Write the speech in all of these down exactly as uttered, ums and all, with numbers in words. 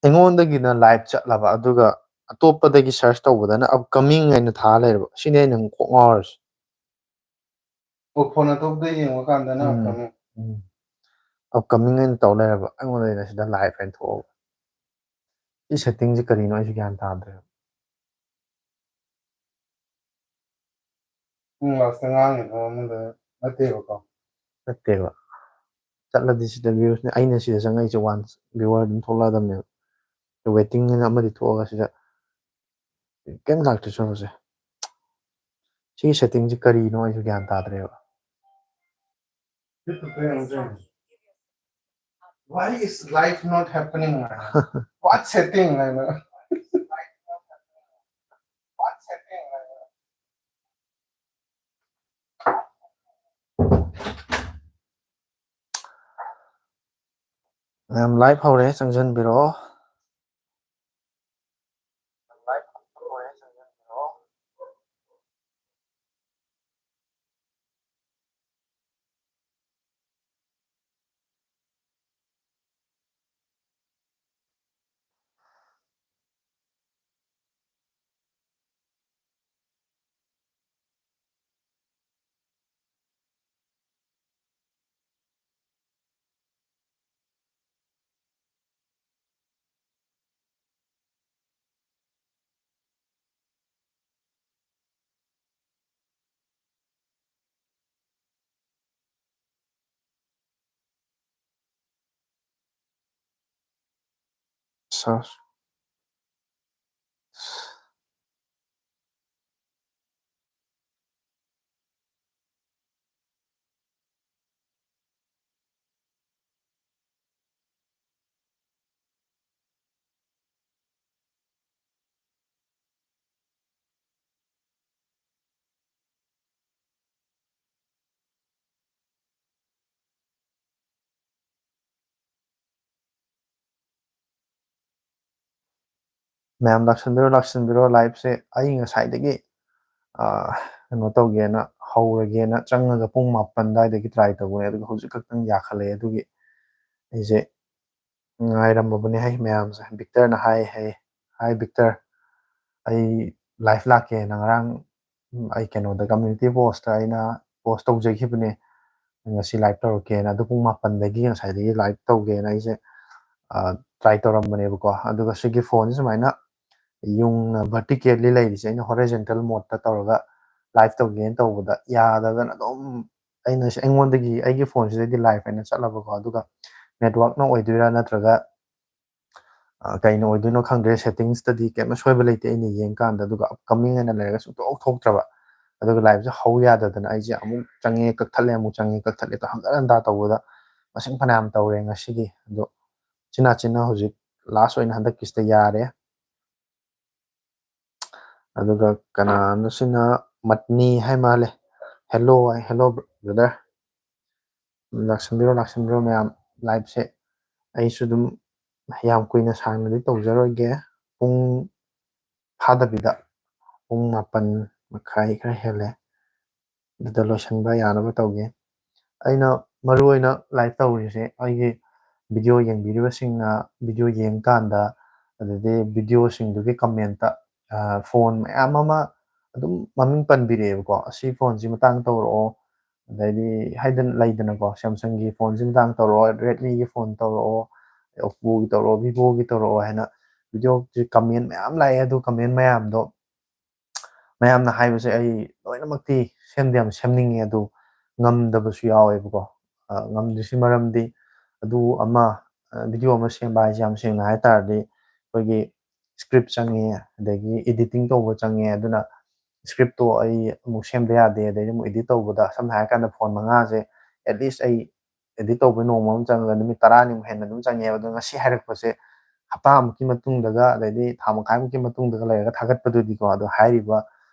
ꯑꯩꯉꯣꯟꯗꯒꯤꯅ live ꯆꯠꯂꯕ, ꯑꯗꯨꯒ ꯑꯇꯣꯞꯄꯗꯒꯤ ꯁꯔꯆ ꯇꯧꯕꯗꯅ ꯑꯞꯀꯃꯤꯡ ꯍꯥꯏꯅ ꯊꯥ ꯂꯩꯔꯕ꯫ ꯁꯤꯅꯦ ꯑꯩꯅ ꯑꯃꯨꯛ ꯀꯣꯛ ꯉꯥꯎꯔꯤꯁꯦ꯫ ꯑꯣ, ꯐꯣꯟ ꯑꯇꯣꯞꯄꯗ ꯌꯦꯡꯕ ꯀꯥꯟꯗꯅ ꯎꯝ, ꯑꯞꯀꯃꯤꯡ꯫ ꯎꯝ꯫ ꯑꯞꯀꯃꯤꯡ ꯍꯥꯏꯅ ꯇꯧ ꯂꯩꯔꯕ, ꯑꯩꯉꯣꯟꯗꯗꯤ ꯁꯤꯗ ꯂꯥꯏꯚ ꯍꯥꯏꯅ ꯊꯣꯛꯑꯕ꯫ ꯁꯤ ꯁꯦꯠꯇꯤꯡꯁꯦ ꯀꯔꯤꯅꯣ ꯑꯩꯁꯨ ꯒ꯭ꯌꯥꯟ ꯇꯥꯗ꯭ꯔꯦ꯫ ꯎꯝ, ꯂꯥꯁꯇ ꯉꯥꯡꯉꯤꯗꯣ ꯑꯃꯗ ꯅꯠꯇꯦꯕꯀꯣ꯫ ꯅꯠꯇꯦꯕ꯫ ꯆꯠꯂꯗꯤ ꯁꯤꯗ ꯚ꯭ꯌꯨꯁꯅꯦ꯫ ꯑꯩꯅ ꯁꯤꯗ ꯆꯪꯉꯛꯏꯁꯦ ꯋꯥꯟ ꯚ꯭ꯌꯨꯋꯔ ꯑꯗꯨꯝ ꯊꯣꯛꯂꯛꯑꯗꯕꯅꯦꯕ꯫ ꯋꯦꯇꯤꯡ ꯍꯥꯏꯅ ꯑꯃꯗꯤ ꯊꯣꯛꯑꯒ ꯁꯤꯗ ꯀꯩꯝ ꯂꯥꯛꯇ꯭ꯔꯦ꯫ ꯁꯣꯝꯁꯦ ꯁꯤꯒꯤ ꯁꯦꯠꯇꯤꯡꯁꯦ ꯀꯔꯤꯅꯣ ꯑꯩꯁꯨ ꯒ꯭ꯌꯥꯟ ꯇꯥꯗ꯭ꯔꯦꯕ꯫ Why is life not happening? What setting? ꯃꯌꯥꯝ ꯂꯥꯏꯚ ꯍꯧꯔꯦ, ꯆꯪꯁꯤꯟꯕꯤꯔꯛꯑꯣ꯫ ꯃꯌꯥꯝ ꯂꯥꯛꯁꯟꯕꯤꯔꯣ, ꯂꯥꯛꯁꯟꯕꯤꯔꯣ꯫ ꯂꯥꯏꯚꯁꯦ ꯑꯩ ꯉꯁꯥꯏꯗꯒꯤ, ꯑ, ꯀꯩꯅꯣ ꯇꯧꯒꯦꯅ, ꯍꯧꯔꯒꯦꯅ ꯆꯪꯉꯒ ꯄꯨꯡ ꯃꯥꯄꯟ ꯑꯗꯨꯋꯥꯏꯗꯒꯤ ꯇ꯭ꯔꯥꯏ ꯇꯧꯕꯅꯦ, ꯑꯗꯨꯒ ꯍꯧꯖꯤꯛ ꯈꯛꯇꯪ ꯌꯥꯈꯠꯂꯛꯑꯦ꯫ ꯑꯗꯨꯒꯤ ꯑꯩꯁꯦ ꯉꯥꯏꯔꯝꯃꯕꯅꯦ ꯍꯥꯏ ꯃꯌꯥꯝꯁꯦ꯫ ꯕꯤꯛꯇꯔꯅ ꯍꯥꯏ ꯍꯥꯏ, "ꯍꯥꯏ ꯕꯤꯛꯇꯔ, ꯑꯩ ꯂꯥꯏꯐ ꯂꯥꯛꯀꯦꯅ ꯉꯔꯥꯡ, ꯎꯝ, ꯑꯩ ꯀꯩꯅꯣꯗ ꯀꯝꯃ꯭ꯌꯨꯅꯤꯇꯤ ꯄꯣꯁꯇ ꯑꯩꯅ ꯄꯣꯁ ꯇꯧꯖꯈꯤꯕꯅꯦ, ꯉꯁꯤ ꯂꯥꯏꯐ ꯇꯧꯔꯛꯀꯦꯅ꯫ ꯑꯗꯨ ꯄꯨꯡ ꯃꯥꯄꯟꯗꯒꯤ ꯉꯁꯥꯏꯗꯒꯤ ꯂꯥꯏꯐ ꯇꯧꯒꯦꯅ ꯑꯩꯁꯦ, ꯑ, ꯇ꯭ꯔꯥꯏ ꯇꯧꯔꯝꯕꯅꯦꯕꯀꯣ꯫ ꯑꯗꯨꯒ ꯁꯤꯒꯤ ꯐꯣꯟꯁꯦ ꯁꯨꯃꯥꯏꯅ ꯌꯨꯡꯅ ꯚꯔꯇꯤꯀꯦꯜꯂꯤ ꯂꯩꯔꯤꯁꯦ ꯑꯩꯅ ꯍꯣꯔꯤꯖꯣꯟꯇꯦꯜ ꯃꯣꯗꯇ ꯇꯧꯔꯒ ꯂꯥꯏꯐ ꯇꯧꯒꯦꯅ ꯇꯧꯕꯗ ꯌꯥꯗꯗꯅ ꯑꯗꯨꯝ ꯑꯩꯅ ꯁꯤ-, ꯑꯩꯉꯣꯟꯗꯒꯤ, ꯑꯩꯒꯤ ꯐꯣꯟꯁꯤꯗꯒꯤ ꯂꯥꯏꯐ ꯍꯥꯏꯅ ꯆꯠꯂꯕꯀꯣ꯫ ꯑꯗꯨꯒ ꯅꯦꯠꯋꯥꯛꯅ ꯑꯣꯏꯗꯣꯏꯔꯥ ꯅꯠꯇ꯭ꯔꯒ, ꯑ, ꯀꯩꯅ ꯑꯣꯏꯗꯣꯏꯅꯣ ꯈꯪꯗ꯭ꯔꯦ꯫ ꯁꯦꯠꯇꯤꯡꯁꯇꯗꯤ ꯀꯩꯝꯇ ꯁꯣꯏꯕ ꯂꯩꯇꯦ ꯑꯩꯅ ꯌꯦꯡꯀꯥꯟꯗ, ꯑꯗꯨꯒ ꯑꯞꯀꯃꯤꯡ ꯍꯥꯏꯅ ꯂꯩꯔꯒ ꯁꯨꯡꯊꯣꯛ ꯊꯣꯛꯇ꯭ꯔꯕ꯫ ꯑꯗꯨꯒ ꯂꯥꯏꯐꯁꯦ ꯍꯧ ꯌꯥꯗꯗꯅ ꯑꯩꯁꯦ ꯑꯃꯨꯛ ꯆꯪꯉꯦ ꯀꯛꯊꯠꯂꯦ, ꯑꯃꯨꯛ ꯆꯪꯉꯦ ꯀꯛꯊꯠꯂꯦ, ꯑꯗꯣ ꯍꯟꯒꯠ ꯍꯟꯗ ꯇꯧꯕꯗ ꯃꯁꯤꯡ ꯐꯅꯌꯥꯝ ꯇꯧꯔꯦ ꯉꯁꯤꯒꯤ꯫ ꯑꯗꯣ ꯆꯤꯟꯅꯥ ꯆꯤꯟꯅ ꯍꯧꯖꯤꯛ ꯂꯥꯁ ꯑꯣꯏꯅ ꯍꯟꯗꯛꯀꯤꯁꯤꯗ ꯌꯥꯔꯦ꯫ ꯑꯗꯨꯒ ꯀꯅꯥꯅꯣ ꯁꯤꯅ, ꯃꯠꯅꯤ ꯍꯥꯏ ꯃꯥꯜꯂꯦ꯫ "ꯍꯦꯜꯂꯣ" ꯍꯥꯏ꯫ "ꯍꯦꯜꯂꯣ ꯕ꯭ꯔꯗꯔ, ꯂꯥꯛꯁꯟꯕꯤꯔꯣ, ꯂꯥꯛꯁꯟꯕꯤꯔꯣ ꯃꯌꯥꯝ꯫ ꯂꯥꯏꯐꯁꯦ ꯑꯩꯁꯨ ꯑꯗꯨꯝ ꯌꯥꯝ ꯀꯨꯏꯅ ꯁꯥꯡꯅꯗꯤ ꯇꯧꯖꯔꯣꯏꯒꯦ, ꯄꯨꯡ ꯐꯥꯗꯕꯤꯗ, ꯄꯨꯡ ꯃꯥꯄꯟ ꯃꯈꯥꯏ ꯈꯔ ꯍꯦꯜꯂꯦ, ꯑꯗꯨꯗ ꯂꯣꯏꯁꯤꯟꯕ ꯌꯥꯅꯕ ꯇꯧꯒꯦ꯫ ꯑꯩꯅ ꯃꯔꯨ ꯑꯣꯏꯅ ꯂꯥꯏꯐ ꯇꯧꯔꯤꯁꯦ ꯑꯩꯒꯤ ꯚꯤꯗꯤꯑꯣ ꯌꯦꯡꯕꯤꯔꯤꯕꯁꯤꯡꯅ ꯚꯤꯗꯤꯑꯣ ꯌꯦꯡꯀꯥꯟꯗ, ꯑꯗꯩꯗꯤ ꯚꯤꯗꯤꯑꯣꯁꯤꯡꯗꯨꯒꯤ ꯀꯃꯦꯟꯇ, ꯑ, ꯐꯣꯟ ꯃꯌꯥꯝ ꯑꯃ ꯑꯗꯨꯝ ꯃꯃꯤꯡ ꯄꯟꯕꯤꯔꯛꯑꯦꯕꯀꯣ, "ꯑꯁꯤ ꯐꯣꯟꯁꯤ ꯃꯇꯥꯡ ꯇꯧꯔꯛꯑꯣ", ꯑꯗꯩꯗꯤ ꯍꯥꯏꯗꯅ ꯂꯩꯗꯅꯀꯣ, "ꯁꯦꯝꯁꯪꯒꯤ ꯐꯣꯟꯁꯤ ꯃꯇꯥꯡ ꯇꯧꯔꯛꯑꯣ, ꯔꯦꯗꯃꯤꯒꯤ ꯐꯣꯟ ꯇꯧꯔꯛꯑꯣ, ꯑꯣꯞꯄꯣꯒꯤ ꯇꯧꯔꯛꯑꯣ, ꯚꯤꯚꯣꯒꯤ ꯇꯧꯔꯛꯑꯣ" ꯍꯥꯏꯅ ꯚꯤꯗꯤꯑꯣꯁꯤ ꯀꯃꯦꯟ ꯃꯌꯥꯝ ꯂꯥꯛꯑꯦ꯫ ꯑꯗꯨ ꯀꯃꯦꯟ ꯃꯌꯥꯝꯗꯣ ꯃꯌꯥꯝꯅ ꯍꯥꯏꯕꯁꯦ ꯑꯩ ꯂꯣꯏꯅꯃꯛꯇꯤ ꯁꯦꯝꯗꯤ ꯌꯥꯝ ꯁꯦꯝꯅꯤꯡꯉꯦ, ꯑꯗꯨ ꯉꯝꯗꯕꯁꯨ ꯌꯥꯎꯋꯦꯕꯀꯣ꯫ ꯑ, ꯉꯝꯗ꯭ꯔꯤꯁꯤ ꯃꯔꯝꯗꯤ ꯑꯗꯨ ꯑꯃ, ꯑ, ꯚꯤꯗꯤꯑꯣ ꯑꯃ ꯁꯦꯝꯕ ꯍꯥꯏꯁꯦ ꯌꯥꯝ ꯁꯦꯡꯅ ꯍꯥꯏ ꯇꯥꯔꯗꯤ ꯑꯩꯈꯣꯏꯒꯤ ꯁ꯭ꯀ꯭ꯔꯤꯞ ꯆꯪꯉꯦ, ꯑꯗꯒꯤ ꯏꯗꯤꯇꯤꯡ ꯇꯧꯕ ꯆꯪꯉꯦ꯫ ꯑꯗꯨꯅ ꯁ꯭ꯀ꯭ꯔꯤꯞꯇꯣ ꯑꯩ ꯑꯃꯨꯛ ꯁꯦꯝꯗ ꯌꯥꯗꯦ꯫ ꯑꯗꯩꯗꯤ ꯑꯃꯨꯛ ꯏꯗꯤꯠ ꯇꯧꯕꯗ ꯁꯝꯅ ꯍꯥꯏꯔꯀꯥꯟꯗ ꯐꯣꯟ ꯃꯉꯥꯁꯦ at least ꯑꯩ ꯏꯗꯤꯠ ꯇꯧꯕ ꯅꯣꯡꯃ ꯑꯃ ꯆꯪꯉꯒ ꯅꯨꯃꯤꯠ ꯇꯔꯥꯅꯤꯃꯨꯛ ꯍꯦꯟꯅ ꯑꯗꯨꯝ ꯆꯪꯉꯦꯕ꯫ ꯑꯗꯣ ꯉꯁꯤ ꯍꯥꯏꯔꯛꯄꯁꯦ ꯍꯞꯇꯥꯃꯨꯛꯀꯤ ꯃꯇꯨꯡꯗꯒ, ꯑꯗꯩꯗꯤ ꯊꯥ ꯃꯈꯥꯏꯃꯨꯛꯀꯤ ꯃꯇꯨꯡꯗꯒ ꯂꯩꯔꯒ ꯊꯥꯒꯠꯄꯗꯨꯗꯤꯀꯣ, ꯑꯗꯣ ꯍꯥꯏꯔꯤꯕ,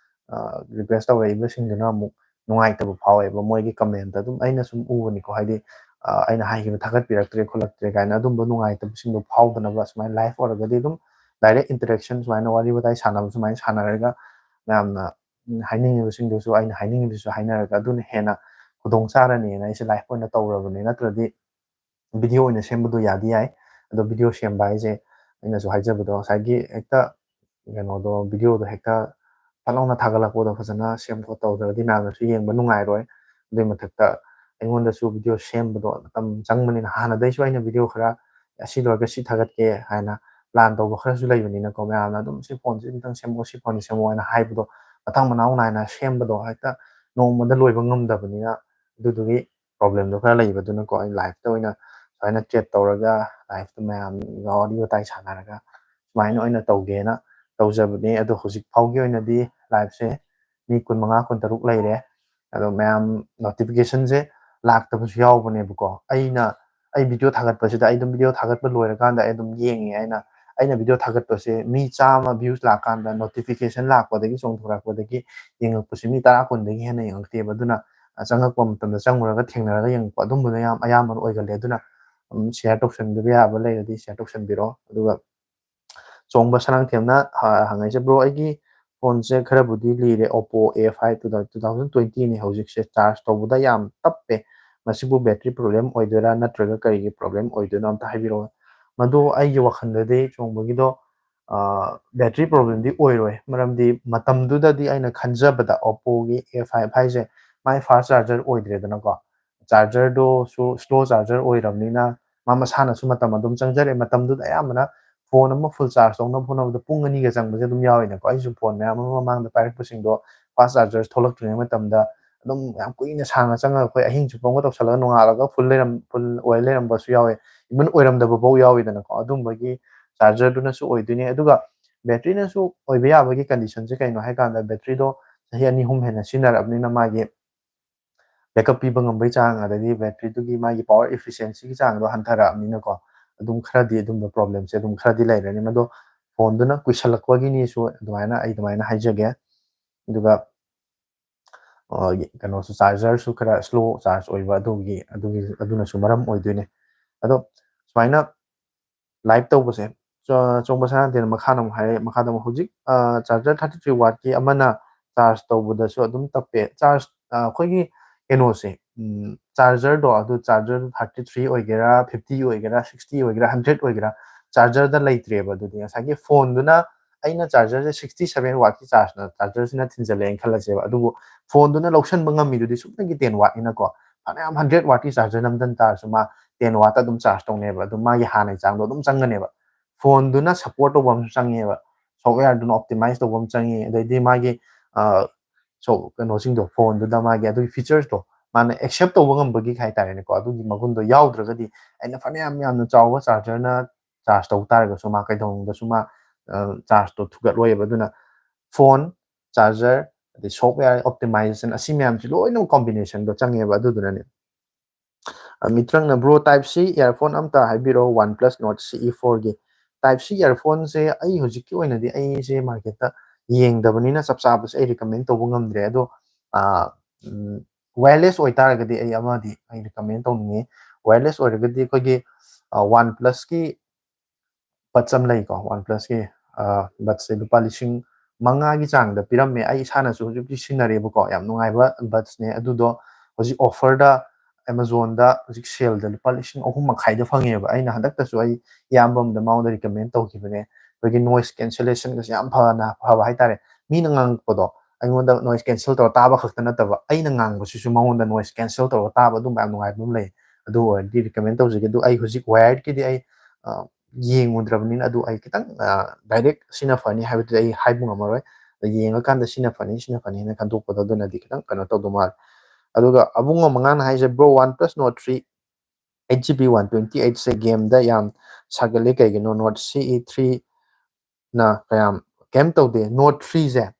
ꯑ, ꯔꯤꯀ꯭ꯋꯦꯁ ꯇꯧꯔꯛꯏꯕꯁꯤꯡꯗꯨꯅ ꯑꯃꯨꯛ ꯅꯨꯡꯉꯥꯏꯇꯕ ꯐꯥꯎꯋꯦꯕ꯫ ꯃꯣꯏꯒꯤ ꯀꯃꯦꯟꯇ ꯑꯗꯨꯝ ꯑꯩꯅ ꯁꯨꯝ ꯎꯕꯅꯤꯀꯣ, ꯍꯥꯏꯗꯤ, ꯑ, ꯑꯩꯅ ꯍꯥꯏꯈꯤꯕ ꯊꯥꯒꯠꯄꯤꯔꯛꯇ꯭ꯔꯦ ꯈꯣꯠꯂꯛꯇ꯭ꯔꯦ ꯀꯥꯏꯅ ꯑꯗꯨꯝꯕ ꯅꯨꯡꯉꯥꯏꯇꯕꯁꯤꯡꯗꯣ ꯐꯥꯎꯗꯅꯕ ꯁꯨꯃꯥꯏꯅ ꯂꯥꯏꯐ ꯑꯣꯏꯔꯒꯗꯤ ꯑꯗꯨꯝ ꯗꯥꯏꯔꯦꯛ ꯏꯟꯇꯔꯦꯛꯁꯟ ꯁꯨꯃꯥꯏꯅ ꯋꯥꯔꯤ ꯋꯥꯇꯥꯏ ꯁꯥꯟꯅꯕ ꯁꯨꯃꯥꯏꯅ ꯁꯥꯟꯅꯔꯒ ꯃꯌꯥꯝꯅ, ꯎꯝ, ꯍꯥꯏꯅꯤꯡꯉꯤꯕꯁꯤꯡꯗꯨꯁꯨ ꯑꯩꯅ ꯍꯥꯏꯅꯤꯡꯉꯤꯗꯨꯁꯨ ꯍꯥꯏꯅꯔꯒ ꯑꯗꯨꯅ ꯍꯦꯟꯅ ꯈꯨꯗꯣꯡ ꯆꯥꯔꯅꯤꯅ ꯑꯩꯁꯦ ꯂꯥꯏꯐ ꯑꯣꯏꯅ ꯇꯧꯔꯕꯅꯦ꯫ ꯅꯠꯇ꯭ꯔꯗꯤ ꯚꯤꯗꯤꯑꯣ ꯑꯣꯏꯅ ꯁꯦꯝꯕꯗꯣ ꯌꯥꯗꯤ ꯌꯥꯏ, ꯑꯗꯣ ꯚꯤꯗꯤꯑꯣ ꯁꯦꯝꯕ ꯍꯥꯏꯁꯦ ꯑꯩꯅꯁꯨ ꯍꯥꯏꯖꯕꯗꯣ ꯉꯁꯥꯏꯒꯤ ꯍꯦꯛꯇ ꯀꯩꯅꯣꯗꯣ, ꯚꯤꯗꯤꯑꯣꯗꯣ ꯍꯦꯛꯇ ꯐꯠ ꯂꯥꯎꯅ ꯊꯥꯒꯠꯂꯛꯄꯗꯣ ꯐꯖꯅ ꯁꯦꯝ ꯈꯣꯠ ꯇꯧꯗ꯭ꯔꯒꯗꯤ ꯃꯌꯥꯝꯅꯁꯨ ꯌꯦꯡꯕ ꯅꯨꯡꯉꯥꯏꯔꯣꯏ꯫ ꯑꯗꯨꯏ ꯃꯊꯛꯇ ꯑꯩꯉꯣꯟꯗꯁꯨ ꯚꯤꯗꯤꯑꯣ ꯁꯦꯝꯕꯗꯣ ꯃꯇꯝ ꯆꯪꯕꯅꯤꯅ, ꯍꯥꯟꯅꯗꯩꯁꯨ ꯑꯩꯅ ꯚꯤꯗꯤꯑꯣ ꯈꯔ ꯑꯁꯤ ꯂꯣꯏꯔꯒ ꯁꯤ ꯊꯥꯒꯠꯀꯦ ꯍꯥꯏꯅ ꯄ꯭ꯂꯥꯟ ꯇꯧꯕ ꯈꯔꯁꯨ ꯂꯩꯕꯅꯤꯅꯀꯣ, ꯃꯌꯥꯝꯅ ꯑꯗꯨꯝ "ꯁꯤ ꯐꯣꯟꯁꯦ ꯑꯝꯇꯪ ꯁꯦꯝꯃꯛꯑꯣ, ꯁꯤ ꯐꯣꯟꯁꯦ ꯁꯦꯝꯃꯛꯑꯣ" ꯍꯥꯏꯅ ꯍꯥꯏꯕꯗꯣ ꯃꯊꯪ ꯃꯅꯥꯎ ꯅꯥꯏꯅ ꯁꯦꯝꯕꯗꯣ ꯍꯦꯛꯇ ꯅꯣꯡꯃꯗ ꯂꯣꯏꯕ ꯉꯝꯗꯕꯅꯤꯅ, ꯑꯗꯨꯗꯨꯒꯤ ꯄ꯭ꯔꯣꯕ꯭ꯂꯦꯝꯗꯣ ꯈꯔ ꯂꯩꯕꯗꯨꯅꯀꯣ, ꯑꯩ ꯂꯥꯏꯐꯇ ꯑꯣꯏꯅ ꯁꯨꯃꯥꯏꯅ ꯆꯦꯠ ꯇꯧꯔꯒ ꯂꯥꯏꯐꯇ ꯃꯌꯥꯝꯒ ꯋꯥꯔꯤ ꯋꯥꯇꯥꯏ ꯁꯥꯟꯅꯔꯒ ꯁꯨꯃꯥꯏꯅ ꯑꯣꯏꯅ ꯇꯧꯒꯦꯅ ꯇꯧꯖꯕꯅꯦ꯫ ꯑꯗꯣ ꯍꯧꯖꯤꯛ ꯐꯥꯎꯒꯤ ꯑꯣꯏꯅꯗꯤ ꯂꯥꯏꯐꯁꯦ ꯃꯤ ꯀꯨꯟꯃꯉꯥ, ꯀꯨꯟꯇꯔꯨꯛ ꯂꯩꯔꯦ꯫ ꯑꯗꯣ ꯃꯌꯥꯝ ꯅꯣꯇꯤꯐꯤꯀꯦꯁꯟꯁꯦ ꯂꯥꯛꯇꯕꯁꯨ ꯌꯥꯎꯕꯅꯦꯕꯀꯣ꯫ ꯑꯩꯅ, ꯑꯩ ꯚꯤꯗꯤꯑꯣ ꯊꯥꯒꯠꯄꯁꯤꯗ, ꯑꯩ ꯑꯗꯨꯝ ꯚꯤꯗꯤꯑꯣ ꯊꯥꯒꯠꯄ ꯂꯣꯏꯔꯀꯥꯟꯗ ꯑꯩ ꯑꯗꯨꯝ ꯌꯦꯡꯉꯦ꯫ ꯑꯩꯅ, ꯑꯩꯅ ꯚꯤꯗꯤꯑꯣ ꯊꯥꯒꯠꯄꯁꯦ ꯃꯤ ꯆꯥꯝꯃ ꯚ꯭ꯌꯨꯁ ꯂꯥꯛꯀꯥꯟꯗ ꯅꯣꯇꯤꯐꯤꯀꯦꯁꯟ ꯂꯥꯛꯄꯗꯒꯤ, ꯆꯣꯡꯊꯣꯔꯛꯄꯗꯒꯤ ꯌꯦꯡꯉꯛꯄꯁꯦ ꯃꯤ ꯇꯔꯥ, ꯀꯨꯟꯗꯒꯤ ꯍꯦꯟꯅ ꯌꯦꯡꯉꯛꯇꯦꯕ꯫ ꯑꯗꯨꯅ ꯑ, ꯆꯪꯉꯛꯄ ꯃꯇꯝꯗ ꯆꯪꯉꯨꯔꯒ ꯊꯦꯡꯅꯔꯒ ꯌꯦꯡꯉꯛꯄ ꯑꯗꯨꯝꯕꯅ ꯌꯥꯝ ꯑꯌꯥꯝꯕꯅ ꯑꯣꯏꯒꯜꯂꯦ꯫ ꯑꯗꯨꯅ, ꯎꯝ, ꯁꯤꯌꯔ ꯇꯧꯁꯟꯕꯤꯕ ꯌꯥꯕ ꯂꯩꯔꯗꯤ ꯁꯤꯌꯔ ꯇꯧꯁꯟꯕꯤꯔꯣ꯫ ꯑꯗꯨꯒ ꯆꯣꯡꯕ ꯁꯅꯥꯡꯊꯦꯝꯅ ꯍ-, ꯍꯪꯉꯛꯏꯁꯦ, "ꯕ꯭ꯔꯣ, ꯑꯩꯒꯤ ꯐꯣꯟꯁꯦ ꯈꯔꯕꯨꯗꯤ ꯂꯤꯔꯦ, Oppo A five two thousand, two thousand twenty ꯅꯦ ꯍꯧꯖꯤꯛꯁꯦ, ꯆꯥꯔꯖ ꯇꯧꯕꯗ ꯌꯥꯝ ꯇꯞꯄꯦ꯫ ꯃꯁꯤꯕꯨ ꯕꯦꯇ꯭ꯔꯤ ꯄ꯭ꯔꯣꯕ꯭ꯂꯦꯝ ꯑꯣꯏꯗꯣꯏꯔꯥ ꯅꯠꯇ꯭ꯔꯒ ꯀꯔꯤꯒꯤ ꯄ꯭ꯔꯣꯕ꯭ꯂꯦꯝ ꯑꯣꯏꯗꯣꯏꯅꯣ ꯑꯝꯇ ꯍꯥꯏꯕꯤꯔꯛꯑꯣ?" ꯃꯗꯨ ꯑꯩꯒꯤ ꯋꯥꯈꯜꯗꯗꯤ ꯆꯣꯡꯕꯒꯤꯗꯣ, ꯑ, ꯕꯦꯇ꯭ꯔꯤ ꯄ꯭ꯔꯣꯕ꯭ꯂꯦꯝꯗꯤ ꯑꯣꯏꯔꯣꯏ꯫ ꯃꯔꯝꯗꯤ ꯃꯇꯝꯗꯨꯗꯗꯤ ꯑꯩꯅ ꯈꯟꯖꯕꯗ Oppo ꯒꯤ A five ꯍꯥꯏꯁꯦ ꯃꯥꯏ ꯐꯥꯁ ꯆꯥꯔꯖꯔ ꯑꯣꯏꯗ꯭ꯔꯦꯗꯅꯀꯣ꯫ ꯆꯥꯔꯖꯔꯗꯨꯁꯨ ꯁ꯭ꯂꯣ ꯆꯥꯔꯖꯔ ꯑꯣꯏꯔꯕꯅꯤꯅ ꯃꯥ ꯃꯁꯥꯅꯁꯨ ꯃꯇꯝ ꯑꯗꯨꯝ ꯆꯪꯖꯔꯦ꯫ ꯃꯇꯝꯗꯨꯗ ꯑꯌꯥꯝꯕꯅ ꯐꯣꯟ ꯑꯃ ꯐꯨꯜ ꯆꯥꯔꯖ ꯇꯧꯅꯕ ꯍꯣꯠꯅꯕꯗ ꯄꯨꯡ ꯑꯅꯤꯒ ꯆꯪꯕꯁꯦ ꯑꯗꯨꯝ ꯌꯥꯎꯔꯤꯅꯀꯣ꯫ ꯑꯩꯁꯨ ꯐꯣꯟ ꯃꯌꯥꯝ ꯑꯃ ꯃꯃꯥꯡꯗ ꯄꯥꯏꯔꯛꯄꯁꯤꯡꯗꯣ ꯐꯥꯁ ꯆꯥꯔꯖꯔ ꯊꯣꯛꯂꯛꯇ꯭ꯔꯤꯉꯩ ꯃꯇꯝꯗ ꯑꯗꯨꯝ ꯌꯥꯝ ꯀꯨꯏꯅ ꯁꯥꯡꯅ ꯆꯪꯉꯒ ꯑꯩꯈꯣꯏ ꯑꯍꯤꯡ ꯆꯨꯞꯄ ꯑꯃꯒ ꯇꯧꯁꯜꯂꯒ ꯅꯣꯡꯉꯥꯜꯂꯒ ꯐꯨꯜ ꯂꯩꯔꯝ-, ꯐꯨꯜ ꯑꯣꯏ ꯂꯩꯔꯝꯕꯁꯨ ꯌꯥꯎꯋꯦ꯫ ꯏꯚꯟ ꯑꯣꯏꯔꯝꯗꯕ ꯐꯥꯎ ꯌꯥꯎꯋꯤꯗꯅꯀꯣ꯫ ꯑꯗꯨꯝꯕꯒꯤ ꯆꯥꯔꯖꯔꯗꯨꯅꯁꯨ ꯑꯣꯏꯗꯣꯏꯅꯦ꯫ ꯑꯗꯨꯒ ꯕꯦꯇ꯭ꯔꯤꯅꯁꯨ ꯑꯣꯏꯕ ꯌꯥꯕꯒꯤ ꯀꯟꯗꯤꯁꯟꯁꯦ ꯀꯩꯅꯣ ꯍꯥꯏꯀꯥꯟꯗ, ꯕꯦꯇ꯭ꯔꯤꯗꯣ ꯆꯍꯤ ꯑꯅꯤ ꯑꯍꯨꯝ ꯍꯦꯟꯅ ꯁꯤꯖꯤꯟꯅꯔꯕꯅꯤꯅ ꯃꯥꯒꯤ ꯕꯦꯛꯀꯞ ꯄꯤꯕ ꯉꯝꯕꯒꯤ ꯆꯥꯡ, ꯑꯗꯩꯗꯤ ꯕꯦꯇ꯭ꯔꯤꯗꯨꯒꯤ ꯃꯥꯒꯤ ꯄꯋꯥꯔ ꯏꯐꯤꯁꯤꯌꯦꯟꯁꯤꯒꯤ ꯆꯥꯡꯗꯣ ꯍꯟꯊꯔꯛꯑꯕꯅꯤꯅꯀꯣ, ꯑꯗꯨꯝ ꯈꯔꯗꯤ ꯑꯗꯨꯝꯕ ꯄ꯭ꯔꯣꯕ꯭ꯂꯦꯝꯁꯦ ꯑꯗꯨꯝ ꯈꯔꯗꯤ ꯂꯩꯔꯅꯤ꯫ ꯃꯗꯣ ꯐꯣꯟꯗꯨꯅ ꯀꯨꯏꯁꯜꯂꯛꯄꯒꯤꯅꯤꯁꯨ ꯑꯗꯨꯃꯥꯏꯅ, ꯑꯩ ꯑꯗꯨꯃꯥꯏꯅ ꯍꯥꯏꯖꯒꯦ꯫ ꯑꯗꯨꯒ, ꯑ, ꯀꯩꯅꯣꯁꯨ, ꯆꯥꯔꯖꯔꯁꯨ ꯈꯔ ꯁ꯭ꯂꯣ ꯆꯥꯔꯖ ꯑꯣꯏꯕ ꯑꯗꯨꯒꯤ, ꯑꯗꯨꯒꯤ, ꯑꯗꯨꯅꯁꯨ ꯃꯔꯝ ꯑꯣꯏꯗꯣꯏꯅꯦ꯫ ꯑꯗꯣ ꯁꯨꯃꯥꯏꯅ ꯂꯥꯏꯚ ꯇꯧꯕꯁꯦ, ꯆ-, ꯆꯣꯡꯕ ꯁꯅꯥꯊꯦꯟ ꯃꯈꯥꯗ ꯑꯃꯨꯛ ꯍꯥꯏꯔꯦ, ꯃꯈꯥꯗ ꯑꯃꯨꯛ ꯍꯧꯖꯤꯛ, ꯑ, ꯆꯥꯔꯖꯔ thirty three wattꯀꯤ ꯑꯃꯅ ꯆꯥꯔꯖ ꯇꯧꯕꯗꯁꯨ ꯑꯗꯨꯝ ꯇꯞꯄꯦ꯫ ꯆꯥꯔꯖ, ꯑ, ꯑꯩꯈꯣꯏꯒꯤ ꯀꯩꯅꯣꯁꯦ, ꯎꯝ, charger ꯗꯣ, ꯑꯗꯨ charger thirty three ꯑꯣꯏꯒꯦꯔꯥ, fifty ꯑꯣꯏꯒꯦꯔꯥ, sixty ꯑꯣꯏꯒꯦꯔꯥ, hundred ꯑꯣꯏꯒꯦꯔꯥ, charger ꯗ ꯂꯩꯇ꯭ꯔꯦꯕ꯫ ꯑꯗꯨꯗꯤ ꯉꯁꯥꯏꯒꯤ phone ꯗꯨꯅ, ꯑꯩꯅ charger ꯁꯦ sixty seven watt ꯀꯤ charge ꯅ, charger ꯁꯤꯅ ꯊꯤꯟꯖꯜꯂꯛꯑꯦꯅ ꯈꯜꯂꯁꯦꯕ꯫ ꯑꯗꯨꯕꯨ phone ꯗꯨꯅ ꯂꯧꯁꯟꯕ ꯉꯝꯃꯤꯗꯨꯗꯤ ꯁꯨꯞꯅꯒꯤ ten watt ꯅꯤꯅꯀꯣ꯫ ꯐꯅꯌꯥꯝ hundred watt ꯀꯤ charger ꯅꯝꯗꯟ ꯇꯥꯔꯁꯨ ꯃꯥ ten watt ꯇ ꯑꯗꯨꯝ charge ꯇꯧꯅꯦꯕ꯫ ꯑꯗꯨꯝ ꯃꯥꯒꯤ ꯍꯥꯟꯅꯒꯤ ꯆꯥꯡꯗꯣ ꯑꯗꯨꯝ ꯆꯪꯒꯅꯦꯕ꯫ Phone ꯗꯨꯅ support ꯇꯧꯕ ꯑꯃꯁꯨ ꯆꯪꯉꯦꯕ꯫ Software ꯗꯨꯅ optimize ꯇꯧꯕ ꯑꯃ ꯆꯪꯉꯤ꯫ ꯑꯗꯩꯗꯤ ꯃꯥꯒꯤ, ꯑ, so, ꯀꯩꯅꯣꯁꯤꯡꯗꯣ, phone ꯗꯨꯗ ꯃꯥꯒꯤ ꯑꯗꯨꯒꯤ features ꯇꯣ ꯃꯥꯅ accept ꯇꯧꯕ ꯉꯝꯕꯒꯤ ꯍꯥꯏꯇꯥꯔꯦꯅꯦꯀꯣ, ꯑꯗꯨꯒꯤ ꯃꯒꯨꯟꯗꯣ ꯌꯥꯎꯗ꯭ꯔꯒꯗꯤ, ꯑꯩꯅ ꯐꯅꯌꯥꯝ ꯌꯥꯝꯅ ꯆꯥꯎꯕ charger ꯅ charge ꯇꯧ ꯇꯥꯔꯒꯁꯨ ꯃꯥ ꯀꯩꯗꯧꯅꯨꯡꯗꯁꯨ ꯃꯥ, ꯑ, charge ꯇꯣ ꯊꯨꯒꯠꯂꯣꯏꯕ꯫ ꯑꯗꯨꯅ phone, charger, ꯑꯗꯩ software optimization, ꯑꯁꯤ ꯃꯌꯥꯝꯁꯤ ꯂꯣꯏꯅꯃꯛ combination ꯗꯣ ꯆꯪꯉꯦꯕ꯫ ꯑꯗꯨꯗꯨꯅꯅꯦ꯫ ꯑ, ꯃꯤꯇ꯭ꯔꯪꯅ, "Bro, Type C earphone ꯑꯝꯇ ꯍꯥꯏꯕꯤꯔꯛꯑꯣ, OnePlus Nord C E four ꯒꯤ꯫" Type C earphone ꯁꯦ ꯑꯩ ꯍꯧꯖꯤꯛꯀꯤ ꯑꯣꯏꯅꯗꯤ ꯑꯩꯁꯦ market ꯇ ꯌꯦꯡꯗꯕꯅꯤꯅ ꯆꯞ ꯆꯥꯕꯁꯦ ꯑꯩ recommend ꯇꯧꯕ ꯉꯝꯗ꯭ꯔꯦ꯫ ꯑꯗꯣ, ꯑ, ꯎꯝ, wireless ꯑꯣꯏꯇꯥꯔꯒꯗꯤ ꯑꯩ ꯑꯃꯗꯤ ꯑꯩ recommend ꯇꯧꯅꯤꯡꯉꯤ꯫ Wireless ꯑꯣꯏꯔꯒꯗꯤ ꯑꯩꯈꯣꯏꯒꯤ, ꯑ, OnePlus ꯀꯤ buds ꯑꯃ ꯂꯩꯀꯣ, OnePlus ꯀꯤ, ꯑ, buds ꯁꯦ ꯂꯨꯄꯥ ꯂꯤꯁꯤꯡ ꯃꯉꯥꯒꯤ ꯆꯥꯡꯗ ꯄꯤꯔꯝꯃꯦ꯫ ꯑꯩ ꯏꯁꯥꯅꯁꯨ ꯍꯧꯖꯤꯛ ꯍꯧꯖꯤꯛ ꯁꯤꯖꯤꯟꯅꯔꯤꯕꯀꯣ, ꯌꯥꯝ ꯅꯨꯡꯉꯥꯏꯕ buds ꯅꯦ꯫ ꯑꯗꯨꯗꯣ ꯍꯧꯖꯤꯛ offer ꯗ Amazon ꯗ ꯍꯧꯖꯤꯛ sale ꯗ ꯂꯨꯄꯥ ꯂꯤꯁꯤꯡ ꯑꯍꯨꯝ ꯃꯈꯥꯏꯗ ꯐꯪꯉꯦꯕ꯫ ꯑꯩꯅ ꯍꯟꯗꯛꯇꯁꯨ ꯑꯩ ꯏꯌꯥꯝꯕ ꯑꯃꯗ ꯃꯉꯣꯟꯗ recommend ꯇꯧꯈꯤꯕꯅꯦ꯫ ꯑꯩꯈꯣꯏꯒꯤ noise cancellation ꯒꯁꯦ ꯌꯥꯝ ꯐꯅ, ꯐꯕ ꯍꯥꯏꯇꯥꯔꯦ꯫ ꯃꯤꯅ ꯉꯥꯡꯉꯛꯄꯗꯣ ꯑꯩꯉꯣꯟꯗ noise cancel ꯇꯧꯔ ꯇꯥꯕ ꯈꯛꯇ ꯅꯠꯇꯕ, ꯑꯩꯅ ꯉꯥꯡꯕꯁꯤꯁꯨ ꯃꯉꯣꯟꯗ noise cancel ꯇꯧꯔꯒ ꯇꯥꯕ, ꯑꯗꯨꯝꯕ ꯌꯥꯝ ꯅꯨꯡꯉꯥꯏꯕ ꯑꯃ ꯂꯩ꯫ ꯑꯗꯨ ꯑꯣꯏꯔꯗꯤ recommend ꯇꯧꯖꯒꯦ꯫ ꯑꯗꯨ ꯑꯩ ꯍꯧꯖꯤꯛ wired ꯀꯤꯗꯤ ꯑꯩ, ꯑ, ꯌꯦꯡꯉꯨꯗ꯭ꯔꯕꯅꯤꯅ, ꯑꯗꯨ ꯑꯩ ꯈꯤꯇꯪ, ꯑ, direct ꯁꯤꯅ ꯐꯅꯤ ꯍꯥꯏꯕꯗꯨꯗꯤ ꯑꯩ ꯍꯥꯏꯕ ꯉꯝꯃꯔꯣꯏ꯫ ꯑꯗ ꯌꯦꯡꯉꯀꯥꯟꯗ ꯁꯤꯅ ꯐꯅꯤ, ꯁꯤꯅ ꯐꯅꯤ ꯍꯥꯏꯅ ꯈꯟꯗꯣꯛꯄꯗꯣ ꯑꯗꯨꯅꯗꯤ ꯈꯤꯇꯪ ꯀꯩꯅꯣ ꯇꯧꯗꯧ ꯃꯥꯜꯂꯦ꯫ ꯑꯗꯨꯒ ꯑꯕꯨꯡꯉꯣ ꯃꯉꯥꯅ ꯍꯥꯏꯁꯦ, "Bro, OnePlus Nord three eight G B one twenty eight ꯁꯦ game ꯗ ꯌꯥꯝ ꯁꯥꯒꯠꯂꯤ ꯀꯩꯒꯤꯅꯣ? Nord C E three ꯅ ꯀꯌꯥꯝ, ꯀꯩꯝ ꯇꯧꯗꯦ꯫" Nord three ꯁꯦ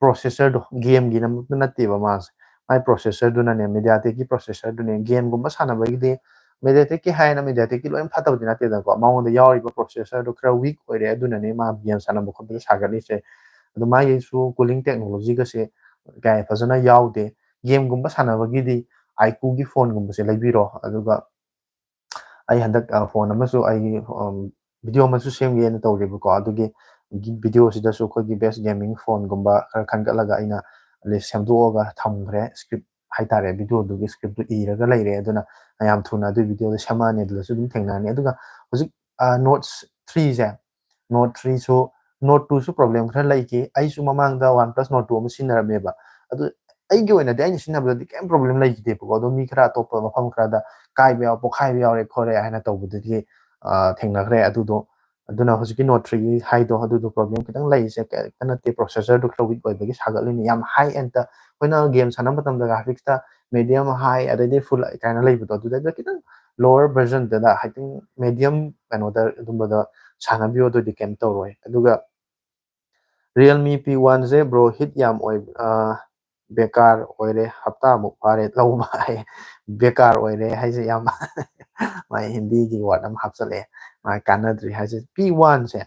processor ꯗꯣ, game ꯒꯤ ꯅꯠꯇꯦꯕ ꯃꯥꯁꯦ, ꯃꯥꯏ processor ꯗꯨꯅꯅꯦ, MediaTek ꯀꯤ processor ꯗꯨꯅꯦ꯫ Game ꯒꯨꯝꯕ ꯁꯥꯟꯅꯕꯒꯤꯗꯤ MediaTek ꯀꯤ ꯍꯥꯏꯅ MediaTek ꯀꯤ ꯂꯣꯏꯅ ꯐꯠꯇꯕꯗꯤ ꯅꯠꯇꯦꯗꯅꯀꯣ, ꯃꯉꯣꯟꯗ ꯌꯥꯎꯔꯤꯕ processor ꯗꯣ ꯈꯔ weak ꯑꯣꯏꯔꯦ, ꯑꯗꯨꯅꯅꯦ ꯃꯥ game ꯁꯥꯟꯅꯕ ꯈꯣꯠꯄꯗ ꯁꯥꯒꯠꯂꯤꯁꯦ꯫ ꯑꯗꯨ ꯃꯥꯒꯤꯁꯨ cooling technology ꯒꯁꯦ ꯀꯌꯥ ꯐꯖꯅ ꯌꯥꯎꯗꯦ꯫ Game ꯒꯨꯝꯕ ꯁꯥꯟꯅꯕꯒꯤꯗꯤ iQOO ꯒꯤ phone ꯒꯨꯝꯕꯁꯦ ꯂꯩꯕꯤꯔꯣ꯫ ꯑꯗꯨꯒ ꯑꯩ ꯍꯟꯗꯛ, ꯑ, phone ꯑꯃꯁꯨ ꯑꯩ, ꯎꯝ, video ꯑꯃꯁꯨ ꯁꯦꯝꯒꯦꯅ ꯇꯧꯔꯤꯕꯀꯣ꯫ ꯑꯗꯨꯒꯤ video ꯁꯤꯗꯁꯨ ꯑꯩꯈꯣꯏꯒꯤ best gaming phone ꯒꯨꯝꯕ ꯈꯔ ꯈꯟꯒꯠꯂꯒ ꯑꯩꯅ list ꯁꯦꯝꯗꯣꯛꯑꯒ ꯊꯝꯈ꯭ꯔꯦ꯫ Script ꯍꯥꯏꯇꯥꯔꯦ, ꯚꯤꯗꯤꯑꯣꯗꯨꯒꯤ ꯁ꯭ꯀ꯭ꯔꯤꯞꯇꯨ ꯏꯔꯒ ꯂꯩꯔꯦ꯫ ꯑꯗꯨꯅ ꯌꯥꯝ ꯊꯨꯅ ꯑꯗꯨꯒꯤ ꯚꯤꯗꯤꯑꯣꯗꯣ ꯁꯦꯝꯃꯛꯑꯅꯤ, ꯑꯗꯨꯗꯁꯨ ꯑꯗꯨꯝ ꯊꯦꯡꯅꯔꯅꯤ꯫ ꯑꯗꯨꯒ ꯍꯧꯖꯤꯛ ꯅꯣꯠꯁ ꯊ꯭ꯔꯤꯁꯦ, ꯅꯣꯠ ꯊ꯭ꯔꯤꯁꯨ, ꯅꯣꯠ ꯇꯨꯁꯨ ꯄ꯭ꯔꯣꯕ꯭ꯂꯦꯝ ꯈꯔ ꯂꯩꯈꯤ꯫ ꯑꯩꯁꯨ ꯃꯃꯥꯡꯗ ꯋꯥꯟ ꯄ꯭ꯂꯁ ꯅꯣꯠ ꯇꯨ ꯑꯃ ꯁꯤꯖꯤꯟꯅꯔꯝꯃꯦꯕ꯫ ꯑꯗꯨ ꯑꯩꯒꯤ ꯑꯣꯏꯅꯗꯤ ꯑꯩꯅ ꯁꯤꯖꯤꯟꯅꯕꯗꯗꯤ ꯀꯩꯝ ꯄ꯭ꯔꯣꯕ꯭ꯂꯦꯝ ꯂꯩꯈꯤꯗꯦꯕꯀꯣ꯫ ꯑꯗꯣ ꯃꯤ ꯈꯔ ꯑꯇꯣꯞꯄ ꯃꯐꯝ ꯈꯔꯗ ꯀꯥꯏꯕ ꯌꯥꯎ, ꯄꯣꯛꯈꯥꯏꯕ ꯌꯥꯎꯔꯦ ꯈꯣꯠꯂꯦ ꯍꯥꯏꯅ ꯇꯧꯕꯗꯨꯗꯤ, ꯑ, ꯊꯦꯡꯅꯈ꯭ꯔꯦ꯫ ꯑꯗꯨꯗꯣ, ꯑꯗꯨꯅ ꯍꯧꯖꯤꯛꯀꯤ ꯅꯣꯠ ꯊ꯭ꯔꯤꯒꯤ ꯍꯥꯏꯗꯣ, ꯑꯗꯨꯗꯣ ꯄ꯭ꯔꯣꯕ꯭ꯂꯦꯝ ꯈꯤꯇꯪ ꯂꯩꯔꯤꯁꯦ ꯀꯩꯝꯇ ꯅꯠꯇꯦ, ꯄ꯭ꯔꯣꯁꯦꯁꯔꯗꯨ ꯈꯔ ꯋꯤꯛ ꯑꯣꯏꯕꯒꯤ ꯁꯥꯒꯠꯂꯤꯅꯤ꯫ ꯌꯥꯝ ꯍꯥꯏ ꯑꯦꯟꯗ ꯑꯩꯈꯣꯏꯅ ꯒꯦꯝ ꯁꯥꯟꯅꯕ ꯃꯇꯝꯗ ꯒ꯭ꯔꯥꯐꯤꯛꯁꯇ ꯃꯦꯗꯤꯌꯝ, ꯍꯥꯏ, ꯑꯗꯩꯗꯤ ꯐꯨꯜ ꯀꯥꯏꯅ ꯂꯩꯕꯗꯣ, ꯑꯗꯨꯗꯩꯗ ꯈꯤꯇꯪ ꯂꯣꯋꯔ ꯚꯔꯖꯟꯗꯨꯗ, ꯍꯥꯏ ꯊꯤꯡ ꯃꯦꯗꯤꯌꯝ ꯀꯩꯅꯣꯗ, ꯑꯗꯨꯝꯕꯗ ꯁꯥꯟꯅꯕꯤꯌꯣ, ꯑꯗꯨꯗꯤ ꯀꯩꯝ ꯇꯧꯔꯣꯏ꯫ ꯑꯗꯨꯒ ꯔꯤꯌꯦꯜꯃꯤ ꯄꯤ ꯋꯥꯟꯁꯦ ꯕ꯭ꯔꯣ ꯍꯤꯠ ꯌꯥꯝ ꯑꯣꯏ, ꯑ, ꯕꯦꯀꯥꯔ ꯑꯣꯏꯔꯦ, ꯍꯞꯇꯥꯃꯨꯛ ꯐꯥꯔꯦ ꯂꯧꯕ ꯍꯥꯏ꯫ ꯕꯦꯀꯥꯔ ꯑꯣꯏꯔꯦ ꯍꯥꯏꯁꯦ ꯌꯥꯝ ꯃꯥꯏ ꯍꯤꯟꯗꯤꯒꯤ ꯋꯥꯔꯗ ꯑꯃ ꯍꯥꯞꯆꯜꯂꯛꯑꯦ, ꯃꯥ ꯀꯥꯟꯅꯗ꯭ꯔꯤ ꯍꯥꯏꯁꯦ꯫ ꯄꯤ ꯋꯥꯟꯁꯦ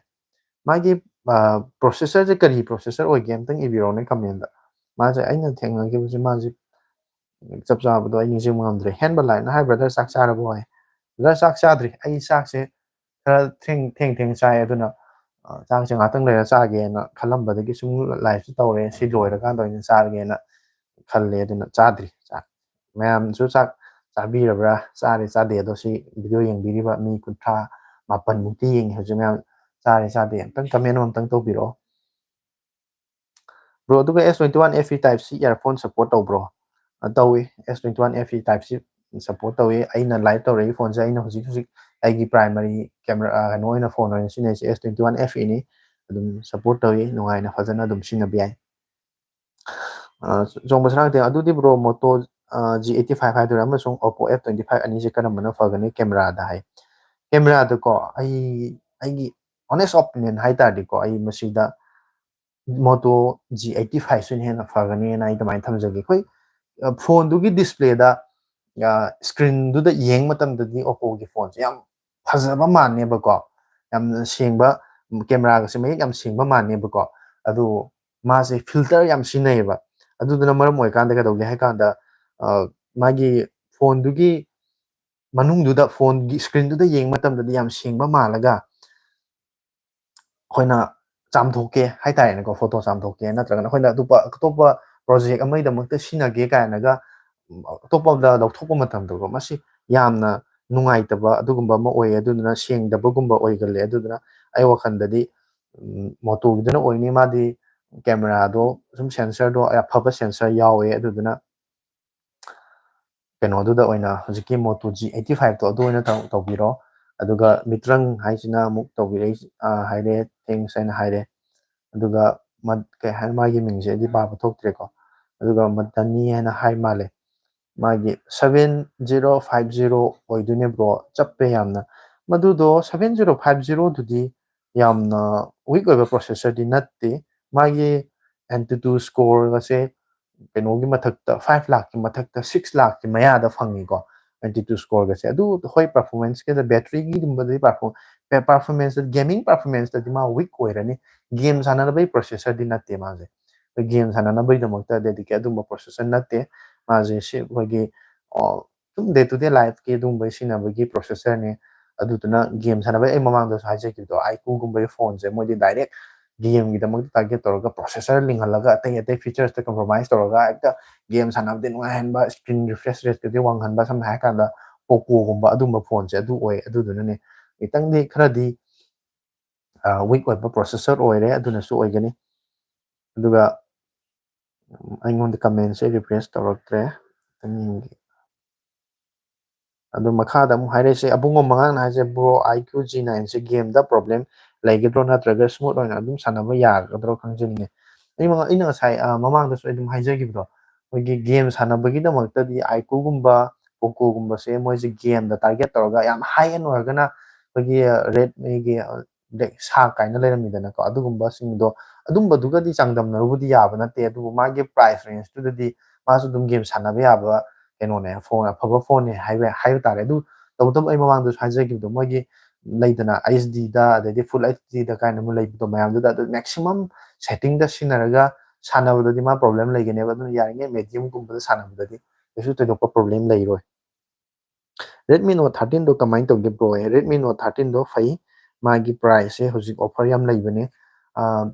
ꯃꯥꯒꯤ, ꯑ, ꯄ꯭ꯔꯣꯁꯦꯁꯔꯁꯦ ꯀꯔꯤ ꯄ꯭ꯔꯣꯁꯦꯁꯔ ꯑꯣꯏꯒꯦ ꯑꯝꯇꯪ ꯏꯕꯤꯔꯣꯅꯦ ꯀꯃꯦꯟꯗ꯫ ꯃꯥꯁꯦ ꯑꯩꯅ ꯊꯦꯡꯅꯈꯤꯕꯁꯦ, ꯃꯥꯁꯦ ꯆꯞ ꯆꯥꯕꯗꯣ ꯑꯩ ꯅꯤꯡꯁꯤꯡꯕ ꯉꯝꯗ꯭ꯔꯦ꯫ ꯍꯦꯟꯕ ꯂꯥꯏꯠꯅ ꯍꯥꯏ, "ꯕ꯭ꯔꯗꯔ, ꯆꯥꯛ ꯆꯥꯔꯕꯣ?" ꯍꯥꯏ꯫ "ꯕ꯭ꯔꯗꯔ, ꯆꯥꯛ ꯆꯥꯗ꯭ꯔꯤ꯫ ꯑꯩ ꯆꯥꯛꯁꯦ ꯈꯔ ꯊꯦꯡ, ꯊꯦꯡ, ꯊꯦꯡ ꯆꯥꯏ, ꯑꯗꯨꯅ, ꯑ, ꯆꯥꯛꯁꯦ ꯉꯥꯛꯇꯪ ꯂꯩꯔ ꯆꯥꯒꯦꯅ ꯈꯜꯂꯝꯕꯗꯒꯤ ꯁꯨꯝ ꯂꯥꯏꯐꯁꯨ ꯇꯧꯔꯦ꯫ ꯁꯤ ꯂꯣꯏꯔꯀꯥꯟꯗ ꯑꯣꯏꯅ ꯆꯥꯔꯒꯦꯅ ꯈꯜꯂꯦ, ꯑꯗꯨꯅ ꯆꯥꯗ꯭ꯔꯤ ꯆꯥꯛ꯫ ꯃꯌꯥꯝꯁꯨ ꯆꯥꯛ ꯆꯥꯕꯤꯔꯕ꯭ꯔꯥ?" ꯆꯥꯔꯦ ꯆꯥꯗꯦ, ꯑꯗꯣ ꯁꯤ ꯚꯤꯗꯤꯑꯣ ꯌꯦꯡꯕꯤꯔꯤꯕ ꯃꯤ ꯀꯨꯟꯊ꯭ꯔꯥ ꯃꯥꯄꯟ ꯃꯨꯛꯇꯤ ꯌꯦꯡꯉꯤ ꯍꯧꯖꯤꯛ ꯃꯌꯥꯝ꯫ ꯆꯥꯔꯦ ꯆꯥꯗꯦ ꯑꯝꯇꯪ ꯀꯃꯦꯟ ꯑꯃ ꯑꯝꯇꯪ ꯇꯧꯕꯤꯔꯛꯑꯣ꯫ ꯕ꯭ꯔꯣ, ꯑꯗꯨꯒ S twenty one F E Type C earphone support ꯇꯧꯕ꯭ꯔꯣ? ꯑ, ꯇꯧꯏ꯫ S twenty one F E Type C support ꯇꯧꯏ꯫ ꯑꯩꯅ ꯂꯥꯏꯚ ꯇꯧꯔꯛꯏ ꯐꯣꯟꯁꯦ, ꯑꯩꯅ ꯍꯧꯖꯤꯛ ꯍꯧꯖꯤꯛ ꯑꯩꯒꯤ ꯄ꯭ꯔꯥꯏꯃꯔꯤ ꯀꯦꯃꯦꯔꯥ, ꯑ, ꯀꯩꯅꯣ ꯑꯣꯏꯅ, ꯐꯣꯟ ꯑꯣꯏꯅ ꯁꯤꯖꯤꯟꯅꯔꯤꯁꯦ ꯑꯦꯁ ꯇ꯭ꯋꯦꯟꯇꯤ ꯋꯥꯟ ꯑꯦꯐ ꯏꯅꯤ꯫ ꯑꯗꯨꯝ ꯁꯞꯄꯣꯔꯠ ꯇꯧꯏ, ꯅꯨꯡꯉꯥꯏꯅ ꯐꯖꯅ ꯑꯗꯨꯝ ꯁꯤꯖꯤꯟꯅꯕ ꯌꯥꯏ꯫ ꯑ, ꯆꯣꯡꯕ ꯁꯅꯥ ꯀꯩꯊꯦꯜ, ꯑꯗꯨꯗꯤ ꯕ꯭ꯔꯣ, ꯃꯣꯇꯣ, ꯑ, ꯖꯤ ꯑꯩꯠꯇꯤ ꯐꯥꯏꯚ ꯍꯥꯏꯗꯣꯏꯔꯥ ꯑꯃꯁꯨꯡ ꯑꯣꯞꯄꯣ ꯑꯦꯐ ꯇ꯭ꯋꯦꯟꯇꯤ ꯐꯥꯏꯚ ꯑꯅꯤꯁꯦ ꯀꯔꯝꯕꯅ ꯐꯒꯅꯤ ꯀꯦꯃꯦꯔꯥꯗ ꯍꯥꯏ? ꯀꯦꯃꯦꯔꯥꯗꯀꯣ, ꯑꯩ, ꯑꯩꯒꯤ honest opinion ꯍꯥꯏ ꯇꯥꯔꯗꯤꯀꯣ, ꯑꯩ ꯃꯁꯤꯗ ꯃꯣꯇꯣ ꯖꯤ ꯑꯩꯠꯇꯤ ꯐꯥꯏꯚꯁꯤꯅ ꯍꯦꯟꯅ ꯐꯒꯅꯤꯅ ꯑꯩ ꯑꯗꯨꯃꯥꯏꯅ ꯊꯝꯖꯒꯦ꯫ ꯑꯩꯈꯣꯏ, ꯑ, ꯐꯣꯟꯗꯨꯒꯤ ꯗꯤꯁꯄ꯭ꯂꯦꯗ, ꯑ, ꯁ꯭ꯀ꯭ꯔꯤꯟꯗꯨꯗ ꯌꯦꯡ ꯃꯇꯝꯗꯗꯤ ꯑꯣꯞꯄꯣꯒꯤ ꯐꯣꯟꯁꯦ ꯌꯥꯝ ꯐꯖꯕ ꯃꯥꯟꯅꯦꯕꯀꯣ, ꯌꯥꯝꯅ ꯁꯦꯡꯕ, ꯀꯦꯃꯦꯔꯥꯒꯁꯦ ꯃꯌꯦꯛ ꯌꯥꯝ ꯁꯦꯡꯕ ꯃꯥꯟꯅꯦꯕꯀꯣ꯫ ꯑꯗꯨ ꯃꯥꯁꯦ ꯐꯤꯜꯇꯔ ꯌꯥꯝ ꯁꯤꯖꯤꯟꯅꯩꯌꯦꯕ꯫ ꯑꯗꯨꯗꯨꯅ ꯃꯔꯝ ꯑꯣꯏꯔꯀꯥꯟꯗ ꯀꯩꯗꯧꯒꯦ ꯍꯥꯏ ꯀꯥꯟꯗ, ꯑ, ꯃꯥꯒꯤ ꯐꯣꯟꯗꯨꯒꯤ ꯃꯅꯨꯡꯗꯨꯗ, ꯐꯣꯟꯒꯤ ꯁ꯭ꯀ꯭ꯔꯤꯟꯗꯨꯗ ꯌꯦꯡꯕ ꯃꯇꯝꯗꯗꯤ ꯌꯥꯝ ꯁꯦꯡꯕ ꯃꯥꯜꯂꯒ, ꯑꯩꯈꯣꯏꯅ ꯆꯥꯝꯊꯣꯛꯀꯦ ꯍꯥꯏꯇꯥꯔꯦꯅꯦꯀꯣ, ꯐꯣꯇꯣ ꯆꯥꯝꯊꯣꯛꯀꯦ, ꯅꯠꯇ꯭ꯔꯒꯅ ꯑꯩꯈꯣꯏꯅ ꯑꯇꯣꯞꯄ, ꯑꯇꯣꯞꯄ ꯄ꯭ꯔꯣꯖꯦꯛ ꯑꯃꯒꯤꯗꯃꯛꯇ ꯁꯤꯖꯤꯟꯅꯒꯦ ꯀꯥꯏꯅꯒ ꯑꯇꯣꯞꯄ ꯑꯃꯗ ꯂꯧꯊꯣꯛꯄ ꯃꯇꯝꯗꯀꯣ, ꯃꯁꯤ ꯌꯥꯝꯅ ꯅꯨꯡꯉꯥꯏꯇꯕ ꯑꯗꯨꯒꯨꯝꯕ ꯑꯃ ꯑꯣꯏꯌꯦ꯫ ꯑꯗꯨꯗꯨꯅ ꯁꯦꯡꯗꯕꯒꯨꯝꯕ ꯑꯣꯏꯒꯜꯂꯦ꯫ ꯑꯗꯨꯗꯨꯅ ꯑꯩ ꯋꯥꯈꯜꯗꯗꯤ, ꯎꯝ, ꯃꯣꯇꯣꯒꯤꯗꯨꯅ ꯑꯣꯏꯅꯤ꯫ ꯃꯥꯗꯤ ꯀꯦꯃꯦꯔꯥꯗꯣ ꯁꯨꯝ ꯁꯦꯟꯁꯔꯗꯣ ꯑꯐꯕ ꯁꯦꯟꯁꯔ ꯌꯥꯎꯋꯦ꯫ ꯑꯗꯨꯗꯨꯅ ꯀꯩꯅꯣꯗꯨꯗ ꯑꯣꯏꯅ, ꯍꯧꯖꯤꯛꯀꯤ ꯃꯣꯇꯣ ꯖꯤ ꯑꯩꯠꯇꯤ ꯐꯥꯏꯚꯇꯣ ꯑꯗꯨ ꯑꯣꯏꯅ ꯇꯧ-, ꯇꯧꯕꯤꯔꯣ꯫ ꯑꯗꯨꯒ ꯃꯤꯇ꯭ꯔꯪ ꯍꯥꯏꯁꯤꯅ ꯑꯃꯨꯛ ꯇꯧꯕꯤꯔꯛꯏ, ꯑ, ꯍꯥꯏꯔꯦ, ꯊꯦꯡꯁ ꯍꯥꯏꯅ ꯍꯥꯏꯔꯦ꯫ ꯑꯗꯨꯒ ꯃ-, ꯀꯩ ꯍꯥꯏ, ꯃꯥꯒꯤ ꯃꯤꯡꯁꯦ ꯑꯩꯗꯤ ꯄꯥꯕ ꯊꯣꯛꯇ꯭ꯔꯦꯀꯣ꯫ ꯑꯗꯨꯒ ꯃꯗꯅꯤ ꯍꯥꯏꯅ ꯍꯥꯏ ꯃꯥꯜꯂꯦ꯫ ꯃꯥꯒꯤ seven zero five zero ꯑꯣꯏꯗꯣꯏꯅꯦ, bro꯫ ꯆꯞꯄꯦ ꯌꯥꯝꯅ꯫ ꯃꯗꯨꯗꯣ seven zero five zeroꯗꯨꯗꯤ ꯌꯥꯝꯅ weak ꯑꯣꯏꯕ processorꯗꯤ ꯅꯠꯇꯦ꯫ ꯃꯥꯒꯤ AnTuTu scoreꯒꯁꯦ ꯀꯩꯅꯣꯒꯤ ꯃꯊꯛꯇ, five ꯂꯥꯛꯀꯤ ꯃꯊꯛꯇ, six ꯂꯥꯛꯀꯤ ꯃꯌꯥꯗ ꯐꯪꯉꯤꯀꯣ, AnTuTu scoreꯒꯁꯦ꯫ ꯑꯗꯨ ꯍꯣꯏ, performanceꯀꯤꯗ, batteryꯒꯤꯒꯨꯝꯕꯗꯗꯤ perform-, performanceꯇ, gaming performanceꯇꯗꯤ ꯃꯥ weak ꯑꯣꯏꯔꯅꯤ꯫ Game ꯁꯥꯟꯅꯅꯕꯒꯤ processorꯗꯤ ꯅꯠꯇꯦ ꯃꯥꯁꯦ꯫ Game ꯁꯥꯟꯅꯅꯕꯒꯤꯗꯃꯛꯇ dedicate ꯑꯗꯨꯝꯕ processor ꯅꯠꯇꯦ꯫ ꯃꯥꯁꯦ ꯁꯤ ꯑꯩꯈꯣꯏꯒꯤ, ꯑ, ꯑꯗꯨꯝ day to day lifeꯀꯤ ꯑꯗꯨꯒꯨꯝꯕ ꯁꯤꯖꯤꯟꯅꯕꯒꯤ processorꯅꯦ꯫ ꯑꯗꯨꯗꯨꯅ game ꯁꯥꯟꯅꯕꯒꯤ, ꯑꯩ ꯃꯃꯥꯡꯗꯁꯨ ꯍꯥꯏꯖꯈꯤꯕꯗꯣ, iQOOꯒꯨꯝꯕꯒꯤ phoneꯁꯦ ꯃꯣꯏꯗꯤ direct gameꯒꯤꯗꯃꯛꯇ target ꯇꯧꯔꯒ processor ꯂꯤꯡꯍꯜꯂꯒ ꯑꯇꯩ ꯑꯇꯩ featuresꯇ compromise ꯇꯧꯔꯒ ꯍꯦꯛꯇ game ꯁꯥꯟꯅꯕꯗꯤ ꯅꯨꯡꯉꯥꯏꯍꯟꯕ, screen refresh rateꯀꯗꯤ ꯋꯥꯡꯍꯟꯕ, ꯁꯝꯅ ꯍꯥꯏꯔꯀꯥꯟꯗ Pocoꯒꯨꯝꯕ ꯑꯗꯨꯝꯕ phoneꯁꯦ ꯑꯗꯨ ꯑꯣꯏ꯫ ꯑꯗꯨꯗꯨꯅꯅꯦ ꯈꯤꯇꯪꯗꯤ ꯈꯔꯗꯤ, ꯑ, weak ꯑꯣꯏꯕ processor ꯑꯣꯏꯔꯦ, ꯑꯗꯨꯅꯁꯨ ꯑꯣꯏꯒꯅꯤ꯫ ꯑꯗꯨꯒ, ꯎꯝ, ꯑꯩꯉꯣꯟꯗ commentꯁꯦ refresh ꯇꯧꯔꯛꯇ꯭ꯔꯦ꯫ ꯈꯤꯇꯪ ꯌꯦꯡꯒꯦ꯫ ꯑꯗꯨ ꯃꯈꯥꯗ ꯑꯃꯨꯛ ꯍꯥꯏꯔꯛꯏꯁꯦ, ꯑꯕꯨꯡꯉꯣ ꯃꯉꯥꯡꯅ ꯍꯥꯏꯁꯦ, "Bro, iQOO G nineꯁꯦ gameꯗ problem ꯂꯩꯒꯗ꯭ꯔꯣ, ꯅꯠꯇ꯭ꯔꯒ smooth ꯑꯣꯏꯅ ꯑꯗꯨꯝ ꯁꯥꯟꯅꯕ ꯌꯥꯒꯗ꯭ꯔꯣ ꯈꯪꯖꯅꯤꯡꯉꯦ"꯫ ꯑꯩ ꯃꯉ-, ꯑꯩꯅ ꯉꯁꯥꯏ, ꯑ, ꯃꯃꯥꯡꯗꯁꯨ ꯑꯩ ꯑꯗꯨꯝ ꯍꯥꯏꯖꯈꯤꯕꯗꯣ, ꯑꯩꯈꯣꯏꯒꯤ game ꯁꯥꯟꯅꯕꯒꯤꯗꯃꯛꯇꯗꯤ iQOOꯒꯨꯝꯕ, Pocoꯒꯨꯝꯕꯁꯦ ꯃꯣꯏꯁꯦ gameꯗ target ꯇꯧꯔꯒ, ꯌꯥꯝ high end ꯑꯣꯏꯔꯒꯅ ꯑꯩꯈꯣꯏꯒꯤ, ꯑ, Redmiꯒꯤ, ꯑ, ꯁꯥ ꯀꯥꯏꯅ ꯂꯩꯔꯝꯃꯤꯗꯅꯀꯣ, ꯑꯗꯨꯒꯨꯝꯕꯁꯤꯡꯗꯣ, ꯑꯗꯨꯝꯕꯗꯨꯒꯗꯤ ꯆꯥꯡꯗꯝꯅꯔꯨꯕꯗꯤ ꯌꯥꯕ ꯅꯠꯇꯦ꯫ ꯑꯗꯨꯕꯨ ꯃꯥꯒꯤ price rangeꯇꯨꯗꯗꯤ ꯃꯥꯁꯨ ꯑꯗꯨꯝ game ꯁꯥꯟꯅꯕ ꯌꯥꯕ ꯀꯩꯅꯣꯅꯦ, phone, ꯑꯐꯕ phoneꯅꯦ ꯍꯥꯏꯕ, ꯍꯥꯏꯕ ꯇꯥꯔꯦ꯫ ꯑꯗꯨ ꯇꯧꯕꯇꯕꯨ ꯑꯩ ꯃꯃꯥꯡꯗꯁꯨ ꯍꯥꯏꯖꯈꯤꯕꯗꯣ, ꯃꯣꯏꯒꯤ ꯂꯩꯗꯅ, HDꯗ, ꯑꯗꯩꯗꯤ full HDꯗ ꯀꯥꯏꯅ ꯑꯃ ꯂꯩꯕꯗꯣ, ꯃꯌꯥꯝꯗꯨꯗ ꯑꯗꯨ maximum settingꯗ ꯁꯤꯖꯤꯟꯅꯔꯒ ꯁꯥꯟꯅꯕꯗꯗꯤ ꯃꯥ problem ꯂꯩꯒꯅꯦꯕ꯫ ꯑꯗꯨꯅ ꯌꯥꯔꯤꯉꯩ mediumꯒꯨꯝꯕꯗ ꯁꯥꯟꯅꯕꯗꯗꯤ ꯀꯩꯁꯨ ꯊꯣꯏꯗꯣꯛꯄ problem ꯂꯩꯔꯣꯏ꯫ Redmi Note thirteenꯗꯣ ꯀꯃꯥꯏꯅ ꯇꯧꯒꯦ, bro? Redmi Note thirteenꯗꯣ ꯐꯩ, ꯃꯥꯒꯤ priceꯁꯦ ꯍꯧꯖꯤꯛ offer ꯌꯥꯝ ꯂꯩꯕꯅꯦ꯫ ꯑꯥ,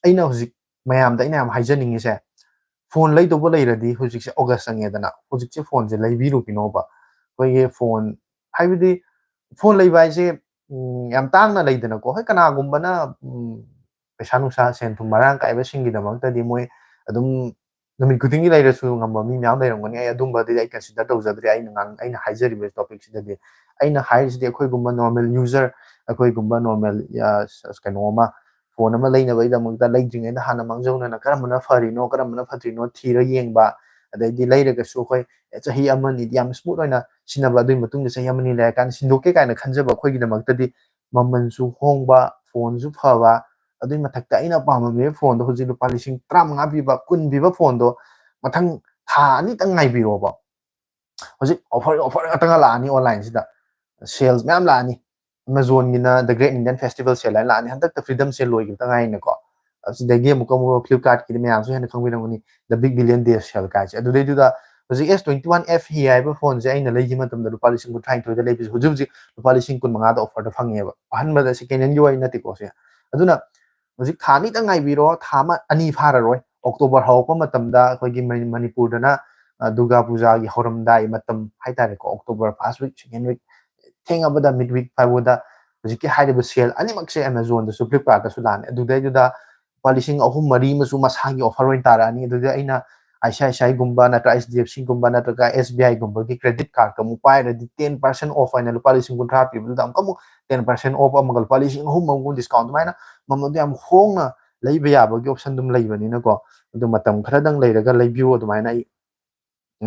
ꯑꯩꯅ ꯍꯧꯖꯤꯛ ꯃꯌꯥꯝꯗ ꯑꯩꯅ ꯌꯥꯝ ꯍꯥꯏꯖꯅꯤꯡꯉꯤꯁꯦ, ꯐꯣꯟ ꯂꯩꯗꯧꯕ ꯂꯩꯔꯗꯤ ꯍꯧꯖꯤꯛꯁꯦ ꯑꯣꯒꯁ ꯆꯪꯉꯦꯗꯅ, ꯍꯧꯖꯤꯛꯁꯦ ꯐꯣꯟꯁꯦ ꯂꯩꯕꯤꯔꯨꯈꯤꯅꯣꯕ꯫ ꯑꯩꯈꯣꯏꯒꯤ ꯐꯣꯟ, ꯍꯥꯏꯕꯗꯤ ꯐꯣꯟ ꯂꯩꯕ ꯍꯥꯏꯁꯦ ꯌꯥꯝ ꯇꯥꯡꯅ ꯂꯩꯗꯅꯀꯣ꯫ ꯍꯣꯏ, ꯀꯅꯥꯒꯨꯝꯕꯅ ꯄꯩꯁꯥ ꯅꯨꯡꯁꯥ, ꯁꯦꯟ ꯊꯨꯝ ꯃꯔꯥꯡ ꯀꯥꯏꯕꯁꯤꯡꯒꯤꯗꯃꯛꯇꯗꯤ ꯃꯣꯏ ꯑꯗꯨꯝ ꯅꯨꯃꯤꯠ ꯈꯨꯗꯤꯡꯒꯤ ꯂꯩꯔꯁꯨ ꯉꯝꯕ ꯃꯤ ꯃꯌꯥꯝ ꯂꯩꯔꯝꯒꯅꯤ꯫ ꯑꯩ ꯑꯗꯨꯝꯕꯗꯤ ꯑꯩ ꯀꯟꯁꯤꯗꯔ ꯇꯧꯖꯗ꯭ꯔꯦ꯫ ꯑꯩꯅ ꯉꯥꯡ-, ꯑꯩꯅ ꯍꯥꯏꯖꯔꯤꯕ ꯇꯣꯄꯤꯛꯁꯤꯗꯗꯤ, ꯑꯩꯅ ꯍꯥꯏꯔꯤꯁꯤꯗꯤ ꯑꯩꯈꯣꯏꯒꯨꯝꯕ ꯅꯣꯔꯃꯦꯜ ꯌꯨꯖꯔ, ꯑꯩꯈꯣꯏꯒꯨꯝꯕ ꯅꯣꯔꯃꯦꯜ ꯀꯩꯅꯣ ꯑꯃ, ꯐꯣꯟ ꯑꯃ ꯂꯩꯅꯕꯒꯤꯗꯃꯛꯇ ꯂꯩꯗ꯭ꯔꯤꯉꯩꯗ ꯍꯥꯟꯅ ꯃꯥꯡꯖꯧꯅꯅ ꯀꯔꯝꯕꯅ ꯐꯔꯤꯅꯣ, ꯀꯔꯝꯕꯅ ꯐꯠꯇ꯭ꯔꯤꯅꯣ ꯊꯤꯔ ꯌꯦꯡꯕ, ꯑꯗꯩꯗꯤ ꯂꯩꯔꯒꯁꯨ ꯑꯩꯈꯣꯏ ꯆꯍꯤ ꯑꯃꯅꯤꯗꯤ ꯌꯥꯝ ꯁ꯭ꯃꯨꯠ ꯑꯣꯏꯅ ꯁꯤꯖꯤꯟꯅꯕ, ꯑꯗꯨꯒꯤ ꯃꯇꯨꯡꯗ ꯆꯍꯤ ꯑꯃꯅꯤ ꯂꯩꯔꯀꯥꯟꯗ ꯁꯤꯟꯗꯣꯛꯀꯦ ꯀꯥꯏꯅ ꯈꯟꯖꯕ ꯑꯩꯈꯣꯏꯒꯤꯗꯃꯛꯇꯗꯤ ꯃꯃꯜꯁꯨ ꯍꯣꯡꯕ, ꯐꯣꯟꯁꯨ ꯐꯕ, ꯑꯗꯨꯒꯤ ꯃꯊꯛꯇ ꯑꯩꯅ ꯄꯥꯝꯃꯝꯃꯤꯕ ꯐꯣꯟꯗꯣ, ꯍꯧꯖꯤꯛ ꯂꯨꯄꯥ ꯂꯤꯁꯤꯡ ꯇꯔꯥꯃꯉꯥ ꯄꯤꯕ, ꯀꯨꯟ ꯄꯤꯕ ꯐꯣꯟꯗꯣ ꯃꯊꯪ ꯊꯥ ꯑꯅꯤꯇꯪ ꯉꯥꯏꯕꯤꯔꯣꯕ꯫ ꯍꯧꯖꯤꯛ ꯑꯣꯐꯔ, ꯑꯣꯐꯔ ꯉꯥꯛꯇ ꯂꯥꯛꯑꯅꯤ ꯑꯣꯟꯂꯥꯏꯟꯁꯤꯗ, ꯁꯦꯜꯁ ꯃꯌꯥꯝ ꯂꯥꯛꯑꯅꯤ꯫ ꯑꯦꯃꯥꯖꯣꯟꯒꯤꯅ The Great Indian Festival Sale ꯍꯥꯏꯅ ꯂꯥꯛꯑꯅꯤ, ꯍꯟꯗꯛꯇ Freedom Sale ꯂꯣꯏꯈꯤꯕꯇ ꯉꯥꯏꯔꯤꯅꯀꯣ꯫ ꯑꯁꯤꯗꯒꯤ ꯑꯃꯨꯛꯀ ꯑꯃꯨꯛ Flipkartꯀꯤꯗꯤ ꯃꯌꯥꯝꯁꯨ ꯍꯦꯟꯅ ꯈꯪꯕꯤꯔꯝꯒꯅꯤ, The Big Billion Day Sale ꯀꯥꯏꯁꯦ꯫ ꯑꯗꯨꯗꯩꯗꯨꯗ ꯍꯧꯖꯤꯛ S twenty one F E ꯍꯥꯏꯕ ꯐꯣꯟꯁꯦ ꯑꯩꯅ ꯂꯩꯈꯤꯕ ꯃꯇꯝꯗ ꯂꯨꯄꯥ ꯂꯤꯁꯤꯡ ꯀꯨꯟꯊ꯭ꯔꯥꯅꯤꯊꯣꯏꯗ ꯂꯩꯕꯁꯦ ꯍꯧꯖꯤꯛ ꯍꯧꯖꯤꯛ ꯂꯨꯄꯥ ꯂꯤꯁꯤꯡ ꯀꯨꯟꯃꯉꯥꯗ ꯑꯣꯐꯔꯗ ꯐꯪꯉꯦꯕ꯫ ꯑꯍꯟꯕꯗ, ꯁꯦꯀꯦꯟ ꯍꯦꯟꯒꯤ ꯋꯥꯔꯤ ꯅꯠꯇꯦꯀꯣ ꯁꯦ꯫ ꯑꯗꯨꯅ ꯍꯧꯖꯤꯛ ꯊꯥ ꯑꯅꯤꯇꯪ ꯉꯥꯏꯕꯤꯔꯣ, ꯊꯥ ꯑꯃ ꯑꯅꯤ ꯐꯥꯔꯔꯣꯏ꯫ ꯑꯣꯛꯇꯣꯕꯔ ꯍꯧꯔꯛꯄ ꯃꯇꯝꯗ ꯑꯩꯈꯣꯏꯒꯤ ꯃꯅꯤ-, ꯃꯅꯤꯄꯨꯔꯗꯅ, ꯑ, ꯗꯨꯔꯒꯥ ꯄꯨꯖꯥꯒꯤ ꯍꯧꯔꯝꯗꯥꯏ ꯃꯇꯝ ꯍꯥꯏꯇꯥꯔꯦꯀꯣ, October first week, second week, ꯊꯦꯡꯉꯕꯗ mid week ꯐꯥꯎꯕꯗ ꯍꯧꯖꯤꯛꯀꯤ ꯍꯥꯏꯔꯤꯕ ꯁꯦꯜ ꯑꯅꯤꯃꯛꯁꯦ ꯑꯦꯃꯥꯖꯣꯟꯗꯁꯨ, ꯐ꯭ꯂꯤꯞꯀꯥꯔꯠꯇꯁꯨ ꯂꯥꯛꯑꯅꯤ꯫ ꯑꯗꯨꯗꯩꯗꯨꯗ ꯂꯨꯄꯥ ꯂꯤꯁꯤꯡ ꯑꯍꯨꯝ ꯃꯔꯤ ꯑꯃꯁꯨ ꯃꯁꯥꯒꯤ ꯑꯣꯐꯔ ꯑꯣꯏꯅ ꯇꯥꯔꯛꯑꯅꯤ꯫ ꯑꯗꯨꯗ ꯑꯩꯅ I C I C I ꯒꯨꯝꯕ ꯅꯠꯇ꯭ꯔꯒ H D F C ꯒꯨꯝꯕ ꯅꯠꯇ꯭ꯔꯒ S B I ꯒꯨꯝꯕꯒꯤ credit cardꯀ ꯑꯃꯨꯛ ꯄꯥꯏꯔꯗꯤ ten percent off ꯍꯥꯏꯅ ꯂꯨꯄꯥ ꯂꯤꯁꯤꯡ ꯀꯨꯟꯊ꯭ꯔꯥ ꯄꯤꯕꯗꯨꯗ ꯑꯃꯨꯛꯀ ꯑꯃꯨꯛ ten percent off ꯑꯃꯒ ꯂꯨꯄꯥ ꯂꯤꯁꯤꯡ ꯑꯍꯨꯝ ꯑꯃꯨꯛ discount, ꯑꯗꯨꯃꯥꯏꯅ ꯃꯃꯜꯗꯣ ꯌꯥꯝ ꯍꯣꯡꯅ ꯂꯩꯕ ꯌꯥꯕꯒꯤ option ꯑꯗꯨꯝ ꯂꯩꯕꯅꯤꯅꯀꯣ꯫ ꯑꯗꯨ ꯃꯇꯝ ꯈꯔꯗꯪ ꯂꯩꯔꯒ ꯂꯩꯕꯤꯌꯨ, ꯑꯗꯨꯃꯥꯏꯅ ꯑꯩ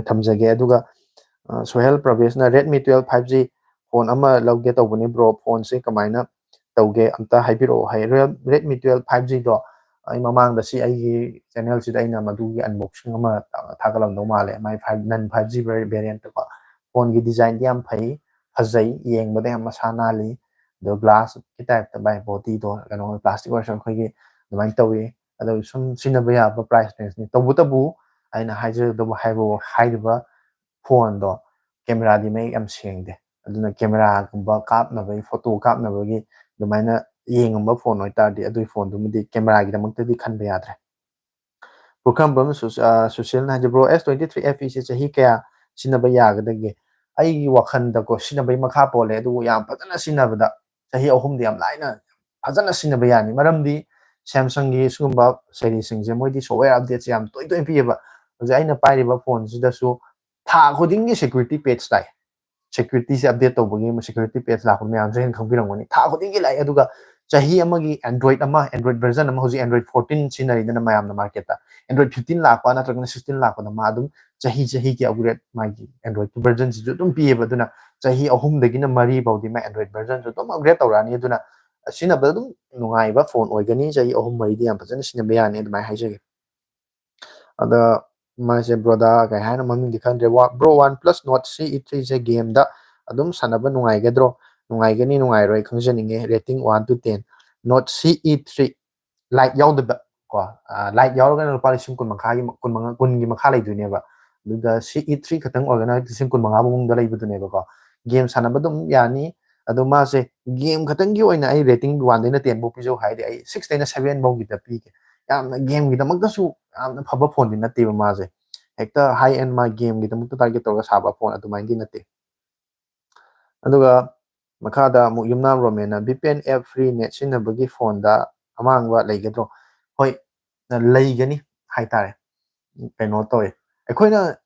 ꯊꯝꯖꯒꯦ꯫ ꯑꯗꯨꯒ, ꯑ, Sohail ꯄ꯭ꯔꯚꯦꯁꯅ Redmi twelve five G phone ꯑꯃ ꯂꯧꯒꯦ ꯇꯧꯕꯅꯤ bro, ꯐꯣꯟꯁꯦ ꯀꯃꯥꯏꯅ ꯇꯧꯒꯦ ꯑꯝꯇ ꯍꯥꯏꯕꯤꯔꯛꯑꯣ ꯍꯥꯏ꯫ Real-, Redmi twelve five Gꯗꯣ ꯑꯩ ꯃꯃꯥꯡꯗ ꯁꯤ ꯑꯩꯒꯤ ꯆꯦꯅꯦꯜꯁꯤꯗ ꯑꯩꯅ ꯃꯗꯨꯒꯤ unboxing ꯑꯃ, ꯑ, ꯊꯥꯒꯠꯂꯝꯗꯧ ꯃꯥꯜꯂꯦ꯫ ꯃꯥꯏ five, non five G vari-, variantꯀꯣ꯫ ꯐꯣꯟꯒꯤ designꯗꯤ ꯌꯥꯝ ꯐꯩ, ꯐꯖꯩ, ꯌꯦꯡꯕꯗ ꯌꯥꯝ ꯃꯁꯥ ꯅꯥꯜꯂꯤ꯫ ꯑꯗꯣ glassꯀꯤ typeꯇ ꯃꯥꯏ bodyꯗꯣ ꯀꯩꯅꯣ plastic ꯑꯣꯏꯔꯁꯨ ꯑꯩꯈꯣꯏꯒꯤ ꯑꯗꯨꯃꯥꯏꯅ ꯇꯧꯋꯤ꯫ ꯑꯗꯣ ꯁꯨꯝ ꯁꯤꯖꯤꯟꯅꯕ ꯌꯥꯕ price rangeꯅꯤ꯫ ꯇꯧꯕꯇꯕꯨ ꯑꯩꯅ ꯍꯥꯏꯖꯒꯗꯕ ꯍꯥꯏꯕ, ꯍꯥꯏꯔꯤꯕ ꯐꯣꯟꯗꯣ cameraꯗꯤ ꯃꯌꯦꯛ ꯌꯥꯝ ꯁꯦꯡꯗꯦ꯫ ꯑꯗꯨꯅ cameraꯒꯨꯝꯕ ꯀꯥꯞꯅꯕꯒꯤ, photo ꯀꯥꯞꯅꯕꯒꯤ ꯑꯗꯨꯃꯥꯏꯅ ꯌꯦꯡꯉꯝꯕ ꯐꯣꯟ ꯑꯣꯏꯇꯥꯔꯗꯤ ꯑꯗꯨꯒꯤ ꯐꯣꯟꯗꯨꯃꯗꯤ cameraꯒꯤꯗꯃꯛꯇꯗꯤ ꯈꯟꯕ ꯌꯥꯗ꯭ꯔꯦ꯫ ꯄꯨꯈ꯭ꯔꯝꯕꯝ ꯁꯨ- ꯑ, ꯁꯨꯁꯤꯜꯅ ꯍꯥꯏꯁꯦ, "Bro, S twenty three F E ꯁꯦ ꯆꯍꯤ ꯀꯌꯥ ꯁꯤꯖꯤꯟꯅꯕ ꯌꯥꯒꯗꯒꯦ?" ꯑꯩꯒꯤ ꯋꯥꯈꯜꯗꯀꯣ, ꯁꯤꯖꯤꯟꯅꯕꯒꯤ ꯃꯈꯥ ꯄꯣꯜꯂꯦ, ꯑꯗꯨꯕꯨ ꯌꯥꯝ ꯐꯖꯅ ꯁꯤꯖꯤꯟꯅꯕꯗ ꯆꯍꯤ ꯑꯍꯨꯝꯗꯤ ꯌꯥꯝ ꯂꯥꯏꯅ ꯐꯖꯅ ꯁꯤꯖꯤꯟꯅꯕ ꯌꯥꯅꯤ꯫ ꯃꯔꯝꯗꯤ Samsungꯒꯤ ꯁꯤꯒꯨꯝꯕ ꯁꯦꯔꯤꯁꯤꯡꯁꯦ ꯃꯣꯏꯗꯤ software updateꯁꯦ ꯌꯥꯝ ꯇꯣꯏ ꯇꯣꯏꯅ ꯄꯤꯌꯦꯕ꯫ ꯍꯧꯖꯤꯛ ꯑꯩꯅ ꯄꯥꯏꯔꯤꯕ ꯐꯣꯟꯁꯤꯗꯁꯨ ꯊꯥ ꯈꯨꯗꯤꯡꯒꯤ security patch ꯂꯥꯛꯑꯦ꯫ Securityꯁꯦ update ꯇꯧꯕꯒꯤ security patch ꯂꯥꯛꯄ ꯃꯌꯥꯝꯁꯨ ꯍꯦꯟꯅ ꯈꯪꯕꯤꯔꯝꯒꯅꯤ꯫ ꯊꯥ ꯈꯨꯗꯤꯡꯒꯤ ꯂꯥꯛꯑꯦ꯫ ꯑꯗꯨꯒ ꯆꯍꯤ ꯑꯃꯒꯤ Android ꯑꯃ, Android version ꯑꯃ, ꯍꯧꯖꯤꯛ Android fourteen ꯁꯤꯖꯤꯟꯅꯔꯤꯗꯅ ꯃꯌꯥꯝꯅ marketꯇ, Android fifteen ꯂꯥꯛꯄ ꯅꯠꯇ꯭ꯔꯒꯅ sixteen ꯂꯥꯛꯄꯗ ꯃꯥ ꯑꯗꯨꯝ ꯆꯍꯤ ꯆꯍꯤꯒꯤ upgrade, ꯃꯥꯒꯤ Android versionꯁꯤꯁꯨ ꯑꯗꯨꯝ ꯄꯤꯌꯦꯕ꯫ ꯑꯗꯨꯅ ꯆꯍꯤ ꯑꯍꯨꯝꯗꯒꯤꯅ ꯃꯔꯤ ꯐꯥꯎꯗꯤ ꯃꯥ Android versionꯁꯨ ꯑꯗꯨꯝ upgrade ꯇꯧꯔꯛꯑꯅꯤ꯫ ꯑꯗꯨꯅ ꯁꯤꯖꯤꯟꯅꯕꯗ ꯑꯗꯨꯝ ꯅꯨꯡꯉꯥꯏꯕ ꯐꯣꯟ ꯑꯣꯏꯒꯅꯤ꯫ ꯆꯍꯤ ꯑꯍꯨꯝ ꯃꯔꯤꯗꯤ ꯌꯥꯝ ꯐꯖꯅ ꯁꯤꯖꯤꯟꯅꯕ ꯌꯥꯅꯤ, ꯑꯗꯨꯃꯥꯏꯅ ꯍꯥꯏꯖꯒꯦ꯫ ꯑꯗ ꯃꯥꯁꯦ ꯕ꯭ꯔꯣꯗ ꯀꯩ ꯍꯥꯏꯅꯣ ꯃꯃꯤꯡꯗꯤ ꯈꯪꯗ꯭ꯔꯦ꯫ Bro, OnePlus Nord C E threeꯁꯦ gameꯗ ꯑꯗꯨꯝ ꯁꯥꯟꯅꯕ ꯅꯨꯡꯉꯥꯏꯒꯗ꯭ꯔꯣ? ꯅꯨꯡꯉꯥꯏꯒꯅꯤ ꯅꯨꯡꯉꯥꯏꯔꯣꯏ ꯈꯪꯖꯅꯤꯡꯉꯦ꯫ Rating one to ten꯫ Nord C E three Lite ꯌꯥꯎꯗꯕ ꯀꯣ, Lite ꯌꯥꯎꯔꯒꯅ ꯂꯨꯄꯥ ꯂꯤꯁꯤꯡ ꯀꯨꯟ ꯃꯈꯥꯒꯤ, ꯀꯨꯟ ꯃꯉꯥ, ꯀꯨꯟꯒꯤ ꯃꯈꯥ ꯂꯩꯗꯣꯏꯅꯦꯕ꯫ ꯑꯗꯨꯒ C E three ꯈꯛꯇꯪ ꯑꯣꯏꯔꯒꯅ ꯂꯤꯁꯤꯡ ꯀꯨꯟ ꯃꯉꯥ ꯐꯥꯎꯕꯗ ꯂꯩꯕꯗꯨꯅꯦꯕꯀꯣ꯫ Game ꯁꯥꯟꯅꯕ ꯑꯗꯨꯝ ꯌꯥꯅꯤ꯫ ꯑꯗꯣ ꯃꯥꯁꯦ game ꯈꯛꯇꯪꯒꯤ ꯑꯣꯏꯅ ꯑꯩ rating one ꯗꯩꯅ ten ꯐꯥꯎ ꯄꯤꯖꯧ ꯍꯥꯏꯔꯗꯤ ꯑꯩ six ꯇꯩꯅ seven ꯐꯥꯎꯒꯤꯗ ꯄꯤꯒꯦ꯫ ꯌꯥꯝꯅ gameꯒꯤꯗꯃꯛꯇꯁꯨ ꯌꯥꯝꯅ ꯐꯕ ꯐꯣꯟꯗꯤ ꯅꯠꯇꯦꯕ ꯃꯥꯁꯦ꯫ ꯍꯦꯛꯇ high end ꯃꯥ gameꯒꯤꯗꯃꯛꯇ target ꯇꯧꯔꯒ ꯁꯥꯕ ꯐꯣꯟ ꯑꯗꯨꯃꯥꯏꯅꯗꯤ ꯅꯠꯇꯦ꯫ ꯑꯗꯨꯒ ꯃꯈꯥꯗ ꯑꯃꯨꯛ ꯌꯨꯝꯅꯥꯝ ꯔꯣꯃꯦꯟꯅ, "VPN app free net ꯁꯤꯖꯤꯟꯅꯕꯒꯤ ꯐꯣꯟꯗ ꯑꯃꯥꯡꯕ ꯂꯩꯒꯗ꯭ꯔꯣ?" ꯍꯣꯏ, ꯂꯩꯒꯅꯤ ꯍꯥꯏꯇꯥꯔꯦ꯫ ꯀꯩꯅꯣ ꯇꯧꯋꯦ, ꯑꯩꯈꯣꯏꯅ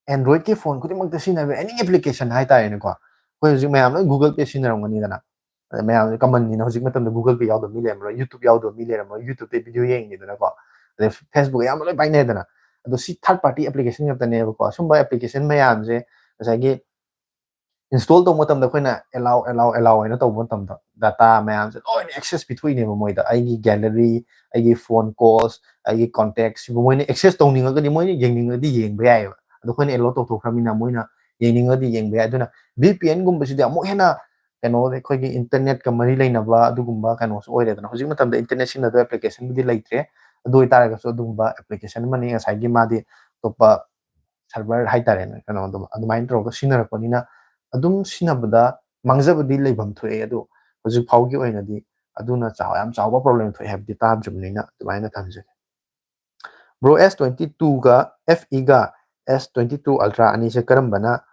Androidꯀꯤ ꯐꯣꯟ ꯈꯨꯗꯤꯡꯃꯛꯇ ꯁꯤꯖꯤꯟꯅꯕ any application ꯍꯥꯏꯇꯥꯔꯦꯅꯦꯀꯣ꯫ ꯑꯩꯈꯣꯏ ꯍꯧꯖꯤꯛ ꯃꯌꯥꯝ ꯂꯣꯏ Google Pay ꯁꯤꯖꯤꯟꯅꯔꯝꯒꯅꯤꯗꯅ꯫ ꯑꯗ ꯃꯌꯥꯝꯁꯦ commonꯅꯤꯅ ꯍꯧꯖꯤꯛ ꯃꯇꯝꯗ Google Pay ꯌꯥꯎꯗꯕ ꯃꯤ ꯂꯩꯔꯝꯃꯔꯣꯏ, YouTube ꯌꯥꯎꯗꯕ ꯃꯤ ꯂꯩꯔꯝꯃꯔꯣꯏ, YouTubeꯇ video ꯌꯦꯡꯉꯤꯗꯅꯀꯣ꯫ ꯑꯗꯩ Facebook ꯑꯌꯥꯝꯕ ꯂꯣꯏ ꯄꯥꯏꯅꯩꯗꯅ꯫ ꯑꯗꯣ ꯁꯤ third party application ꯉꯥꯛꯇꯅꯦꯕꯀꯣ꯫ ꯁꯨꯝꯕ application ꯃꯌꯥꯝꯁꯦ ꯉꯁꯥꯏꯒꯤ install ꯇꯧꯕ ꯃꯇꯝꯗ ꯑꯩꯈꯣꯏꯅ allow, allow, allow ꯍꯥꯏꯅ ꯇꯧꯕ ꯃꯇꯝꯗ data ꯃꯌꯥꯝꯁꯦ ꯂꯣꯏꯅ access ꯄꯤꯊꯣꯛꯏꯅꯦꯕ ꯃꯣꯏꯗ꯫ ꯑꯩꯒꯤ gallery, ꯑꯩꯒꯤ phone calls, ꯑꯩꯒꯤ contact ꯁꯤꯕꯨ ꯃꯣꯏꯅ access ꯇꯧꯅꯤꯡꯉꯒꯗꯤ, ꯃꯣꯏꯅ ꯌꯦꯡꯅꯤꯡꯉꯒꯗꯤ ꯌꯦꯡꯕ ꯌꯥꯏꯑꯕ꯫ ꯑꯗꯣ ꯑꯩꯈꯣꯏꯅ allow ꯇꯧꯊꯣꯛꯈ꯭ꯔꯕꯅꯤꯅ ꯃꯣꯏꯅ ꯌꯦꯡꯅꯤꯡꯉꯒꯗꯤ ꯌꯦꯡꯕ ꯌꯥꯏ꯫ ꯑꯗꯨꯅ VPNꯒꯨꯝꯕꯁꯤꯗꯤ ꯑꯃꯨꯛ ꯍꯦꯟꯅ ꯀꯩꯅꯣ, ꯑꯩꯈꯣꯏꯒꯤ internetꯀ ꯃꯔꯤ ꯂꯩꯅꯕ ꯑꯗꯨꯒꯨꯝꯕ ꯀꯩꯅꯣꯁꯨ ꯑꯣꯏꯔꯦꯗꯅ꯫ ꯍꯧꯖꯤꯛ ꯃꯇꯝꯗ internet ꯁꯤꯖꯤꯟꯅꯗꯕ applicationꯕꯨꯗꯤ ꯂꯩꯇ꯭ꯔꯦ, ꯑꯗꯨ ꯑꯣꯏꯇꯥꯔꯒꯁꯨ ꯑꯗꯨꯒꯨꯝꯕ application ꯑꯃꯅꯤ꯫ ꯉꯁꯥꯏꯒꯤ ꯃꯥꯗꯤ ꯑꯇꯣꯞꯄ server ꯍꯥꯏꯇꯥꯔꯦꯅꯦ, ꯀꯩꯅꯣ ꯑꯗꯨꯝ ꯑꯗꯨꯃꯥꯏꯅ ꯇꯧꯔꯒ ꯁꯤꯖꯤꯟꯅꯔꯛꯄꯅꯤꯅ ꯑꯗꯨꯝ ꯁꯤꯖꯤꯟꯅꯕꯗ ꯃꯥꯡꯖꯕꯗꯤ ꯂꯩꯐꯝ ꯊꯣꯛꯑꯦ꯫ ꯑꯗꯣ ꯍꯧꯖꯤꯛ ꯐꯥꯎꯒꯤ ꯑꯣꯏꯅꯗꯤ ꯑꯗꯨꯅ ꯆꯥꯎ-, ꯌꯥꯝ ꯆꯥꯎꯕ problem ꯊꯣꯛꯑꯦ ꯍꯥꯏꯕꯗꯤ ꯇꯥꯗ꯭ꯔꯤꯕꯅꯤꯅ ꯑꯗꯨꯃꯥꯏꯅ ꯊꯝꯖꯒꯦ꯫ Bro, S twenty two ꯒ F E ꯒ S twenty two Ultra ꯑꯅꯤꯁꯦ ꯀꯔꯝꯕꯅ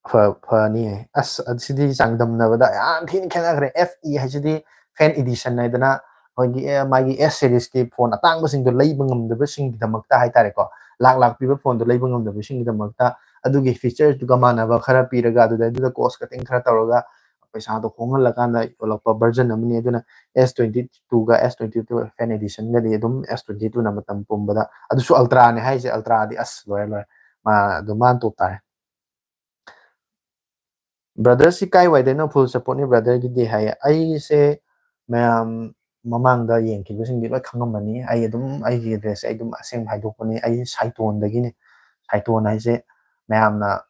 ꯐ-, ꯐꯅꯤ? ꯑꯁ, ꯑꯁꯤꯗꯤ ꯆꯥꯡꯗꯝꯅꯕꯗ ꯌꯥꯝ ꯊꯤꯅ ꯈꯦꯠꯅꯈ꯭ꯔꯦ꯫ F E ꯍꯥꯏꯁꯤꯗꯤ fan edition ꯍꯥꯏꯗꯅ ꯑꯩꯈꯣꯏꯒꯤ, ꯑꯦ, ꯃꯥꯒꯤ S series ꯀꯤ phone ꯑꯇꯥꯡꯕꯁꯤꯡꯗꯣ ꯂꯩꯕ ꯉꯝꯗꯕꯁꯤꯡꯒꯤꯗꯃꯛꯇ ꯍꯥꯏꯇꯥꯔꯦꯀꯣ, ꯂꯥꯛ ꯂꯥꯛ ꯄꯤꯕ phone ꯗꯣ ꯂꯩꯕ ꯉꯝꯗꯕꯁꯤꯡꯒꯤꯗꯃꯛꯇ ꯑꯗꯨꯒꯤ features ꯇꯨꯒ ꯃꯥꯟꯅꯕ ꯈꯔ ꯄꯤꯔꯒ, ꯑꯗꯨꯗꯩꯗꯨꯗ cost cutting ꯈꯔ ꯇꯧꯔꯒ ꯄꯩꯁꯥꯗꯣ ꯍꯣꯡꯍꯜꯂꯀꯥꯟꯗ ꯌꯣꯜꯂꯛꯄ version ꯑꯃꯅꯤ꯫ ꯑꯗꯨꯅ S twenty two ꯒ S twenty two fan edition ꯒꯗꯤ ꯑꯗꯨꯝ S twenty two ꯅ ꯃꯇꯝ ꯄꯨꯝꯕꯗ, ꯑꯗꯨꯁꯨ Ultra ꯅꯦ ꯍꯥꯏꯁꯦ, Ultra ꯗꯤ ꯑꯁ, ꯂꯣꯏꯔꯦ, ꯂꯣꯏꯔꯦ, ꯃꯥ ꯑꯗꯨ ꯃꯥꯅ top ꯇꯥꯔꯦ꯫ Brother ꯁꯤ ꯀꯥꯏ ꯋꯥꯏꯗꯩꯅꯣ? Full support ꯅꯤ brother ꯒꯤꯗꯤ ꯍꯥꯏꯌꯦ꯫ ꯑꯩꯁꯦ ꯃꯌꯥꯝ ꯃꯃꯥꯡꯗ ꯌꯦꯡꯈꯤꯕꯁꯤꯡꯗꯤ ꯂꯣꯏ ꯈꯪꯉꯝꯃꯅꯤ꯫ ꯑꯩ ꯑꯗꯨꯝ ꯑꯩꯒꯤ address ꯁꯦ ꯑꯩ ꯑꯗꯨꯝ ꯑꯁꯦꯡꯕ ꯍꯥꯏꯗꯣꯛꯄꯅꯤ꯫ ꯑꯩ ꯁꯥꯏꯇꯣꯟꯗꯒꯤꯅꯤ꯫ ꯁꯥꯏꯇꯣꯟ ꯍꯥꯏꯁꯦ ꯃꯌꯥꯝꯅ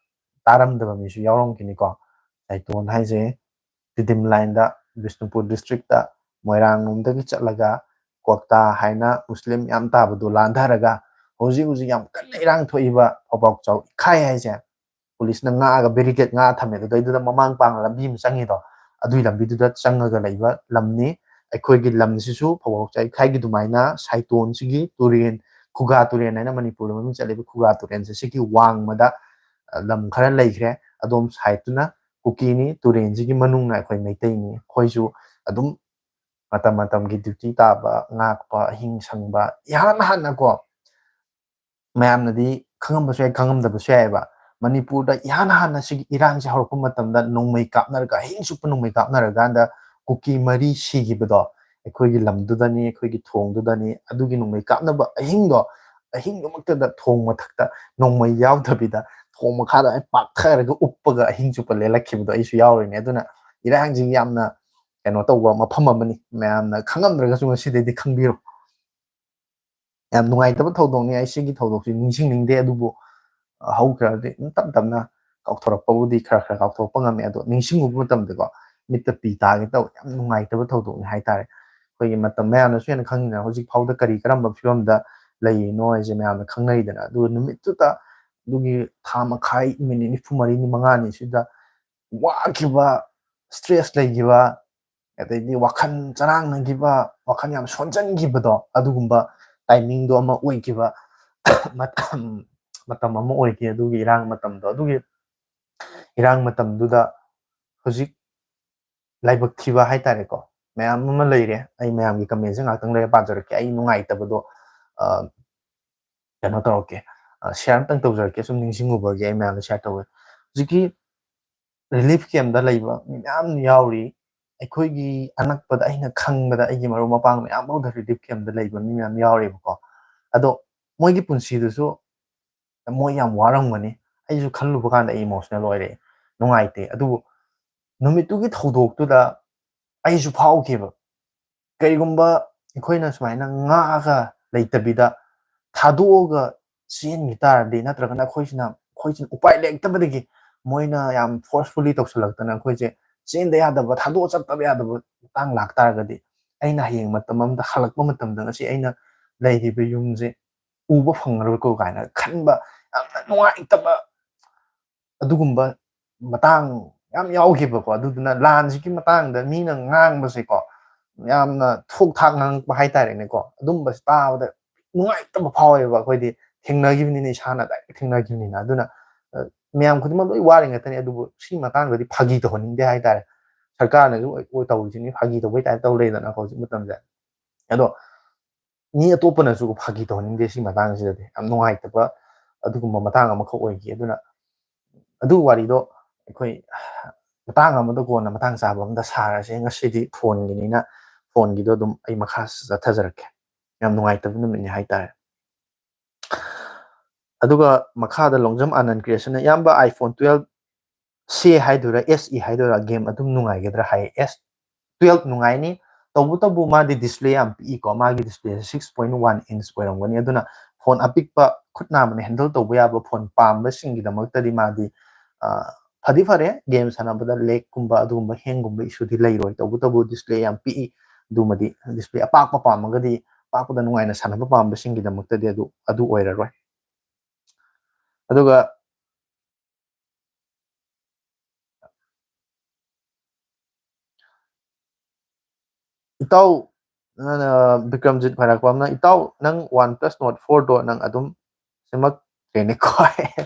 ꯇꯥꯔꯝꯗꯕ ꯃꯤꯁꯨ ꯌꯥꯎꯔꯝꯈꯤꯅꯤꯀꯣ꯫ ꯁꯥꯏꯇꯣꯟ ꯍꯥꯏꯁꯦ ꯇꯤꯗꯤꯝ line ꯗ, ꯕꯤꯁꯅꯨꯄꯨꯔ district ꯇ, ꯃꯣꯏꯔꯥꯡ ꯂꯣꯝꯗꯒꯤ ꯆꯠꯂꯒ ꯀ꯭ꯋꯥꯛꯇꯥ ꯍꯥꯏꯅ ꯃꯨꯁꯂꯤꯝ ꯌꯥꯝ ꯇꯥꯕꯗꯣ ꯂꯥꯟꯊꯔꯒ ꯍꯧꯖꯤꯛ ꯍꯧꯖꯤꯛ ꯌꯥꯝ ꯀꯟꯅ ꯏꯔꯥꯡ ꯊꯣꯛꯏꯕ ꯐꯧꯕꯥꯛꯆꯥꯎ ꯏꯈꯥꯏ ꯍꯥꯏꯁꯦ, ꯄꯨꯂꯤꯁꯅ ꯉꯥꯛꯑꯒ barricade ꯉꯥꯛꯑ ꯊꯝꯃꯦ꯫ ꯑꯗꯨꯗꯩꯗꯨꯗ ꯃꯃꯥꯡ ꯄꯥꯡꯅ ꯂꯝꯕꯤ ꯑꯃ ꯆꯪꯉꯤꯗꯣ, ꯑꯗꯨꯏ ꯂꯝꯕꯤꯗꯨꯗ ꯆꯪꯉꯒ ꯂꯩꯕ ꯂꯝꯅꯤ꯫ ꯑꯩꯈꯣꯏꯒꯤ ꯂꯝꯁꯤꯁꯨ ꯐꯧꯕꯥꯛꯆꯥꯎ ꯏꯈꯥꯏꯒꯤ ꯑꯗꯨꯃꯥꯏꯅ ꯁꯥꯏꯇꯣꯟꯁꯤꯒꯤ ꯇꯨꯔꯦꯟ, ꯈꯨꯒꯥ ꯇꯨꯔꯦꯟ ꯍꯥꯏꯅ ꯃꯅꯤꯄꯨꯔꯗ ꯃꯃꯤꯡ ꯆꯠꯂꯤꯕ ꯈꯨꯒꯥ ꯇꯨꯔꯦꯟꯁꯦ, ꯁꯤꯒꯤ ꯋꯥꯡꯃꯗ, ꯑ, ꯂꯝ ꯈꯔ ꯂꯩꯈ꯭ꯔꯦ꯫ ꯑꯗꯣꯝ side ꯇꯨꯅ ꯀꯨꯀꯤꯅꯤ, ꯇꯨꯔꯦꯟꯁꯤꯒꯤ ꯃꯅꯨꯡꯅ ꯑꯩꯈꯣꯏ ꯃꯩꯇꯩꯅꯤ꯫ ꯑꯩꯈꯣꯏꯁꯨ ꯑꯗꯨꯝ ꯃꯇꯝ ꯃꯇꯝꯒꯤ duty ꯇꯥꯕ, ꯉꯥꯛꯄ, ꯑꯍꯤꯡ ꯁꯪꯕ, ꯏꯍꯥꯟ ꯍꯥꯟꯅꯀꯣ, ꯃꯌꯥꯝꯅꯗꯤ ꯈꯪꯉꯝꯕꯁꯨ ꯌꯥꯏ, ꯈꯪꯉꯝꯗꯕꯁꯨ ꯌꯥꯏꯑꯕ꯫ ꯃꯅꯤꯄꯨꯔꯗ ꯏꯍꯥꯟ ꯍꯥꯟꯅ ꯁꯤꯒꯤ ꯏꯔꯥꯡꯁꯦ ꯍꯧꯔꯛꯄ ꯃꯇꯝꯗ ꯅꯣꯡꯃꯩ ꯀꯥꯞꯅꯔꯒ, ꯑꯍꯤꯡ ꯆꯨꯞꯄ ꯅꯣꯡꯃꯩ ꯀꯥꯞꯅꯔꯀꯥꯟꯗ ꯀꯨꯀꯤ ꯃꯔꯤ ꯁꯤꯈꯤꯕꯗꯣ ꯑꯩꯈꯣꯏꯒꯤ ꯂꯝꯗꯨꯗꯅꯤ, ꯑꯩꯈꯣꯏꯒꯤ ꯊꯣꯡꯗꯨꯗꯅꯤ꯫ ꯑꯗꯨꯒꯤ ꯅꯣꯡꯃꯩ ꯀꯥꯞꯅꯕ ꯑꯍꯤꯡꯗꯣ, ꯑꯍꯤꯡꯗꯨꯃꯛꯇꯗ ꯊꯣꯡ ꯃꯊꯛꯇ ꯅꯣꯡꯃꯩ ꯌꯥꯎꯗꯕꯤꯗ ꯊꯣꯡ ꯃꯈꯥꯗ ꯄꯥꯛꯊꯔꯒ ꯎꯞꯄꯒ ꯑꯍꯤꯡ ꯆꯨꯞꯄ ꯂꯦꯜꯂꯛꯈꯤꯕꯗꯣ ꯑꯩꯁꯨ ꯌꯥꯎꯔꯤꯅꯦ꯫ ꯑꯗꯨꯅ ꯏꯔꯥꯡꯁꯤ ꯌꯥꯝꯅ ꯀꯩꯅꯣ ꯇꯧꯕ ꯃꯐꯝ ꯑꯃꯅꯤ꯫ ꯃꯌꯥꯝꯅ ꯈꯪꯉꯝꯗ꯭ꯔꯒꯁꯨ ꯉꯁꯤꯗꯩꯗꯤ ꯈꯪꯕꯤꯔꯣ꯫ ꯌꯥꯝ ꯅꯨꯡꯉꯥꯏꯇꯕ ꯊꯧꯗꯣꯛꯅꯤ꯫ ꯑꯩ ꯁꯤꯒꯤ ꯊꯧꯗꯣꯛꯁꯤ ꯅꯤꯡꯁꯤꯡꯅꯤꯡꯗꯦ, ꯑꯗꯨꯕꯨ, ꯑ, ꯍꯧꯈ꯭ꯔꯗꯤ ꯑꯗꯨꯝ ꯇꯞ ꯇꯞꯅ ꯀꯥꯎꯊꯣꯔꯛꯄꯕꯨꯗꯤ ꯈꯔ ꯈꯔ ꯀꯥꯎꯊꯣꯛꯄ ꯉꯝꯃꯦ꯫ ꯑꯗꯣ ꯅꯤꯡꯁꯤꯡꯉꯨꯕ ꯃꯇꯝꯗꯀꯣ ꯃꯤꯠꯇ ꯄꯤ ꯇꯥꯒꯦ ꯇꯧꯋꯦ꯫ ꯌꯥꯝ ꯅꯨꯡꯉꯥꯏꯇꯕ ꯊꯧꯗꯣꯛꯅꯤ ꯍꯥꯏꯇꯥꯔꯦ꯫ ꯑꯩꯈꯣꯏꯒꯤ ꯃꯇꯝ ꯃꯌꯥꯝꯅꯁꯨ ꯍꯦꯟꯅ ꯈꯪꯉꯤꯗꯅ, ꯍꯧꯖꯤꯛ ꯐꯥꯎꯗ ꯀꯔꯤ ꯀꯔꯝꯕ ꯐꯤꯕꯝꯗ ꯂꯩꯔꯤꯅꯣ ꯍꯥꯏꯁꯦ ꯃꯌꯥꯝꯅ ꯈꯪꯅꯔꯤꯗꯅ꯫ ꯑꯗꯨꯒ ꯅꯨꯃꯤꯠꯇꯨꯗ, ꯑꯗꯨꯒꯤ ꯊꯥ ꯃꯈꯥꯏ, ꯃꯤꯅꯤꯠ ꯅꯤꯐꯨ ꯃꯔꯤꯅꯤ, ꯃꯉꯥꯅꯤ ꯁꯤꯗ ꯋꯥꯈꯤꯕ, stress ꯂꯩꯈꯤꯕ, ꯑꯗꯩꯗꯤ ꯋꯥꯈꯜ ꯆꯔꯥꯡꯅꯈꯤꯕ, ꯋꯥꯈꯜ ꯌꯥꯝ ꯁꯣꯟꯖꯟꯈꯤꯕꯗꯣ, ꯑꯗꯨꯒꯨꯝꯕ ꯇꯥꯏꯃꯤꯡꯗꯣ ꯑꯃ ꯑꯣꯏꯈꯤꯕ ꯃꯇꯝ ꯃꯇꯝ ꯑꯃ ꯑꯣꯏꯈꯤ꯫ ꯑꯗꯨꯒꯤ ꯏꯔꯥꯡ ꯃꯇꯝꯗꯣ, ꯑꯗꯨꯒꯤ ꯏꯔꯥꯡ ꯃꯇꯝꯗꯨꯗ ꯍꯧꯖꯤꯛ ꯂꯥꯏꯕꯛ ꯊꯤꯕ ꯍꯥꯏꯇꯥꯔꯦꯀꯣ, ꯃꯌꯥꯝ ꯑꯃ ꯂꯩꯔꯦ꯫ ꯑꯩ ꯃꯌꯥꯝꯒꯤ ꯀꯃꯦꯟꯁꯦ ꯉꯥꯛꯇꯪ ꯂꯩꯔ ꯄꯥꯖꯔꯛꯀꯦ꯫ ꯑꯩ ꯅꯨꯡꯉꯥꯏꯇꯕꯗꯣ ꯀꯩꯅꯣ ꯇꯧꯔꯛꯀꯦ, ꯁꯤꯌꯥꯔ ꯑꯝꯇꯪ ꯇꯧꯖꯔꯛꯀꯦ꯫ ꯁꯨꯝ ꯅꯤꯡꯁꯤꯡꯉꯨꯕꯒꯤ ꯑꯩ ꯃꯌꯥꯝꯗ ꯁꯤꯌꯥꯔ ꯇꯧꯋꯦ꯫ ꯍꯧꯖꯤꯛꯀꯤ ꯔꯤꯂꯤꯐ ꯀꯦꯝꯗ ꯂꯩꯕ ꯃꯤ ꯃꯌꯥꯝ ꯌꯥꯎꯔꯤ꯫ ꯑꯩꯈꯣꯏꯒꯤ ꯑꯅꯛꯄꯗ ꯑꯩꯅ ꯈꯪꯕꯗ ꯑꯩꯒꯤ ꯃꯔꯨꯞ ꯃꯄꯥꯡ ꯃꯌꯥꯝ ꯐꯥꯎꯗ ꯔꯤꯂꯤꯐ ꯀꯦꯝꯗ ꯂꯩꯕ ꯃꯤ ꯃꯌꯥꯝ ꯌꯥꯎꯔꯦꯕꯀꯣ꯫ ꯑꯗꯣ ꯃꯣꯏꯒꯤ ꯄꯨꯟꯁꯤꯗꯨꯁꯨ ꯃꯣꯏ ꯌꯥꯝ ꯋꯥꯔꯝꯒꯅꯤ꯫ ꯑꯩꯁꯨ ꯈꯜꯂꯨꯕ ꯀꯥꯟꯗ ꯑꯩ ꯏꯃꯣꯁꯅꯦꯜ ꯑꯣꯏꯔꯛꯑꯦ, ꯅꯨꯡꯉꯥꯏꯇꯦ꯫ ꯑꯗꯨꯕꯨ ꯅꯨꯃꯤꯠꯇꯨꯒꯤ ꯊꯧꯗꯣꯛꯇꯨꯗ ꯑꯩꯁꯨ ꯐꯥꯎꯈꯤꯕ, ꯀꯔꯤꯒꯨꯝꯕ ꯑꯩꯈꯣꯏꯅ ꯁꯨꯃꯥꯏꯅ ꯉꯥꯛꯑꯒ ꯂꯩꯇꯕꯤꯗ ꯊꯥꯗꯣꯛꯑꯒ ꯆꯦꯟꯈꯤ ꯇꯥꯔꯗꯤ, ꯅꯠꯇ꯭ꯔꯒꯅ ꯑꯩꯈꯣꯏꯁꯤꯅ ꯑꯩꯈꯣꯏꯁꯤꯅ ꯎꯄꯥꯏ ꯂꯩꯔꯛꯇꯕꯗꯒꯤ ꯃꯣꯏꯅ ꯌꯥꯝ ꯐꯣꯔꯁꯐꯨꯜꯂꯤ ꯇꯧꯁꯜꯂꯛꯇꯅ ꯑꯩꯈꯣꯏꯁꯦ ꯆꯦꯟꯗ ꯌꯥꯗꯕ, ꯊꯥꯗꯣꯛꯑ ꯆꯠꯇꯕ ꯌꯥꯗꯕ ꯃꯇꯥꯡ ꯂꯥꯛꯇꯥꯔꯒꯗꯤ, ꯑꯩꯅ ꯍꯌꯦꯡ ꯃꯇꯝ ꯑꯃꯗ ꯍꯜꯂꯛꯄ ꯃꯇꯝꯗ ꯉꯁꯤ ꯑꯩꯅ ꯂꯩꯔꯤꯕ ꯌꯨꯝꯁꯦ ꯎꯕ ꯐꯪꯉꯔꯣꯏꯀꯣ ꯀꯥꯏꯅ ꯈꯟꯕ, ꯌꯥꯝꯅ ꯅꯨꯡꯉꯥꯏꯇꯕ ꯑꯗꯨꯒꯨꯝꯕ ꯃꯇꯥꯡ ꯌꯥꯝ ꯌꯥꯎꯈꯤꯕꯀꯣ꯫ ꯑꯗꯨꯗꯨꯅ ꯂꯥꯟꯁꯤꯒꯤ ꯃꯇꯥꯡꯗ ꯃꯤꯅ ꯉꯥꯡꯕꯁꯦꯀꯣ, ꯌꯥꯝꯅ ꯊꯣꯛ ꯊꯥꯛ ꯉꯥꯡꯉꯛꯄ ꯍꯥꯏꯇꯥꯔꯦꯅꯦꯀꯣ, ꯑꯗꯨꯝꯕꯁꯦ ꯇꯥꯕꯗ ꯅꯨꯡꯉꯥꯏꯇꯕ ꯐꯥꯎꯋꯦꯕ꯫ ꯑꯩꯈꯣꯏꯗꯤ ꯊꯦꯡꯅꯈꯤꯕꯅꯤꯅ, ꯏꯁꯥꯅ ꯗꯥꯏꯔꯦꯛ ꯊꯦꯡꯅꯈꯤꯕꯅꯤꯅ꯫ ꯑꯗꯨꯅ ꯃꯌꯥꯝ ꯈꯨꯗꯤꯡꯃꯛ ꯂꯣꯏ ꯋꯥꯔꯤ ꯉꯥꯛꯇꯅꯤ, ꯑꯗꯨꯕꯨ ꯁꯤ ꯃꯇꯥꯡꯗꯗꯤ ꯐꯥꯒꯤ ꯇꯧꯍꯟꯅꯤꯡꯗꯦ ꯍꯥꯏꯇꯥꯔꯦ꯫ ꯁꯔꯀꯥꯔꯅꯁꯨ ꯑꯣꯏ ꯇꯧꯔꯤꯁꯤꯅꯤ, ꯐꯥꯒꯤ ꯇꯧꯕꯩ ꯇꯥꯏꯞ ꯇꯧ ꯂꯩꯗꯅꯀꯣ ꯍꯧꯖꯤꯛ ꯃꯇꯝꯁꯦ꯫ ꯑꯗꯣ ꯃꯤ ꯑꯇꯣꯞꯄꯅꯁꯨ ꯐꯥꯒꯤ ꯇꯧꯍꯟꯅꯤꯡꯗꯦ ꯁꯤ ꯃꯇꯥꯡꯁꯤꯗꯗꯤ꯫ ꯌꯥꯝ ꯅꯨꯡꯉꯥꯏꯇꯕ ꯑꯗꯨꯒꯨꯝꯕ ꯃꯇꯥꯡ ꯑꯃꯈꯛ ꯑꯣꯏꯈꯤ꯫ ꯑꯗꯨꯅ ꯑꯗꯨ ꯋꯥꯔꯤꯗꯣ ꯑꯩꯈꯣꯏ ꯃꯇꯥꯡ ꯑꯃꯗ, ꯀꯣꯟꯅ ꯃꯇꯥꯡ ꯆꯥꯕ ꯑꯃꯗ ꯁꯥꯔꯁꯦ꯫ ꯉꯁꯤꯗꯤ ꯐꯣꯟꯒꯤꯅꯤꯅ ꯐꯣꯟꯒꯤꯗꯣ ꯑꯗꯨꯝ ꯑꯩ ꯃꯈꯥ ꯆꯠꯊꯖꯔꯛꯀꯦ꯫ ꯌꯥꯝ ꯅꯨꯡꯉꯥꯏꯇꯕ ꯅꯨꯃꯤꯠꯅꯤ ꯍꯥꯏꯇꯥꯔꯦ꯫ ꯑꯗꯨꯒ ꯃꯈꯥꯗ ꯂꯣꯡꯖꯝ ꯑꯥꯅꯟ ꯀ꯭ꯔꯤꯌꯦꯁꯟꯅ, "ꯏꯌꯥꯝꯕ, iPhone twelve C ꯍꯥꯏꯗꯣꯏꯔꯥ, S E ꯍꯥꯏꯗꯣꯏꯔꯥ, ꯒꯦꯝ ꯑꯗꯨꯝ ꯅꯨꯡꯉꯥꯏꯒꯗ꯭ꯔꯥ?" ꯍꯥꯏꯌꯦ꯫ S twelve ꯅꯨꯡꯉꯥꯏꯅꯤ, ꯇꯧꯕꯇꯕꯨ ꯃꯥꯗꯤ ꯗꯤꯁꯄ꯭ꯂꯦ ꯌꯥꯝ ꯄꯤꯛꯏꯀꯣ꯫ ꯃꯥꯒꯤ ꯗꯤꯁꯄ꯭ꯂꯦꯁꯦ six point one inch ꯑꯣꯏꯔꯝꯒꯅꯤ꯫ ꯑꯗꯨꯅ ꯐꯣꯟ ꯑꯄꯤꯛꯄ, ꯈꯨꯠ ꯅꯥꯝꯃꯅ ꯍꯦꯟꯗꯜ ꯇꯧꯕ ꯌꯥꯕ ꯐꯣꯟ ꯄꯥꯝꯕꯁꯤꯡꯒꯤꯗꯃꯛꯇꯗꯤ ꯃꯥꯗꯤ, ꯑ, ꯐꯗꯤ ꯐꯔꯦ꯫ ꯒꯦꯝ ꯁꯥꯟꯅꯕꯗ ꯂꯦꯒꯀꯨꯝꯕ, ꯑꯗꯨꯒꯨꯝꯕ ꯍꯦꯡꯒꯨꯝꯕ ꯏꯁꯨꯗꯤ ꯂꯩꯔꯣꯏ꯫ ꯇꯧꯕꯇꯕꯨ ꯗꯤꯁꯄ꯭ꯂꯦ ꯌꯥꯝ ꯄꯤꯛꯏ꯫ ꯑꯗꯨꯃꯗꯤ ꯗꯤꯁꯄ꯭ꯂꯦ ꯑꯄꯥꯛꯄ ꯄꯥꯝꯃꯒꯗꯤ, ꯑꯄꯥꯛꯄꯗ ꯅꯨꯡꯉꯥꯏꯅ ꯁꯥꯟꯅꯕ ꯄꯥꯝꯕꯁꯤꯡꯒꯤꯗꯃꯛꯇꯗꯤ ꯑꯗꯨ, ꯑꯗꯨ ꯑꯣꯏꯔꯔꯣꯏ꯫ ꯑꯗꯨꯒ ꯏꯇꯥꯎ ꯕꯤꯀ꯭ꯔꯝꯖꯤꯠ ꯈ꯭ꯋꯥꯏꯔꯥꯛꯄꯝꯅ, "ꯏꯇꯥꯎ, ꯅꯪ OnePlus Nord four ꯗꯣ ꯅꯪ ꯑꯗꯨꯝ ꯁꯦꯝꯃꯛꯇ꯭ꯔꯦꯅꯦꯀꯣ?"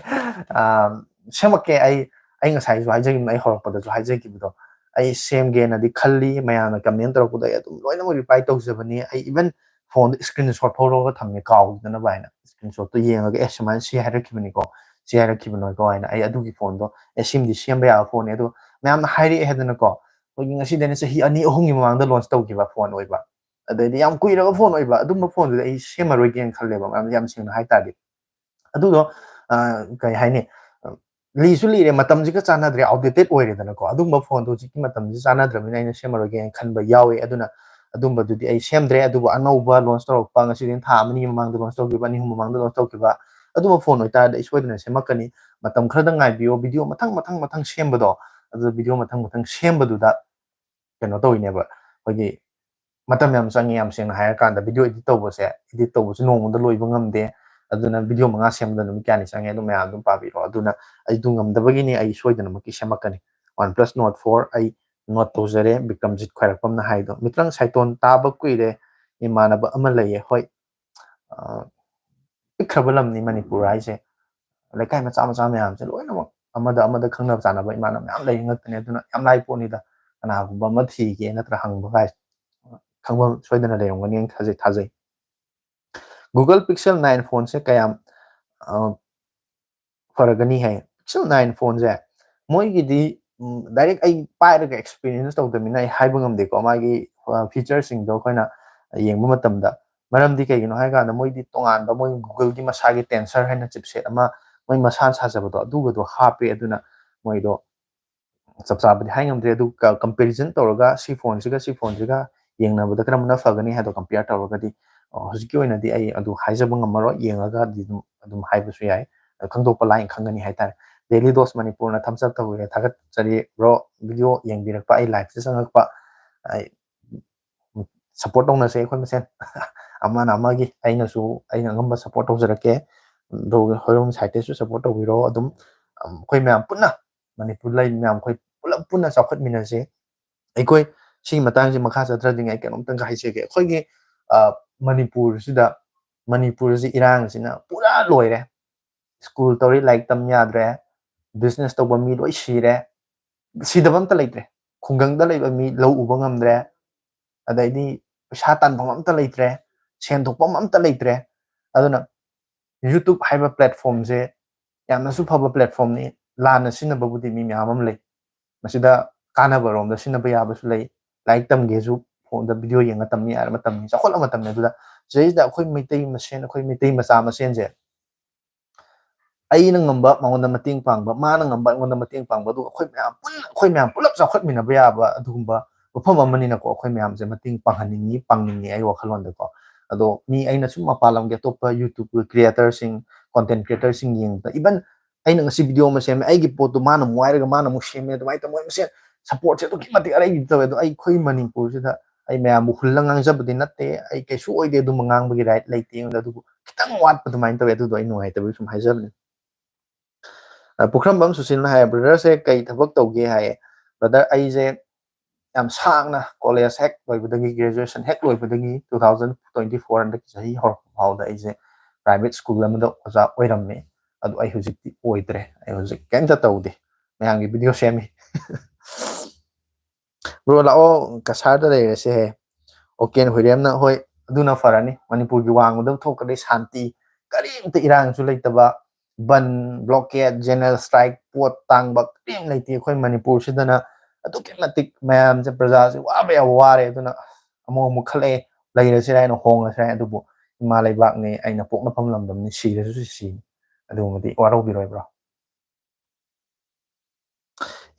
ꯑꯥ, ꯁꯦꯝꯃꯛꯀꯦ꯫ ꯑꯩ, ꯑꯩ ꯉꯁꯥꯏꯁꯨ ꯍꯥꯏꯖꯈꯤꯕꯅꯦ, ꯑꯩ ꯍꯧꯔꯛꯄꯗꯁꯨ ꯍꯥꯏꯖꯈꯤꯕꯗꯣ, ꯑꯩ ꯁꯦꯝꯒꯦꯅꯗꯤ ꯈꯜꯂꯤ꯫ ꯃꯌꯥꯝꯅ comment ꯇꯧꯔꯛꯄꯗꯣ ꯑꯩ ꯑꯗꯨꯝ ꯂꯣꯏꯅꯃꯛ reply ꯇꯧꯖꯕꯅꯤ꯫ ꯑꯩ even phoneꯗꯣ screenshot ꯐꯥꯎ ꯂꯧꯔꯒ ꯊꯝꯃꯦ, ꯀꯥꯎꯈꯤꯗꯅꯕ ꯍꯥꯏꯅ꯫ Screenshotꯇꯣ ꯌꯦꯡꯉꯒ, "ꯑꯦ, ꯁꯨꯃꯥꯏꯅ ꯁꯤ ꯍꯥꯏꯔꯛꯈꯤꯕꯅꯤꯀꯣ, ꯁꯤ ꯍꯥꯏꯔꯛꯈꯤꯕꯅꯤꯀꯣ" ꯍꯥꯏꯅ꯫ ꯑꯩ ꯑꯗꯨꯒꯤ phoneꯗꯣ, "ꯑꯦ, ꯁꯤꯃꯗꯤ ꯁꯦꯝꯕ ꯌꯥꯕ phoneꯅꯦ", ꯑꯗꯣ ꯃꯌꯥꯝꯅ ꯍꯥꯏꯔꯛꯑꯦ ꯍꯥꯏꯗꯅꯀꯣ꯫ ꯑꯩꯈꯣꯏꯒꯤ ꯉꯁꯤꯗꯩꯅ ꯆꯍꯤ ꯑꯅꯤ ꯑꯍꯨꯝꯒꯤ ꯃꯃꯥꯡꯗ launch ꯇꯧꯈꯤꯕ phone ꯑꯣꯏꯕ, ꯑꯗꯩꯗꯤ ꯌꯥꯝ ꯀꯨꯏꯔꯕ phone ꯑꯣꯏꯕ, ꯑꯗꯨꯝꯕ phoneꯗꯨꯗꯤ ꯑꯩ ꯁꯦꯝꯃꯔꯣꯏꯒꯦꯅ ꯈꯜꯂꯦꯕ, ꯃꯔꯝꯗꯤ ꯌꯥꯝ ꯁꯦꯡꯅ ꯍꯥꯏ ꯇꯥꯔꯗꯤ꯫ ꯑꯗꯨꯗꯣ, ꯑ, ꯀꯩ ꯍꯥꯏꯅꯤ, ꯑ, ꯂꯤꯁꯨ ꯂꯤꯔꯦ, ꯃꯇꯝꯁꯤꯒ ꯆꯥꯟꯅꯗ꯭ꯔꯦ, outdated ꯑꯣꯏꯔꯦꯗꯅꯀꯣ꯫ ꯑꯗꯨꯝꯕ phoneꯗꯣ ꯍꯧꯖꯤꯛꯀꯤ ꯃꯇꯝꯁꯤ ꯆꯥꯟꯅꯗ꯭ꯔꯕꯅꯤꯅ ꯑꯩꯅ ꯁꯦꯝꯃꯔꯣꯏꯒꯦꯅ ꯈꯟꯕ ꯌꯥꯎꯋꯦ꯫ ꯑꯗꯨꯅ ꯑꯗꯨꯝꯕꯗꯨꯗꯤ ꯑꯩ ꯁꯦꯝꯗ꯭ꯔꯦ꯫ ꯑꯗꯨꯕꯨ ꯑꯅꯧꯕ launch ꯇꯧꯔꯛꯄ, ꯉꯁꯤꯗꯒꯤ ꯊꯥ ꯑꯃꯅꯤ ꯃꯃꯥꯡꯗ launch ꯇꯧꯈꯤꯕ, ꯑꯅꯤ ꯑꯍꯨꯝ ꯃꯃꯥꯡꯗ launch ꯇꯧꯈꯤꯕ ꯑꯗꯨꯝꯕ phone ꯑꯣꯏꯇꯥꯔꯗꯤ ꯑꯩ ꯁꯣꯏꯗꯅ ꯁꯦꯝꯃꯛꯀꯅꯤ꯫ ꯃꯇꯝ ꯈꯔꯗꯪ ꯉꯥꯏꯕꯤꯌꯣ꯫ Video ꯃꯊꯪ, ꯃꯊꯪ, ꯃꯊꯪ ꯁꯦꯝꯕꯗꯣ, ꯑꯗꯨ video ꯃꯊꯪ, ꯃꯊꯪ ꯁꯦꯝꯕꯗꯨꯗ ꯀꯩꯅꯣ ꯇꯧꯔꯤꯅꯦꯕ, ꯑꯩꯈꯣꯏꯒꯤ ꯃꯇꯝ ꯌꯥꯝ ꯆꯪꯉꯤ꯫ ꯌꯥꯝ ꯁꯦꯡꯅ ꯍꯥꯏꯔꯀꯥꯟꯗ, video edit ꯇꯧꯕꯁꯦ, edit ꯇꯧꯕꯁꯨ ꯅꯣꯡꯃꯗ ꯂꯣꯏꯕ ꯉꯝꯗꯦ꯫ ꯑꯗꯨꯅ video ꯃꯉꯥ ꯁꯦꯝꯕꯗ ꯅꯨꯃꯤꯠ ꯀꯌꯥꯅꯤ ꯆꯪꯉꯦ, ꯑꯗꯨ ꯃꯌꯥꯝ ꯑꯗꯨꯝ ꯄꯥꯕꯤꯔꯣ꯫ ꯑꯗꯨꯅ ꯑꯩ ꯑꯗꯨ ꯉꯝꯗꯕꯒꯤꯅꯤ, ꯑꯩ ꯁꯣꯏꯗꯅꯃꯛꯀꯤ ꯁꯦꯝꯃꯛꯀꯅꯤ꯫ OnePlus Nord four ꯑꯩ note ꯇꯧꯖꯔꯦ, ꯕꯤꯀ꯭ꯔꯝꯖꯤꯠ ꯈ꯭ꯋꯥꯏꯔꯥꯛꯄꯝꯅ ꯍꯥꯏꯗꯣ꯫ ꯃꯤꯇ꯭ꯔꯪ ꯁꯥꯏꯇꯣꯟ, ꯇꯥꯕ ꯀꯨꯏꯔꯦ, ꯏꯃꯥꯟꯅꯕ ꯑꯃ ꯂꯩꯌꯦ꯫ ꯍꯣꯏ, ꯑ, ꯄꯤꯛꯈ꯭ꯔꯕ ꯂꯝꯅꯤ ꯃꯅꯤꯄꯨꯔ ꯍꯥꯏꯁꯦ꯫ ꯂꯩꯀꯥꯏ ꯃꯆꯥ ꯃꯆꯥ ꯃꯌꯥꯝꯁꯦ ꯂꯣꯏꯅꯃꯛ ꯑꯃꯗ ꯑꯃꯗ ꯈꯪꯅꯕ ꯆꯥꯅꯕ ꯏꯃꯥꯟꯅꯕ ꯃꯌꯥꯝ ꯂꯩꯔꯤ ꯉꯥꯛꯇꯅꯦ꯫ ꯑꯗꯨꯅ ꯌꯥꯝ ꯂꯥꯏ ꯄꯣꯠꯅꯤꯗ, ꯀꯅꯥꯒꯨꯝꯕ ꯑꯃ ꯊꯤꯒꯦ ꯅꯠꯇ꯭ꯔ ꯍꯪꯕ ꯀꯥꯏ, ꯈꯪꯕ ꯁꯣꯏꯗꯅ ꯂꯩꯔꯝꯒꯅꯤ ꯍꯥꯏꯅ ꯊꯥꯖꯩ, ꯊꯥꯖꯩ꯫ Google Pixel nine phoneꯁꯦ ꯀꯌꯥꯝ, ꯑ, ꯐꯔꯒꯅꯤ ꯍꯥꯏ? Pixel nine phoneꯁꯦ ꯃꯣꯏꯒꯤꯗꯤ, ꯎꯝ, direct ꯑꯩ ꯄꯥꯏꯔꯒ experience ꯇꯧꯗꯕꯅꯤꯅ ꯑꯩ ꯍꯥꯏꯕ ꯉꯝꯗꯦꯀꯣ, ꯃꯥꯒꯤ, ꯑ, featureꯁꯤꯡꯗꯣ ꯑꯩꯈꯣꯏꯅ ꯌꯦꯡꯕ ꯃꯇꯝꯗ꯫ ꯃꯔꯝꯗꯤ ꯀꯩꯒꯤꯅꯣ ꯍꯥꯏ ꯀꯥꯟꯗ, ꯃꯣꯏꯗꯤ ꯇꯣꯉꯥꯟꯕ, ꯃꯣꯏ Googleꯒꯤ ꯃꯁꯥꯒꯤ Tensor ꯍꯥꯏꯅ chipset ꯑꯃ ꯃꯣꯏ ꯃꯁꯥꯅ ꯁꯥꯖꯕꯗꯣ, ꯑꯗꯨꯒꯗꯣ ꯍꯥꯞꯄꯦ꯫ ꯑꯗꯨꯅ ꯃꯣꯏꯗꯣ ꯆꯞ ꯆꯥꯕꯗꯤ ꯍꯥꯏ ꯉꯝꯗ꯭ꯔꯦ꯫ ꯑꯗꯨ ꯀ-, comparison ꯇꯧꯔꯒ ꯁꯤ phoneꯁꯤꯒ ꯁꯤ phoneꯁꯤꯒ ꯌꯦꯡꯅꯕꯗ ꯀꯔꯝꯕꯅ ꯐꯒꯅꯤ ꯍꯥꯏꯗꯣ compare ꯇꯧꯔꯒꯗꯤ, ꯑ, ꯍꯧꯖꯤꯛꯀꯤ ꯑꯣꯏꯅꯗꯤ ꯑꯩ ꯑꯗꯨ ꯍꯥꯏꯖꯕ ꯉꯝꯃꯔꯣꯏ, ꯌꯦꯡꯉꯒꯗꯤ ꯑꯗꯨꯝ, ꯑꯗꯨꯝ ꯍꯥꯏꯕꯁꯨ ꯌꯥꯏ꯫ ꯑ, ꯈꯪꯗꯣꯛꯄ ꯂꯥꯏꯅ ꯈꯪꯒꯅꯤ ꯍꯥꯏꯇꯥꯔꯦ꯫ Daily Dose ꯃꯅꯤꯄꯨꯔꯅ thumbs up ꯇꯧꯕꯤꯔꯦ, ꯊꯥꯒꯠꯆꯔꯤ bro, video ꯌꯦꯡꯕꯤꯔꯛꯄ, ꯑꯩ liveꯁꯦ ꯆꯪꯉꯛꯄ꯫ ꯑꯩ support ꯇꯧꯅꯁꯦ ꯑꯩꯈꯣꯏ ꯃꯁꯦꯟ꯫ ꯑꯃꯅ ꯑꯃꯒꯤ, ꯑꯩꯅꯁꯨ ꯑꯩꯅ ꯑꯉꯝꯕ support ꯇꯧꯖꯔꯛꯀꯦ꯫ ꯑꯗꯨꯒ ꯍꯣꯏꯔꯣꯡ siteꯇꯁꯨ support ꯇꯧꯕꯤꯔꯣ꯫ ꯑꯗꯨꯝ, ꯑꯝ, ꯑꯩꯈꯣꯏ ꯃꯌꯥꯝ ꯄꯨꯟꯅ, ꯃꯅꯤꯄꯨꯔ ꯂꯩꯔꯤꯕ ꯃꯌꯥꯝ ꯑꯩꯈꯣꯏ ꯄꯨꯂꯞ ꯄꯨꯟꯅ ꯆꯥꯎꯈꯠꯃꯤꯟꯅꯁꯦ꯫ ꯑꯩꯈꯣꯏ ꯁꯤꯒꯤ ꯃꯇꯥꯡꯁꯤ ꯃꯈꯥ ꯆꯠꯊꯗ꯭ꯔꯤꯉꯩ ꯀꯩꯅꯣꯝꯇꯪꯒ ꯍꯥꯏꯖꯒꯦ꯫ ꯑꯩꯈꯣꯏꯒꯤ ꯃꯅꯤꯄꯨꯔꯁꯤꯗ, ꯃꯅꯤꯄꯨꯔꯁꯤ ꯏꯔꯥꯡꯁꯤꯅ ꯄꯨꯔꯥ ꯂꯣꯏꯔꯦ꯫ ꯁ꯭ꯀꯨꯜ ꯇꯧꯔꯤ, ꯂꯥꯏꯔꯤꯛ ꯇꯝ ꯌꯥꯗ꯭ꯔꯦ, ꯕꯤꯖꯤꯅꯦꯁ ꯇꯧꯕ ꯃꯤ ꯂꯣꯏ ꯁꯤꯔꯦ, ꯁꯤꯗꯕ ꯑꯝꯇ ꯂꯩꯇ꯭ꯔꯦ꯫ ꯈꯨꯡꯒꯪꯗ ꯂꯩꯕ ꯃꯤ ꯂꯧ ꯎꯕ ꯉꯝꯗ꯭ꯔꯦ, ꯑꯗꯩꯗꯤ ꯄꯩꯁꯥ ꯇꯥꯟꯐꯝ ꯑꯝꯇ ꯂꯩꯇ꯭ꯔꯦ, ꯁꯦꯟ ꯊꯣꯛꯐꯝ ꯑꯝꯇ ꯂꯩꯇ꯭ꯔꯦ꯫ ꯑꯗꯨꯅ YouTube ꯍꯥꯏꯕ ꯄ꯭ꯂꯦꯠꯐꯣꯝꯁꯦ ꯌꯥꯝꯅꯁꯨ ꯐꯕ ꯄ꯭ꯂꯦꯠꯐꯣꯝꯅꯤ꯫ ꯂꯥꯟꯅ ꯁꯤꯖꯤꯟꯅꯕꯕꯨꯗꯤ ꯃꯤ ꯃꯌꯥꯝ ꯑꯃ ꯂꯩ꯫ ꯃꯁꯤꯗ ꯀꯥꯟꯅꯕ ꯔꯣꯝꯗ ꯁꯤꯖꯤꯟꯅꯕ ꯌꯥꯕꯁꯨ ꯂꯩ꯫ ꯂꯥꯏꯔꯤꯛ ꯇꯝꯒꯦꯁꯨ ꯐꯣꯟꯗ ꯚꯤꯗꯤꯑꯣ ꯌꯦꯡꯉ ꯇꯝꯕ ꯌꯥꯔ ꯃꯇꯝꯅꯤ, ꯆꯥꯎꯈꯠꯂ ꯃꯇꯝꯅꯤ꯫ ꯑꯗꯨꯗ ꯁꯤꯗꯩꯁꯤꯗ ꯑꯩꯈꯣꯏ ꯃꯩꯇꯩ ꯃꯁꯦꯟ, ꯑꯩꯈꯣꯏ ꯃꯩꯇꯩ ꯃꯆꯥ ꯃꯁꯦꯟꯁꯦ ꯑꯩꯅ ꯉꯝꯕ ꯃꯉꯣꯟꯗ ꯃꯇꯦꯡ ꯄꯥꯡꯕ, ꯃꯥꯅ ꯉꯝꯕ ꯑꯩꯉꯣꯟꯗ ꯃꯇꯦꯡ ꯄꯥꯡꯕ, ꯑꯗꯨꯒ ꯑꯩꯈꯣꯏ ꯃꯌꯥꯝ ꯄꯨꯟꯅ, ꯑꯩꯈꯣꯏ ꯃꯌꯥꯝ ꯄꯨꯂꯞ ꯆꯥꯎꯈꯠꯃꯤꯟꯅꯕ ꯌꯥꯕ ꯑꯗꯨꯒꯨꯝꯕ ꯃꯐꯝ ꯑꯃꯅꯤꯅꯀꯣ꯫ ꯑꯩꯈꯣꯏ ꯃꯌꯥꯝꯁꯦ ꯃꯇꯦꯡ ꯄꯥꯡꯍꯟꯅꯤꯡꯉꯤ, ꯄꯥꯡꯅꯤꯡꯉꯤ ꯑꯩ ꯋꯥꯈꯜꯂꯣꯟꯗꯀꯣ꯫ ꯑꯗꯣ ꯃꯤ, ꯑꯩꯅ ꯁꯨꯝ ꯃꯄꯥꯟ ꯂꯝꯒꯤ ꯑꯇꯣꯞꯄ YouTube ꯀ꯭ꯔꯤꯌꯦꯇꯔꯁꯤꯡ, ꯀꯣꯟꯇꯦꯟ ꯀ꯭ꯔꯤꯌꯦꯇꯔꯁꯤꯡ ꯌꯦꯡꯕꯗ, ꯏꯚꯟ ꯑꯩꯅ ꯉꯁꯤ ꯚꯤꯗꯤꯑꯣ ꯑꯃ ꯁꯦꯝꯃꯦ, ꯑꯩꯒꯤ ꯄꯣꯠꯇꯣ ꯃꯥꯅ ꯑꯃꯨꯛ ꯍꯥꯏꯔꯒ ꯃꯥꯅ ꯑꯃꯨꯛ ꯁꯦꯝꯃꯦ, ꯑꯗꯨꯃꯥꯏꯅ ꯇꯧꯕ ꯃꯣꯏ ꯃꯁꯦꯟ ꯁꯞꯄꯣꯔꯠꯁꯦ ꯑꯗꯨꯛꯀꯤ ꯃꯇꯤꯛ ꯑꯔꯩꯕꯤ ꯇꯧꯋꯦ꯫ ꯑꯗꯣ ꯑꯩꯈꯣꯏ ꯃꯅꯤꯄꯨꯔꯁꯤꯗ ꯑꯩ ꯃꯌꯥꯝꯕꯨ ꯍꯨꯜꯂ ꯉꯥꯡꯖꯕꯗꯤ ꯅꯠꯇꯦ, ꯑꯩ ꯀꯩꯁꯨ ꯑꯣꯏꯗꯦ, ꯑꯗꯨꯝꯕ ꯉꯥꯡꯕꯒꯤ ꯔꯥꯏꯠ ꯂꯩꯇꯦ ꯑꯩꯉꯣꯟꯗ, ꯑꯗꯨꯕꯨ ꯈꯤꯇꯪ ꯋꯥꯠꯄ ꯑꯗꯨꯃꯥꯏꯅ ꯇꯧꯋꯦ꯫ ꯑꯗꯨꯗꯣ ꯑꯩ ꯅꯨꯡꯉꯥꯏꯇꯕꯒꯤ ꯁꯨꯝ ꯍꯥꯏꯖꯕꯅꯤ꯫ ꯑ, ꯄꯨꯈ꯭ꯔꯝꯕꯝ ꯁꯨꯁꯤꯜꯅ ꯍꯥꯏ, "ꯕ꯭ꯔꯗꯔꯁꯦ ꯀꯩ ꯊꯕꯛ ꯇꯧꯒꯦ?" ꯍꯥꯏꯌꯦ꯫ ꯕ꯭ꯔꯗꯔ, ꯑꯩꯁꯦ ꯌꯥꯝ ꯁꯥꯡꯅ ꯀꯣꯂꯦꯖ ꯍꯦꯛ ꯂꯣꯏꯕꯗꯒꯤ, ꯒ꯭ꯔꯦꯖꯨꯑꯦꯁꯟ ꯍꯦꯛ ꯂꯣꯏꯕꯗꯒꯤ, two thousand twenty four ꯍꯟꯗꯛꯀꯤ ꯆꯍꯤ ꯍꯧꯔꯛꯄ ꯐꯥꯎꯗ ꯑꯩꯁꯦ ꯄ꯭ꯔꯥꯏꯚꯦꯠ ꯁ꯭ꯀꯨꯜ ꯑꯃꯗ ꯑꯣꯖꯥ ꯑꯣꯏꯔꯝꯃꯦ꯫ ꯑꯗꯨ ꯑꯩ ꯍꯧꯖꯤꯛꯇꯤ ꯑꯣꯏꯗ꯭ꯔꯦ꯫ ꯑꯩ ꯍꯧꯖꯤꯛ ꯀꯩꯝꯇ ꯇꯧꯗꯦ, ꯃꯌꯥꯝꯒꯤ ꯚꯤꯗꯤꯑꯣ ꯁꯦꯝꯃꯤ꯫ ꯕ꯭ꯔꯣ, ꯂꯥꯛꯑꯣ, ꯀꯁꯥꯔꯗ ꯂꯩꯔꯁꯦ ꯍꯦ꯫ ꯑꯣꯀꯦꯟ ꯍꯨꯏꯔꯦꯝꯅ, "ꯍꯣꯏ, ꯑꯗꯨꯅ ꯐꯔꯅꯤ꯫ ꯃꯅꯤꯄꯨꯔꯒꯤ ꯋꯥꯡꯃꯗ ꯊꯣꯛꯈ꯭ꯔꯗꯤ ꯁꯥꯟꯇꯤ, ꯀꯔꯤꯝꯇ ꯏꯔꯥꯡꯁꯨ ꯂꯩꯇꯕ, ꯕꯟ, ꯕ꯭ꯂꯣꯀꯦꯠ, ꯖꯦꯅꯔꯦꯜ ꯁ꯭ꯇ꯭ꯔꯥꯏꯛ, ꯄꯣꯠ ꯇꯥꯡꯕ, ꯀꯔꯤꯝ ꯂꯩꯇꯦ꯫ ꯑꯩꯈꯣꯏ ꯃꯅꯤꯄꯨꯔꯁꯤꯗꯅ ꯑꯗꯨꯛꯀꯤ ꯃꯇꯤꯛ ꯃꯌꯥꯝꯁꯦ, ꯄ꯭ꯔꯖꯥꯁꯦ ꯋꯥꯕ ꯌꯥꯕ ꯋꯥꯔꯦ꯫ ꯑꯗꯨꯅ ꯑꯃꯨꯛ ꯑꯃꯨꯛ ꯈꯜꯂꯛꯑꯦ, ꯂꯩꯔꯁꯤꯔꯥ ꯍꯥꯏꯅ ꯍꯣꯡꯉꯁꯤꯔꯥ ꯍꯥꯏꯅ꯫ ꯑꯗꯨꯕꯨ ꯏꯃꯥ ꯂꯩꯕꯥꯛꯅꯤ, ꯑꯩꯅ ꯄꯣꯛꯅꯐꯝ ꯂꯝꯗꯝꯅꯤ, ꯁꯤꯔꯁꯨ ꯁꯤꯅꯤ꯫ ꯑꯗꯨꯒꯨꯝꯕꯗꯤ ꯋꯥꯔꯧꯕꯤꯔꯣꯏꯕ꯭ꯔꯣ?"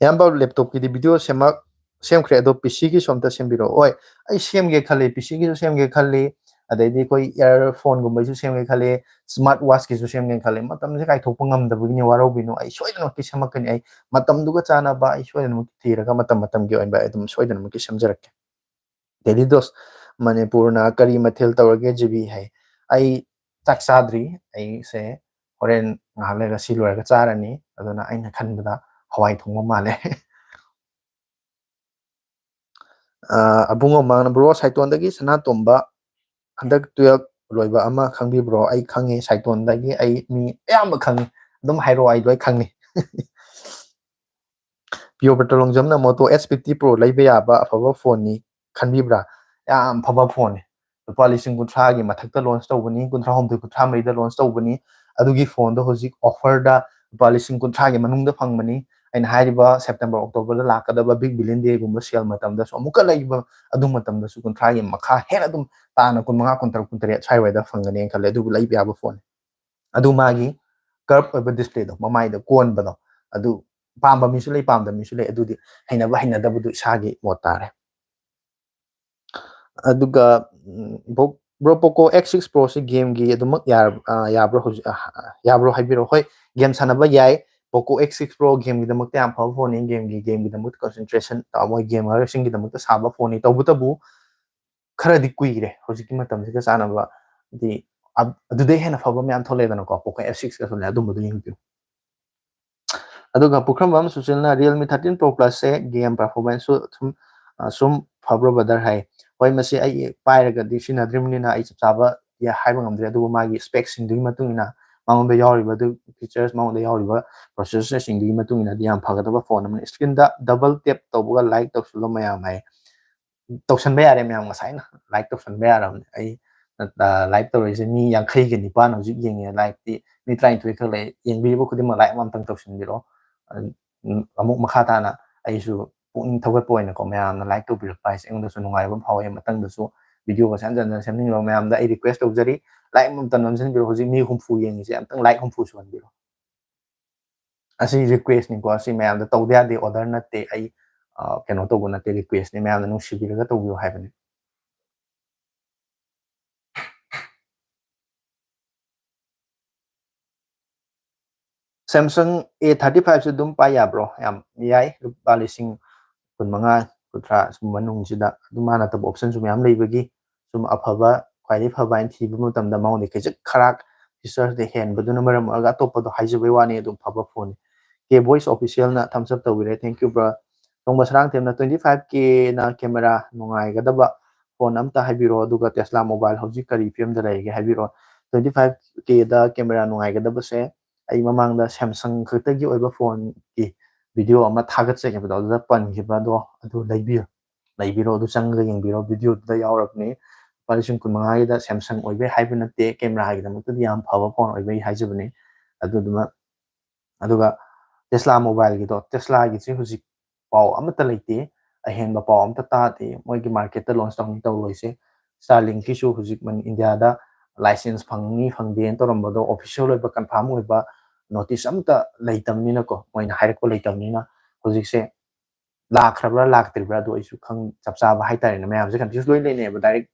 ꯏꯌꯥꯝꯕ, ꯂꯦꯞꯇꯣꯞꯀꯤꯗꯤ ꯚꯤꯗꯤꯑꯣ ꯁꯦꯝꯃꯛ-, ꯁꯦꯝꯈ꯭ꯔꯦ, ꯑꯗꯣ ꯄꯤ ꯁꯤꯒꯤꯁꯨ ꯑꯝꯇ ꯁꯦꯝꯕꯤꯔꯛꯑꯣ꯫ ꯍꯣꯏ, ꯑꯩ ꯁꯦꯝꯒꯦ ꯈꯜꯂꯤ, ꯄꯤ ꯁꯤꯒꯤꯁꯨ ꯁꯦꯝꯒꯦ ꯈꯜꯂꯤ, ꯑꯗꯩꯗꯤ ꯑꯩꯈꯣꯏ ꯏꯌꯥꯔꯐꯣꯟꯒꯨꯝꯕꯩꯁꯨ ꯁꯦꯝꯒꯦ ꯈꯜꯂꯤ, ꯁ꯭ꯃꯥꯔꯠ ꯋꯥꯆꯀꯤꯁꯨ ꯁꯦꯝꯒꯦ ꯈꯜꯂꯤ꯫ ꯃꯇꯝꯁꯦ ꯀꯥꯏꯊꯣꯛꯄ ꯉꯝꯗꯕꯒꯤꯅꯤ, ꯋꯥꯔꯧꯕꯤꯅꯨ꯫ ꯑꯩ ꯁꯣꯏꯗꯅꯃꯛꯀꯤ ꯁꯦꯝꯃꯛꯀꯅꯤ꯫ ꯑꯩ ꯃꯇꯝꯗꯨꯒ ꯆꯥꯟꯅꯕ ꯑꯩ ꯁꯣꯏꯗꯅꯃꯛꯀꯤ ꯊꯤꯔꯒ ꯃꯇꯝ ꯃꯇꯝꯒꯤ ꯑꯣꯏꯕ ꯑꯩ ꯑꯗꯨꯝ ꯁꯣꯏꯗꯅꯃꯛꯀꯤ ꯁꯦꯝꯖꯔꯛꯀꯦ꯫ ꯗꯦꯂꯤ ꯗꯣꯁ ꯃꯅꯤꯄꯨꯔꯅ ꯀꯔꯤ ꯃꯊꯦꯜ ꯇꯧꯔꯒꯦ ꯖꯤꯕꯤ ꯍꯥꯏ꯫ ꯑꯩ ꯆꯥꯛ ꯆꯥꯗ꯭ꯔꯤ꯫ ꯑꯩꯁꯦ ꯍꯣꯔꯦꯟ ꯉꯥꯏꯍꯥꯛ ꯂꯩꯔꯒ ꯁꯤ ꯂꯣꯏꯔꯒ ꯆꯥꯔꯅꯤ꯫ ꯑꯗꯨꯅ ꯑꯩꯅ ꯈꯟꯕꯗ ꯍꯋꯥꯏ ꯊꯣꯡꯕ ꯃꯥꯜꯂꯦ꯫ ꯑꯕꯨꯡ ꯑꯃꯥꯡꯅ, "ꯕ꯭ꯔꯣ, ꯁꯥꯏꯇꯣꯟꯗꯒꯤ ꯁꯅꯥꯇꯣꯝꯕ ꯍꯟꯗꯛ ꯇꯨꯌꯦꯜꯞ ꯂꯣꯏꯕ ꯑꯃ ꯈꯪꯕꯤꯕ꯭ꯔꯣ?" ꯑꯩ ꯈꯪꯉꯦ, ꯁꯥꯏꯇꯣꯟꯗꯒꯤ ꯑꯩ ꯃꯤ ꯑꯌꯥꯝꯕ ꯈꯪꯉꯤ, ꯑꯗꯨꯝ ꯍꯥꯏꯔꯛꯑꯣ, ꯑꯩ ꯂꯣꯏ ꯈꯪꯅꯤ꯫ ꯄꯤꯌꯣ ꯄꯦꯇ꯭ꯔꯣꯂꯣꯡꯖꯝꯅ, "ꯃꯣꯇꯣ ꯑꯦꯁ ꯐꯤꯐꯇꯤ ꯄ꯭ꯔꯣ ꯂꯩꯕ ꯌꯥꯕ ꯑꯐꯕ ꯐꯣꯟꯅꯤ ꯈꯟꯕꯤꯕ꯭ꯔꯥ?" ꯌꯥꯝ ꯐꯕ ꯐꯣꯟꯅꯤ꯫ ꯂꯨꯄꯥ ꯂꯤꯁꯤꯡ ꯀꯨꯟꯊ꯭ꯔꯥꯒꯤ ꯃꯊꯛꯇ ꯂꯣꯟꯁ ꯇꯧꯕꯅꯤ, ꯀꯨꯟꯊ꯭ꯔꯥ ꯍꯨꯝꯗꯣꯏ, ꯀꯨꯟꯊ꯭ꯔꯥ ꯃꯔꯤꯗ ꯂꯣꯟꯁ ꯇꯧꯕꯅꯤ꯫ ꯑꯗꯨꯒꯤ ꯐꯣꯟꯗꯣ ꯍꯧꯖꯤꯛ ꯑꯣꯐꯔꯗ ꯂꯨꯄꯥ ꯂꯤꯁꯤꯡ ꯀꯨꯟꯊ꯭ꯔꯥꯒꯤ ꯃꯅꯨꯡꯗ ꯐꯪꯕꯅꯤ꯫ ꯑꯩꯅ ꯍꯥꯏꯔꯤꯕ ꯁꯦꯞꯇꯦꯝꯕꯔ, ꯑꯣꯛꯇꯣꯕꯔꯗ ꯂꯥꯛꯀꯗꯕ ꯕꯤꯛ ꯕꯤꯂꯤꯌꯟ ꯗꯦꯒꯨꯝꯕ ꯁꯦꯜ ꯃꯇꯝꯗꯁꯨ ꯑꯃꯨꯛꯀ ꯂꯩꯕ, ꯑꯗꯨ ꯃꯇꯝꯗꯁꯨ ꯀꯨꯟꯊ꯭ꯔꯥꯒꯤ ꯃꯈꯥ ꯍꯦꯟꯅ ꯑꯗꯨꯝ ꯇꯥꯅ ꯀꯨꯟꯃꯉꯥ, ꯀꯨꯟꯇꯔꯨꯛ, ꯀꯨꯟꯇꯔꯦꯠ ꯁ꯭ꯋꯥꯏꯋꯥꯏꯗ ꯐꯪꯒꯅꯦꯅ ꯈꯜꯂꯦ꯫ ꯑꯗꯨꯕꯨ ꯂꯩꯕ ꯌꯥꯕ ꯐꯣꯟꯅꯤ꯫ ꯑꯗꯨ ꯃꯥꯒꯤ ꯀꯔꯞ ꯑꯣꯏꯕ ꯗꯤꯁꯄ꯭ꯂꯦꯗꯣ, ꯃꯃꯥꯏꯗ ꯀꯣꯟꯕꯗꯣ, ꯑꯗꯨ ꯄꯥꯝꯕ ꯃꯤꯁꯨ ꯂꯩ, ꯄꯥꯝꯗꯕ ꯃꯤꯁꯨ ꯂꯩ꯫ ꯑꯗꯨꯗꯤ ꯍꯩꯅꯕ ꯍꯩꯅꯗꯕꯗꯨ ꯏꯁꯥꯒꯤ ꯃꯣꯠ ꯇꯥꯔꯦ꯫ ꯑꯗꯨꯒ, um, bro, bro, Poco X six ꯄ꯭ꯔꯣꯁꯤ ꯒꯦꯝꯒꯤ ꯑꯗꯨꯃꯛ ꯌꯥꯔ-, ꯑ, ꯌꯥꯕ꯭ꯔꯣ ꯍꯧꯖꯤꯛ, ꯑ, ꯌꯥꯕ꯭ꯔꯣ ꯍꯥꯏꯕꯤꯔꯛꯑꯣ꯫ ꯍꯣꯏ, ꯒꯦꯝ ꯁꯥꯟꯅꯕ ꯌꯥꯏ꯫ ꯄꯣꯀꯣ ꯑꯦꯛꯁ ꯁꯤꯛꯁ ꯄ꯭ꯔꯣ ꯒꯦꯝꯒꯤꯗꯃꯛꯇ ꯌꯥꯝ ꯐꯕ ꯐꯣꯟꯅꯤ꯫ ꯒꯦꯝꯒꯤ, ꯒꯦꯝꯒꯤꯗꯃꯛꯇ ꯀꯟꯁꯦꯟꯇ꯭ꯔꯦꯁꯟ, ꯑ, ꯃꯣꯏ ꯒꯦꯃꯔꯁꯤꯡꯒꯤꯗꯃꯛꯇ ꯁꯥꯕ ꯐꯣꯟꯅꯤ꯫ ꯇꯧꯕꯇꯕꯨ ꯈꯔꯗꯤ ꯀꯨꯏꯔꯦ ꯍꯧꯖꯤꯛꯀꯤ ꯃꯇꯝꯁꯤꯒ ꯆꯥꯟꯅꯕ, ꯍꯥꯏꯗꯤ, ꯑꯞ-, ꯑꯗꯨꯗꯩ ꯍꯦꯟꯅ ꯐꯕ ꯃꯌꯥꯝ ꯊꯣꯛꯂꯛꯑꯦꯗꯅꯀꯣ, ꯄꯣꯀꯣ ꯑꯦꯐ ꯁꯤꯛꯁꯀ ꯊꯣꯛꯂꯛꯑꯦ, ꯑꯗꯨꯝꯕꯗꯣ ꯌꯦꯡꯕꯤꯌꯨ꯫ ꯑꯗꯨꯒ ꯄꯨꯈ꯭ꯔꯝꯕꯝ ꯁꯨꯁꯤꯜꯅ, "Realme thirteen Pro Plusꯁꯦ ꯒꯦꯝ ꯄꯔꯐꯣꯔꯃꯦꯟꯁꯁꯨ ꯁꯨꯝ, ꯑ, ꯁꯨꯝ ꯐꯕ꯭ꯔꯣ ꯕ꯭ꯔꯗꯔ?" ꯍꯥꯏ꯫ ꯍꯣꯏ, ꯃꯁꯤ ꯑꯩ ꯄꯥꯏꯔꯒꯗꯤ ꯁꯤꯖꯤꯟꯅꯗ꯭ꯔꯤꯕꯅꯤꯅ ꯑꯩ ꯆꯞ ꯆꯥꯕ ꯌꯥ-, ꯍꯥꯏꯕ ꯉꯝꯗ꯭ꯔꯦ, ꯑꯗꯨꯕꯨ ꯃꯥꯒꯤ ꯁ꯭ꯄꯦꯛꯁꯤꯡꯗꯨꯒꯤ ꯃꯇꯨꯡ ꯏꯟꯅ, ꯃꯉꯣꯟꯗ ꯌꯥꯎꯔꯤꯕ ꯑꯗꯨ ꯐꯤꯆꯔꯁ, ꯃꯉꯣꯟꯗ ꯌꯥꯎꯔꯤꯕ ꯄ꯭ꯔꯣꯁꯦꯁꯔꯁꯤꯡꯗꯨꯒꯤ ꯃꯇꯨꯡ ꯏꯟꯅꯗꯤ ꯌꯥꯝ ꯐꯒꯗꯕ ꯐꯣꯟ ꯑꯃꯅꯤ꯫ ꯁ꯭ꯀ꯭ꯔꯤꯟꯗ ꯗꯕꯜ ꯇꯦꯞ ꯇꯧꯕꯒ ꯂꯥꯏꯛ ꯇꯧꯁꯤꯜꯂꯣ ꯃꯌꯥꯝ ꯍꯥꯏ꯫ ꯇꯧꯁꯟꯕ ꯌꯥꯔꯦ ꯃꯌꯥꯝ, ꯉꯁꯥꯏꯅ ꯂꯥꯏꯛ ꯇꯧꯁꯟꯕ ꯌꯥꯔꯕꯅꯦ꯫ ꯑꯩ, ꯑ, ꯂꯥꯏꯛ ꯇꯧꯔꯛꯏꯁꯦ ꯃꯤ ꯌꯥꯡꯈꯩꯒ ꯅꯤꯄꯥꯟ ꯍꯧꯖꯤꯛ ꯌꯦꯡꯉꯦ꯫ ꯂꯥꯏꯛꯇꯤ ꯃꯤ ꯇꯔꯥꯅꯤꯊꯣꯏ ꯈꯛ ꯂꯩ꯫ ꯌꯦꯡꯕꯤꯔꯤꯕ ꯈꯨꯗꯤꯡꯃꯛ ꯂꯥꯏꯛ ꯑꯃꯃꯝꯇꯪ ꯇꯧꯁꯤꯟꯕꯤꯔꯛꯑꯣ꯫ ꯑ, ꯎꯝ, ꯑꯃꯨꯛ ꯃꯈꯥ ꯇꯥꯅ ꯑꯩꯁꯨ ꯄꯨꯛꯅꯤꯡ ꯊꯧꯒꯠꯄ ꯑꯣꯏꯅꯀꯣ, ꯃꯌꯥꯝꯅ ꯂꯥꯏꯛ ꯇꯧꯕꯤꯔꯛꯄ ꯍꯥꯏꯁꯦ ꯑꯩꯉꯣꯟꯗꯁꯨ ꯅꯨꯡꯉꯥꯏꯕ ꯑꯃ ꯐꯥꯎꯋꯦ꯫ ꯃꯊꯪꯗꯁꯨ ꯚꯤꯗꯤꯑꯣ ꯃꯁꯥ ꯍꯟꯖꯟ ꯍꯟꯖꯟ ꯁꯦꯝꯅꯤꯡꯂꯕ ꯃꯌꯥꯝꯗ ꯑꯩ ꯔꯤꯀ꯭ꯋꯦꯁ ꯇꯧꯖꯔꯤ, ꯂꯥꯏꯛ ꯑꯃꯃꯝꯇꯪ ꯅꯝꯁꯤꯟꯕꯤꯔꯛꯑꯣ꯫ ꯍꯧꯖꯤꯛ ꯃꯤ ꯍꯨꯝꯐꯨ ꯌꯦꯡꯉꯤꯁꯦ, ꯑꯝꯇꯪ ꯂꯥꯏꯛ ꯍꯨꯝꯐꯨ ꯁꯨꯍꯟꯕꯤꯔꯛꯑꯣ꯫ ꯑꯁꯤ ꯔꯤꯀ꯭ꯋꯦꯁꯅꯤꯀꯣ, ꯑꯁꯤ ꯃꯌꯥꯝꯗ ꯇꯧꯗ ꯌꯥꯗꯦ, ꯑꯣꯔꯗꯔ ꯅꯠꯇꯦ, ꯑꯩ, ꯑ, ꯀꯩꯅꯣ ꯇꯧꯕ ꯅꯠꯇꯦ, ꯔꯤꯀ꯭ꯋꯦꯁꯅꯤ, ꯃꯌꯥꯝꯅ ꯅꯨꯡꯁꯤꯕꯤꯔꯒ ꯇꯧꯕꯤꯌꯨ ꯍꯥꯏꯕꯅꯤ꯫ Samsung A thirty fiveꯁꯨ ꯑꯗꯨꯝ ꯄꯥꯏ ꯌꯥꯕ꯭ꯔꯣ? ꯌꯥꯝ ꯌꯥꯏ, ꯂꯨꯄꯥ ꯂꯤꯁꯤꯡ ꯀꯨꯟꯃꯉꯥ, ꯀꯨꯟꯊ꯭ꯔꯥ ꯁꯨꯝ ꯃꯅꯨꯡꯁꯤꯗ ꯑꯗꯨꯝ ꯃꯥꯟꯅꯗꯕ ꯑꯣꯞꯁꯟꯁꯨ ꯃꯌꯥꯝ ꯂꯩꯕꯒꯤ, ꯁꯨꯝ ꯑꯐꯕ, ꯈ꯭ꯋꯥꯏꯗꯒꯤ ꯐꯕ ꯍꯥꯏꯅ ꯊꯤꯕ ꯃꯇꯝꯗ ꯃꯉꯣꯟꯗ ꯈꯤꯖꯤꯛ ꯈꯔꯥꯛ ꯐꯤꯆꯔꯁꯇ ꯍꯦꯟꯕꯗꯨꯅ ꯃꯔꯝ ꯑꯣꯏꯔꯒ ꯑꯇꯣꯞꯄꯗꯣ ꯍꯥꯏꯖꯕꯩ ꯋꯥꯅꯤ, ꯑꯗꯨꯝ ꯐꯕ ꯐꯣꯟꯅꯤ꯫ K Voice Officialꯅ thumbs up ꯇꯧꯕꯤꯔꯦ, thank you bro꯫ ꯇꯣꯡꯕ ꯁꯔꯥꯡꯊꯦꯝꯅ twenty five K ꯅ camera ꯅꯨꯡꯉꯥꯏꯒꯗꯕ phone ꯑꯝꯇ ꯍꯥꯏꯕꯤꯔꯣ, ꯑꯗꯨꯒ Tesla mobile ꯍꯧꯖꯤꯛ ꯀꯔꯤ ꯐꯤꯕꯝꯗ ꯂꯩꯔꯤꯒꯦ ꯍꯥꯏꯕꯤꯔꯣ꯫ Twenty five K ꯗ camera ꯅꯨꯡꯉꯥꯏꯒꯗꯕꯁꯦ, ꯑꯩ ꯃꯃꯥꯡꯗ Samsung ꯈꯛꯇꯒꯤ ꯑꯣꯏꯕ phone ꯒꯤ video ꯑꯃ ꯊꯥꯒꯠꯆꯈꯤꯕꯗꯣ, ꯑꯗꯨꯗ ꯄꯟꯈꯤꯕꯗꯣ ꯑꯗꯨ ꯂꯩꯕꯤꯌꯨ, ꯂꯩꯕꯤꯔꯣ, ꯑꯗꯨ ꯆꯪꯉꯒ ꯌꯦꯡꯕꯤꯔꯣ, video ꯗꯨꯗ ꯌꯥꯎꯔꯕꯅꯤ꯫ ꯂꯨꯄꯥ ꯂꯤꯁꯤꯡ ꯀꯨꯟꯃꯉꯥꯒꯤꯗ Samsung ꯑꯣꯏꯕꯩ ꯍꯥꯏꯕ ꯅꯠꯇꯦ, camera ꯒꯤꯗꯃꯛꯇꯗꯤ ꯌꯥꯝ ꯐꯕ phone ꯑꯣꯏꯕꯩ ꯍꯥꯏꯖꯕꯅꯤ꯫ ꯑꯗꯨꯗꯨꯃ, ꯑꯗꯨꯒ Tesla mobile ꯒꯤꯗꯣ, Tesla ꯒꯤꯁꯦ ꯍꯧꯖꯤꯛ ꯄꯥꯎ ꯑꯃꯠꯇ ꯂꯩꯇꯦ, ꯑꯍꯦꯟꯕ ꯄꯥꯎ ꯑꯃꯠꯇ ꯇꯥꯗꯦ꯫ ꯃꯣꯏꯒꯤ market ꯇ launch ꯇꯧꯅꯤ ꯇꯧꯔꯣꯏꯁꯦ, Starlink ꯀꯤꯁꯨ ꯍꯧꯖꯤꯛ ꯃꯅꯤ-, ꯏꯟꯗꯤꯌꯥꯗ license ꯐꯪꯅꯤ ꯐꯪꯗꯦꯅ ꯇꯧꯔꯝꯕꯗꯣ, official ꯑꯣꯏꯕ confirm ꯑꯣꯏꯕ notice ꯑꯃꯠꯇ ꯂꯩꯇꯕꯅꯤꯅꯀꯣ, ꯃꯣꯏꯅ ꯍꯥꯏꯔꯛꯄ ꯂꯩꯇꯕꯅꯤꯅ, ꯍꯧꯖꯤꯛꯁꯦ ꯂꯥꯛꯈ꯭ꯔꯕ꯭ꯔꯥ ꯂꯥꯛꯇ꯭ꯔꯤꯕ꯭ꯔꯥ ꯑꯗꯣ ꯑꯩꯁꯨ ꯈꯪ-, ꯆꯞ ꯆꯥꯕ ꯍꯥꯏꯇꯥꯔꯦꯅꯦ꯫ ꯃꯌꯥꯝꯁꯦ confuse ꯂꯣꯏ ꯂꯩꯅꯩꯌꯦꯕ, direct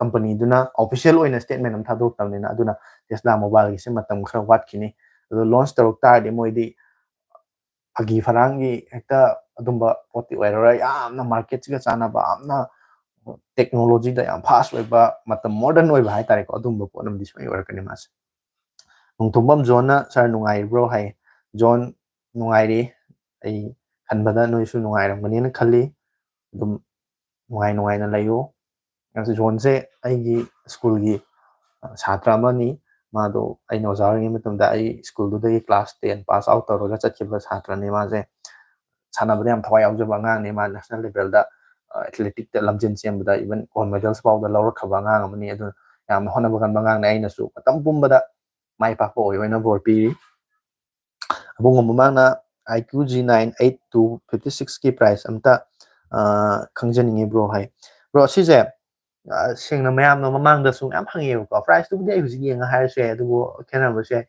company ꯗꯨꯅ official ꯑꯣꯏꯅ statement ꯑꯃ ꯊꯥꯗꯣꯛꯇꯕꯅꯤꯅ꯫ ꯑꯗꯨꯅ Tesla mobile ꯒꯤꯁꯦ ꯃꯇꯝ ꯈꯔ ꯋꯥꯠꯈꯤꯅꯤ꯫ ꯑꯗꯣ launch ꯇꯧꯔꯛ ꯇꯥꯔꯗꯤ ꯃꯣꯏꯗꯤ ꯐꯥꯒꯤ ꯐꯔꯥꯡꯒꯤ ꯍꯦꯛꯇ ꯑꯗꯨꯝꯕ ꯄꯣꯠꯇꯤ ꯑꯣꯏꯔꯔꯣꯏ, ꯌꯥꯝꯅ market ꯁꯤꯒ ꯆꯥꯟꯅꯕ, ꯌꯥꯝꯅ technology ꯗ ꯌꯥꯝ fast ꯑꯣꯏꯕ, ꯃꯇꯝ modern ꯑꯣꯏꯕ ꯍꯥꯏꯇꯥꯔꯦꯀꯣ, ꯑꯗꯨꯝꯕ ꯄꯣꯠ ꯑꯃꯗꯤ ꯁꯣꯏ ꯑꯣꯏꯔꯛꯀꯅꯤ ꯃꯥꯁꯦ꯫ ꯅꯣꯡꯊꯣꯝꯕꯝ ꯖꯣꯟꯅ, "Sir ꯅꯨꯡꯉꯥꯏꯔꯤꯕ꯭ꯔꯣ?" ꯍꯥꯏ꯫ ꯖꯣꯟ, ꯅꯨꯡꯉꯥꯏꯔꯤ꯫ ꯑꯩ ꯈꯟꯕꯗ ꯅꯣꯏꯁꯨ ꯅꯨꯡꯉꯥꯏꯔꯝꯒꯅꯤꯅ ꯈꯜꯂꯤ꯫ ꯑꯗꯨꯝ ꯅꯨꯡꯉꯥꯏ ꯅꯨꯡꯉꯥꯏꯅ ꯂꯩꯌꯨ꯫ ꯑꯁ, ꯖꯣꯟꯁꯦ ꯑꯩꯒꯤ school ꯒꯤ, ꯑ, ꯁꯥꯇ꯭ꯔ ꯑꯃꯅꯤ꯫ ꯃꯥꯗꯣ ꯑꯩꯅ ꯑꯣꯖꯥ ꯑꯣꯏꯔꯤꯉꯩ ꯃꯇꯝꯗ ꯑꯩ school ꯗꯨꯗꯒꯤ class ten pass out ꯇꯧꯔꯒ ꯆꯠꯈꯤꯕ ꯁꯥꯇ꯭ꯔꯅꯤ ꯃꯥꯁꯦ꯫ ꯁꯥꯟꯅꯕꯗ ꯌꯥꯝ ꯊꯋꯥꯏ ꯌꯥꯎꯖꯕ ꯑꯉꯥꯡꯅꯤ꯫ ꯃꯥ national level ꯗ, ꯑ, athletic ꯇ ꯂꯝꯖꯦꯟ ꯆꯦꯟꯕꯗ even gold medals ꯐꯥꯎꯗ ꯂꯧꯔꯛꯈ꯭ꯔꯕ ꯑꯉꯥꯡ ꯑꯃꯅꯤ꯫ ꯑꯗꯨꯅ ꯌꯥꯝꯅ ꯍꯣꯠꯅꯕ ꯀꯟꯕ ꯑꯉꯥꯡꯅꯤ꯫ ꯑꯩꯅꯁꯨ ꯃꯇꯝ ꯄꯨꯝꯕꯗ ꯃꯥꯏ ꯄꯥꯛꯄ ꯑꯣꯏꯌꯣꯅ ꯕꯣꯔ ꯄꯤꯔꯤ꯫ ꯑꯕꯨꯡꯉꯣ ꯃꯃꯥꯡꯅ I Q G nine eight two fifty six ꯀꯤ price ꯑꯝꯇ, ꯑ, ꯈꯪꯖꯅꯤꯡꯉꯤ bro ꯍꯥꯏ꯫ Bro, ꯁꯤꯁꯦ, ꯑ, ꯁꯦꯡꯅ ꯃꯌꯥꯝꯅ ꯃꯃꯥꯡꯗꯁꯨ ꯃꯌꯥꯝ ꯍꯪꯉꯦꯕꯀꯣ꯫ Price ꯇꯨꯕꯨꯗꯤ ꯑꯩ ꯍꯧꯖꯤꯛ ꯌꯦꯡꯉ ꯍꯥꯏꯔꯁꯨ ꯌꯥꯏ, ꯑꯗꯨꯕꯨ ꯈꯦꯠꯅꯔꯝꯕꯁꯨ ꯌꯥꯏ꯫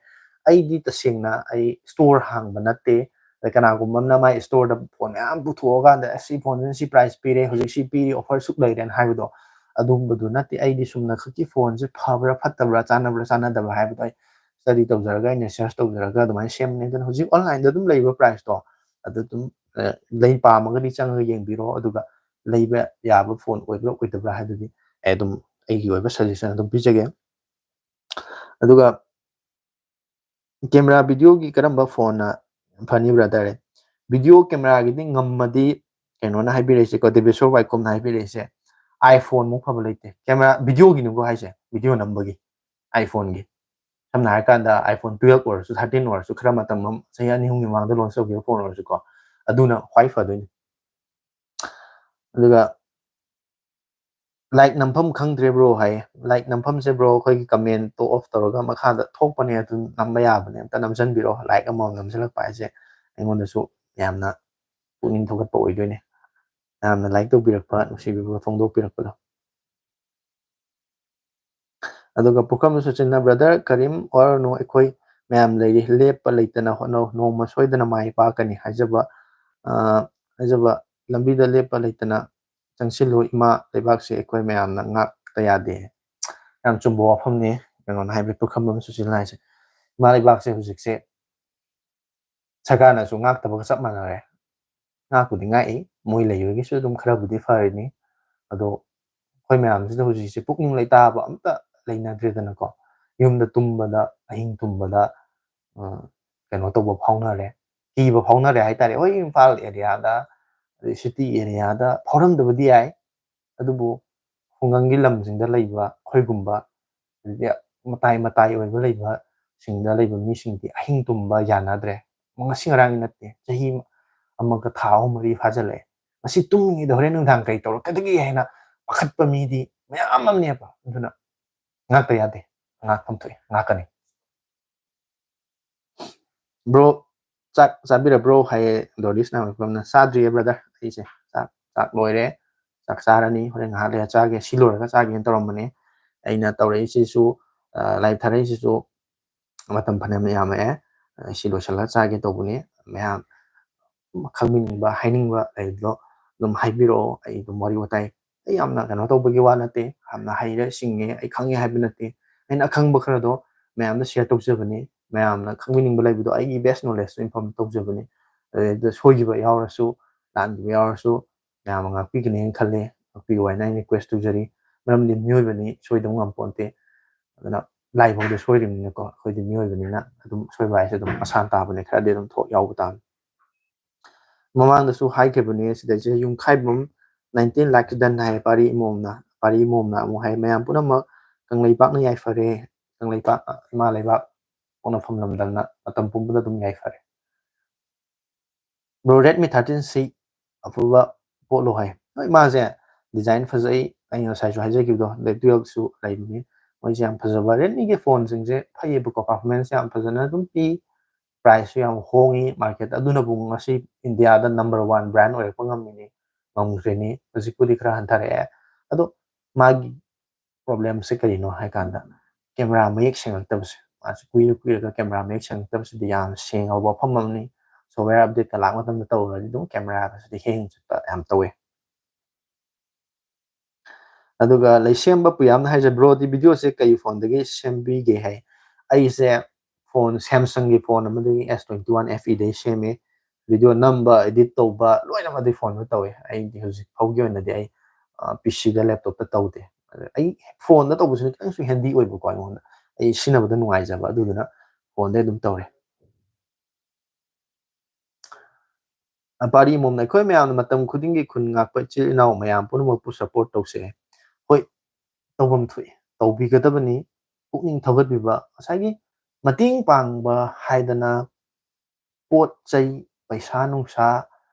ꯑꯩꯗꯤ ꯇꯁꯦꯡꯅ ꯑꯩ store ꯍꯥꯡꯕ ꯅꯠꯇꯦ꯫ ꯑꯗ ꯀꯅꯥꯒꯨꯝꯕ ꯑꯃꯅ ꯃꯥꯏ store ꯗ phone ꯃꯌꯥꯝ ꯄꯨꯊꯣꯛꯑꯀꯥꯟꯗ, "ꯑꯁ, ꯁꯤ phone ꯁꯤꯅ ꯁꯤ price ꯄꯤꯔꯦ, ꯍꯧꯖꯤꯛ ꯁꯤ ꯄꯤꯔꯤ, offer ꯁꯨꯛ ꯂꯩꯔꯦꯅ" ꯍꯥꯏꯕꯗꯣ, ꯑꯗꯨꯒꯨꯝꯕꯗꯨ ꯅꯠꯇꯦ꯫ ꯑꯩꯗꯤ ꯁꯨꯝꯅ ꯈꯛꯀꯤ phone ꯁꯦ ꯐꯕ꯭ꯔꯥ, ꯐꯠꯇꯕ꯭ꯔꯥ, ꯆꯥꯟꯅꯕ꯭ꯔꯥ, ꯆꯥꯟꯅꯗꯕ꯭ꯔꯥ ꯍꯥꯏꯕꯗꯣ ꯑꯩ study ꯇꯧꯖꯔꯒ, ꯑꯩꯅ search ꯇꯧꯖꯔꯒ ꯑꯗꯨꯃꯥꯏꯅ ꯁꯦꯝꯕꯅꯦ꯫ ꯑꯗꯨꯅ ꯍꯧꯖꯤꯛ online ꯗ ꯑꯗꯨꯝ ꯂꯩꯕ price ꯇꯣ, ꯑꯗꯨ ꯑꯗꯨꯝ, ꯑ, ꯂꯩ ꯄꯥꯝꯃꯒꯗꯤ ꯆꯪꯉꯒ ꯌꯦꯡꯕꯤꯔꯣ, ꯑꯗꯨꯒ ꯂꯩꯕ ꯌꯥꯕ phone ꯑꯣꯏꯕ꯭ꯔꯥ ꯑꯣꯏꯗꯕ꯭ꯔꯥ ꯍꯥꯏꯗꯨꯗꯤ ꯑꯩ ꯑꯗꯨꯝ ꯑꯩꯒꯤ ꯑꯣꯏꯕ suggestion ꯑꯗꯨꯝ ꯄꯤꯖꯒꯦ꯫ ꯑꯗꯨꯒ camera video ꯒꯤ ꯀꯔꯝꯕ phone ꯅ ꯐꯅꯤ brother? ꯚꯤꯗꯤꯑꯣ ꯀꯦꯃꯦꯔꯥꯒꯤꯗꯤ ꯉꯝꯃꯗꯤ, ꯀꯩꯅꯣꯅ ꯍꯥꯏꯕꯤꯔꯛꯏꯁꯦꯀꯣ, ꯗꯦꯕꯦꯁꯣꯔ ꯋꯥꯏꯈꯣꯝꯅ ꯍꯥꯏꯕꯤꯔꯛꯏꯁꯦ, iPhone ꯃꯨꯛ ꯐꯕ ꯂꯩꯇꯦ꯫ ꯀꯦꯃꯦꯔꯥ, ꯚꯤꯗꯤꯑꯣꯒꯤꯅꯤꯀꯣ ꯍꯥꯏꯁꯦ, ꯚꯤꯗꯤꯑꯣ ꯅꯝꯕꯒꯤ iPhone ꯒꯤ꯫ ꯁꯝꯅ ꯍꯥꯏꯔꯀꯥꯟꯗ iPhone twelve ꯑꯣꯏꯔꯁꯨ, thirteen ꯑꯣꯏꯔꯁꯨ, ꯈꯔ ꯃꯇꯝ ꯑꯃ, ꯆꯍꯤ ꯑꯅꯤ ꯑꯍꯨꯝꯒꯤ ꯃꯃꯥꯡꯗ launch ꯇꯧꯈꯤꯕ phone ꯑꯣꯏꯔꯁꯨꯀꯣ, ꯑꯗꯨꯅ ꯈ꯭ꯋꯥꯏ ꯐꯗꯣꯏꯅꯤ꯫ ꯑꯗꯨꯒ like ꯅꯝꯐꯝ ꯈꯪꯗ꯭ꯔꯦ bro ꯍꯥꯏꯌꯦ꯫ Like ꯅꯝꯐꯝꯁꯦ bro, ꯑꯩꯈꯣꯏꯒꯤ comment ꯇꯣ off ꯇꯧꯔꯒ ꯃꯈꯥꯗ ꯊꯣꯛꯄꯅꯦ, ꯑꯗꯨꯝ ꯅꯝꯕ ꯌꯥꯕꯅꯦ꯫ ꯑꯝꯇ ꯅꯝꯁꯤꯟꯕꯤꯔꯣ꯫ Like ꯑꯃꯃꯝ ꯅꯝꯁꯤꯜꯂꯛꯄ ꯍꯥꯏꯁꯦ ꯑꯩꯉꯣꯟꯗꯁꯨ ꯌꯥꯝꯅ ꯄꯨꯛꯅꯤꯡ ꯊꯧꯒꯠꯄ ꯑꯣꯏꯗꯣꯏꯅꯦ꯫ ꯃꯌꯥꯝꯅ like ꯇꯧꯕꯤꯔꯛꯄ, ꯅꯨꯡꯁꯤꯕꯤꯕ ꯐꯣꯡꯗꯣꯛꯄꯤꯔꯛꯄꯗꯣ꯫ ꯑꯗꯨꯒ ꯄꯨꯈ꯭ꯔꯝ ꯁꯨꯆꯤꯟꯅ, "Brother ꯀꯔꯤꯝ ꯋꯥꯔꯨꯅꯨ, ꯑꯩꯈꯣꯏ ꯃꯌꯥꯝ ꯂꯩꯔꯤ, ꯂꯦꯞꯄ ꯂꯩꯇꯅ ꯍꯣꯠꯅꯧ, ꯅꯣꯡꯃ ꯁꯣꯏꯗꯅ ꯃꯥꯏ ꯄꯥꯛꯀꯅꯤ ꯍꯥꯏꯖꯕ, ꯑ, ꯍꯥꯏꯖꯕ, ꯂꯝꯕꯤꯗ ꯂꯦꯞꯄ ꯂꯩꯇꯅ ꯆꯪꯁꯤꯜꯂꯨ, ꯏꯃꯥ ꯂꯩꯕꯥꯛꯁꯦ ꯑꯩꯈꯣꯏ ꯃꯌꯥꯝꯅ ꯉꯥꯛꯇ ꯌꯥꯗꯦ"꯫ ꯌꯥꯝ ꯆꯨꯝꯕ ꯋꯥꯐꯝꯅꯤ ꯀꯩꯅꯣꯅ ꯍꯥꯏꯕ, ꯄꯨꯈ꯭ꯔꯝꯕꯝ ꯁꯨꯆꯤꯟꯅ ꯍꯥꯏꯁꯦ꯫ ꯏꯃꯥ ꯂꯩꯕꯥꯛꯁꯦ ꯍꯧꯖꯤꯛꯁꯦ ꯁꯔꯀꯥꯔꯅꯁꯨ ꯉꯥꯛꯇꯕꯒ ꯆꯞ ꯃꯥꯟꯅꯔꯦ꯫ ꯉꯥꯛꯄꯨꯗꯤ ꯉꯥꯛꯏ, ꯃꯣꯏ ꯂꯩꯕꯒꯤꯁꯨ ꯑꯗꯨꯝ ꯈꯔꯕꯨꯗꯤ ꯐꯔꯤꯅꯤ꯫ ꯑꯗꯣ ꯑꯩꯈꯣꯏ ꯃꯌꯥꯝꯁꯤꯗ ꯍꯧꯖꯤꯛꯁꯦ ꯄꯨꯛꯅꯤꯡ ꯂꯩꯇꯥꯕ ꯑꯝꯇ ꯂꯩꯅꯗ꯭ꯔꯦꯗꯅꯀꯣ꯫ ꯌꯨꯝꯗ ꯇꯨꯝꯕꯗ, ꯑꯍꯤꯡ ꯇꯨꯝꯕꯗ, ꯑ, ꯀꯩꯅꯣ ꯇꯧꯕ ꯐꯥꯎꯅꯔꯦ, ꯀꯤꯕ ꯐꯥꯎꯅꯔꯦ ꯍꯥꯏꯇꯥꯔꯦ꯫ ꯍꯣꯏ, ꯏꯝꯐꯥꯜ area ꯗ, ꯑꯗꯩ city area ꯗ ꯐꯥꯎꯔꯝꯗꯕꯗꯤ ꯌꯥꯏ, ꯑꯗꯨꯕꯨ ꯈꯨꯡꯒꯪꯒꯤ ꯂꯝꯁꯤꯡꯗ ꯂꯩꯕ ꯑꯩꯈꯣꯏꯒꯨꯝꯕ, ꯑꯗꯩꯗꯤ ꯃꯇꯥꯏ ꯃꯇꯥꯏ ꯑꯣꯏꯕ ꯂꯩꯕꯁꯤꯡꯗ ꯂꯩꯕ ꯃꯤꯁꯤꯡꯗꯤ ꯑꯍꯤꯡ ꯇꯨꯝꯕ ꯌꯥꯅꯗ꯭ꯔꯦ꯫ ꯉꯁꯤ ꯉꯔꯥꯡꯒꯤ ꯅꯠꯇꯦ, ꯆꯍꯤ ꯑꯃꯒ ꯊꯥ ꯑꯍꯨꯝ ꯃꯔꯤ ꯐꯥꯖꯤꯜꯂꯛꯑꯦ꯫ ꯃꯁꯤ ꯇꯨꯝꯃꯤꯉꯩꯗ ꯍꯣꯔꯦꯟ ꯅꯨꯡꯗꯥꯡ ꯀꯔꯤ ꯇꯧꯔꯛꯀꯗꯒꯦ ꯍꯥꯏꯅ ꯄꯥꯈꯠꯄ ꯃꯤꯗꯤ ꯃꯌꯥꯝ ꯑꯃꯅꯦꯕ꯫ ꯑꯗꯨꯅ ꯉꯥꯛꯇ ꯌꯥꯗꯦ, ꯉꯥꯛꯐꯝ ꯊꯣꯛꯏ, ꯉꯥꯛꯀꯅꯤ꯫ "Bro, ꯆꯥꯛ ꯆꯥꯕꯤꯔꯕ꯭ꯔꯣ?" ꯍꯥꯏꯌꯦ ꯗꯣꯔꯤꯁ ꯅꯥꯃꯩꯄꯝꯅ꯫ "ꯆꯥꯗ꯭ꯔꯤꯌꯦ brother, ꯑꯩꯁꯦ ꯆꯥꯛ, ꯆꯥꯛ ꯂꯣꯏꯔꯦ, ꯆꯥꯛ ꯆꯥꯔꯅꯤ, ꯍꯣꯔꯦꯟ ꯉꯥꯏꯍꯥꯛ ꯂꯩꯔ ꯆꯥꯒꯦ, ꯁꯤ ꯂꯣꯏꯔꯒ ꯆꯥꯒꯦꯅ ꯇꯧꯔꯝꯕꯅꯦ꯫ ꯑꯩꯅ ꯇꯧꯔꯛꯏꯁꯤꯁꯨ, ꯑ, live ꯊꯥꯔꯛꯏꯁꯤꯁꯨ ꯃꯇꯝ ꯐꯅꯌꯥꯝ ꯌꯥꯝꯃꯛꯑꯦ꯫ ꯑ, ꯁꯤ ꯂꯣꯏꯁꯤꯜꯂꯒ ꯆꯥꯒꯦ ꯇꯧꯕꯅꯤ꯫ ꯃꯌꯥꯝ ꯈꯪꯕꯤꯅꯤꯡꯕ, ꯍꯥꯏꯅꯤꯡꯕ ꯂꯩꯕꯗꯣ ꯑꯗꯨꯝ ꯍꯥꯏꯕꯤꯔꯛꯑꯣ꯫ ꯑꯩ ꯑꯗꯨꯝ ꯋꯥꯔꯤ ꯋꯥꯇꯥꯏ, ꯑꯩ ꯌꯥꯝꯅ ꯀꯩꯅꯣ ꯇꯧꯕꯒꯤ ꯋꯥ ꯅꯠꯇꯦ, ꯌꯥꯝꯅ ꯍꯩꯔꯦ, ꯁꯤꯡꯉꯦ, ꯑꯩ ꯈꯪꯉꯦ ꯍꯥꯏꯕ ꯅꯠꯇꯦ꯫ ꯑꯩꯅ ꯑꯈꯪꯕ ꯈꯔꯗꯣ ꯃꯌꯥꯝꯗ share ꯇꯧꯖꯕꯅꯤ꯫ ꯃꯌꯥꯝꯅ ꯈꯪꯕꯤꯅꯤꯡꯕ ꯂꯩꯕꯗꯣ ꯑꯩꯒꯤ best knowledge ꯇꯣ inform ꯇꯧꯖꯕꯅꯤ꯫ ꯑꯗꯨꯗ ꯁꯣꯏꯈꯤꯕ ꯌꯥꯎꯔꯁꯨ, ꯂꯥꯟꯈꯤꯕ ꯌꯥꯎꯔꯁꯨ, ꯃꯌꯥꯝꯅ ꯉꯥꯛꯄꯤꯒꯅꯤꯅ ꯈꯜꯂꯦ꯫ ꯉꯥꯛꯄꯤꯌꯨ ꯍꯥꯏꯅ ꯑꯩꯅ request ꯇꯧꯖꯔꯤ꯫ ꯃꯔꯝꯗꯤ ꯃꯤꯑꯣꯏꯕꯅꯤ, ꯁꯣꯏꯗꯕ ꯉꯝꯄꯣꯟꯇꯦ꯫ ꯑꯗꯨꯅ ꯂꯥꯏꯐꯥꯎꯗ ꯁꯣꯏꯔꯤꯕꯅꯤꯅꯀꯣ, ꯑꯩꯈꯣꯏꯗꯤ ꯃꯤꯑꯣꯏꯕꯅꯤꯅ ꯑꯗꯨꯝ ꯁꯣꯏꯕ ꯍꯥꯏꯁꯦ ꯑꯗꯨꯝ ꯃꯁꯥꯅ ꯇꯥꯕꯅꯦ, ꯈꯔꯗꯤ ꯑꯗꯨꯝ ꯊꯣꯛ ꯌꯥꯎꯕ ꯇꯥꯕꯅꯤ꯫ ꯃꯃꯥꯡꯗꯁꯨ ꯍꯥꯏꯈꯤꯕꯅꯦ, ꯁꯤꯗꯩꯁꯤꯗ ꯌꯨꯝꯈꯥꯏꯕꯝ nineteen ꯂꯥꯛꯈꯤꯗꯟ ꯍꯥꯏ ꯄꯥꯔꯤ ꯏꯃꯣꯝꯅ꯫ ꯄꯥꯔꯤ ꯏꯃꯣꯝꯅ ꯑꯃꯨꯛ ꯍꯥꯏ, "ꯃꯌꯥꯝ ꯄꯨꯝꯅꯃꯛ ꯀꯪꯂꯩꯄꯥꯛꯅ ꯌꯥꯏꯐꯔꯦ, ꯀꯪꯂꯩꯄꯥꯛ ꯏꯃꯥ ꯂꯩꯕꯥꯛ ꯄꯣꯛꯅꯐꯝ ꯂꯝꯗꯝꯅ ꯃꯇꯝ ꯄꯨꯝꯕꯗ ꯑꯗꯨꯝ ꯌꯥꯏꯐꯔꯦ"꯫ ꯕ꯭ꯔꯣ, Redmi thirteen C ꯑꯐꯕ ꯄꯣꯠꯂꯣ ꯍꯥꯏ꯫ ꯍꯣꯏ, ꯃꯥꯁꯦ design ꯐꯖꯩ, ꯑꯩꯅ ꯉꯁꯥꯏꯁꯨ ꯍꯥꯏꯖꯈꯤꯕꯗꯣ, Black twelve ꯁꯨ ꯂꯩꯕꯅꯤ꯫ ꯃꯣꯏꯁꯦ ꯌꯥꯝ ꯐꯖꯕ, Redmi ꯒꯤ phone ꯁꯤꯡꯁꯦ ꯐꯩꯌꯦꯕꯀꯣ, performance ꯌꯥꯝ ꯐꯖꯅ ꯑꯗꯨꯝ ꯄꯤ, price ꯁꯨ ꯌꯥꯝ ꯍꯣꯡꯉꯤ market ꯇ꯫ ꯑꯗꯨꯅꯕꯨ ꯉꯁꯤ India ꯗ number one brand ꯑꯣꯏꯔꯛꯄ ꯉꯝꯃꯤꯅꯤ, ꯉꯝꯈ꯭ꯔꯤꯅꯤ꯫ ꯍꯧꯖꯤꯛꯄꯨꯗꯤ ꯈꯔ ꯍꯟꯊꯔꯛꯑꯦ, ꯑꯗꯣ ꯃꯥꯒꯤ problem ꯁꯦ ꯀꯔꯤꯅꯣ ꯍꯥꯏ ꯀꯥꯟꯗ, camera ꯃꯌꯦꯛ ꯁꯦꯡꯉꯛꯇꯕꯁꯦ꯫ ꯃꯥꯁꯦ ꯀꯨꯏꯔ ꯀꯨꯏꯔꯒ camera ꯃꯌꯦꯛ ꯁꯦꯡꯉꯛꯇꯕꯁꯤꯗꯤ ꯌꯥꯝ ꯁꯦꯡꯉꯕ ꯋꯥꯐꯝ ꯑꯃꯅꯤ꯫ Software update ꯀ ꯂꯥꯛꯄ ꯃꯇꯝꯗ ꯇꯧꯔꯗꯤ ꯑꯗꯨꯝ camera ꯒꯁꯤꯗꯤ hang ꯆꯠꯄ ꯌꯥꯝ ꯇꯧꯋꯦ꯫ ꯑꯗꯨꯒ ꯂꯩꯁꯦꯝꯕ ꯄꯨꯌꯥꯝꯅ ꯍꯥꯏꯁꯦ, "Bro ꯗꯤ video ꯁꯦ ꯀꯩ phone ꯗꯒꯤ ꯁꯦꯝꯕꯤꯒꯦ?" ꯍꯥꯏ꯫ ꯑꯩꯁꯦ phone, Samsung ꯒꯤ phone ꯑꯃꯗꯒꯤ S twenty one F E ꯗꯒꯤ ꯁꯦꯝꯃꯦ꯫ Video ꯅꯝꯕ, edit ꯇꯧꯕ ꯂꯣꯏꯅꯃꯛ ꯑꯗꯨꯒꯤ phone ꯗ ꯇꯧꯋꯦ꯫ ꯑꯩꯗꯤ ꯍꯧꯖꯤꯛ ꯐꯥꯎꯒꯤ ꯑꯣꯏꯅꯗꯤ ꯑꯩ, ꯑ, P C ꯗ, laptop ꯇ ꯇꯧꯗꯦ꯫ ꯑꯗ ꯑꯩ phone ꯗ ꯇꯧꯕꯁꯤꯅ ꯈꯤꯇꯪꯁꯨ handy ꯑꯣꯏꯕꯀꯣ ꯑꯩꯉꯣꯟꯗ꯫ ꯑꯩ ꯁꯤꯖꯤꯟꯅꯕꯗ ꯅꯨꯡꯉꯥꯏꯖꯕ, ꯑꯗꯨꯗꯨꯅ phone ꯗꯩ ꯑꯗꯨꯝ ꯇꯧꯔꯦ꯫ ꯑ, ꯄꯥꯔꯤ ꯃꯣꯝꯅ, "ꯑꯩꯈꯣꯏ ꯃꯌꯥꯝꯅ ꯃꯇꯝ ꯈꯨꯗꯤꯡꯒꯤ ꯈꯨꯟ ꯉꯥꯛꯄ ꯏꯆꯤꯜ ꯏꯅꯥꯎ ꯃꯌꯥꯝ ꯄꯨꯝꯅꯃꯛꯄꯨ support ꯇꯧꯁꯦ"꯫ ꯍꯣꯏ, ꯇꯧꯐꯝ ꯊꯣꯛꯏ, ꯇꯧꯕꯤꯒꯗꯕꯅꯤ꯫ ꯄꯨꯛꯅꯤꯡ ꯊꯧꯒꯠꯄꯤꯕ, ꯉꯁꯥꯏꯒꯤ ꯃꯇꯦꯡ ꯄꯥꯡꯕ ꯍꯥꯏꯗꯅ ꯄꯣꯠ ꯆꯩ, ꯄꯩꯁꯥ ꯅꯨꯡꯁꯥ,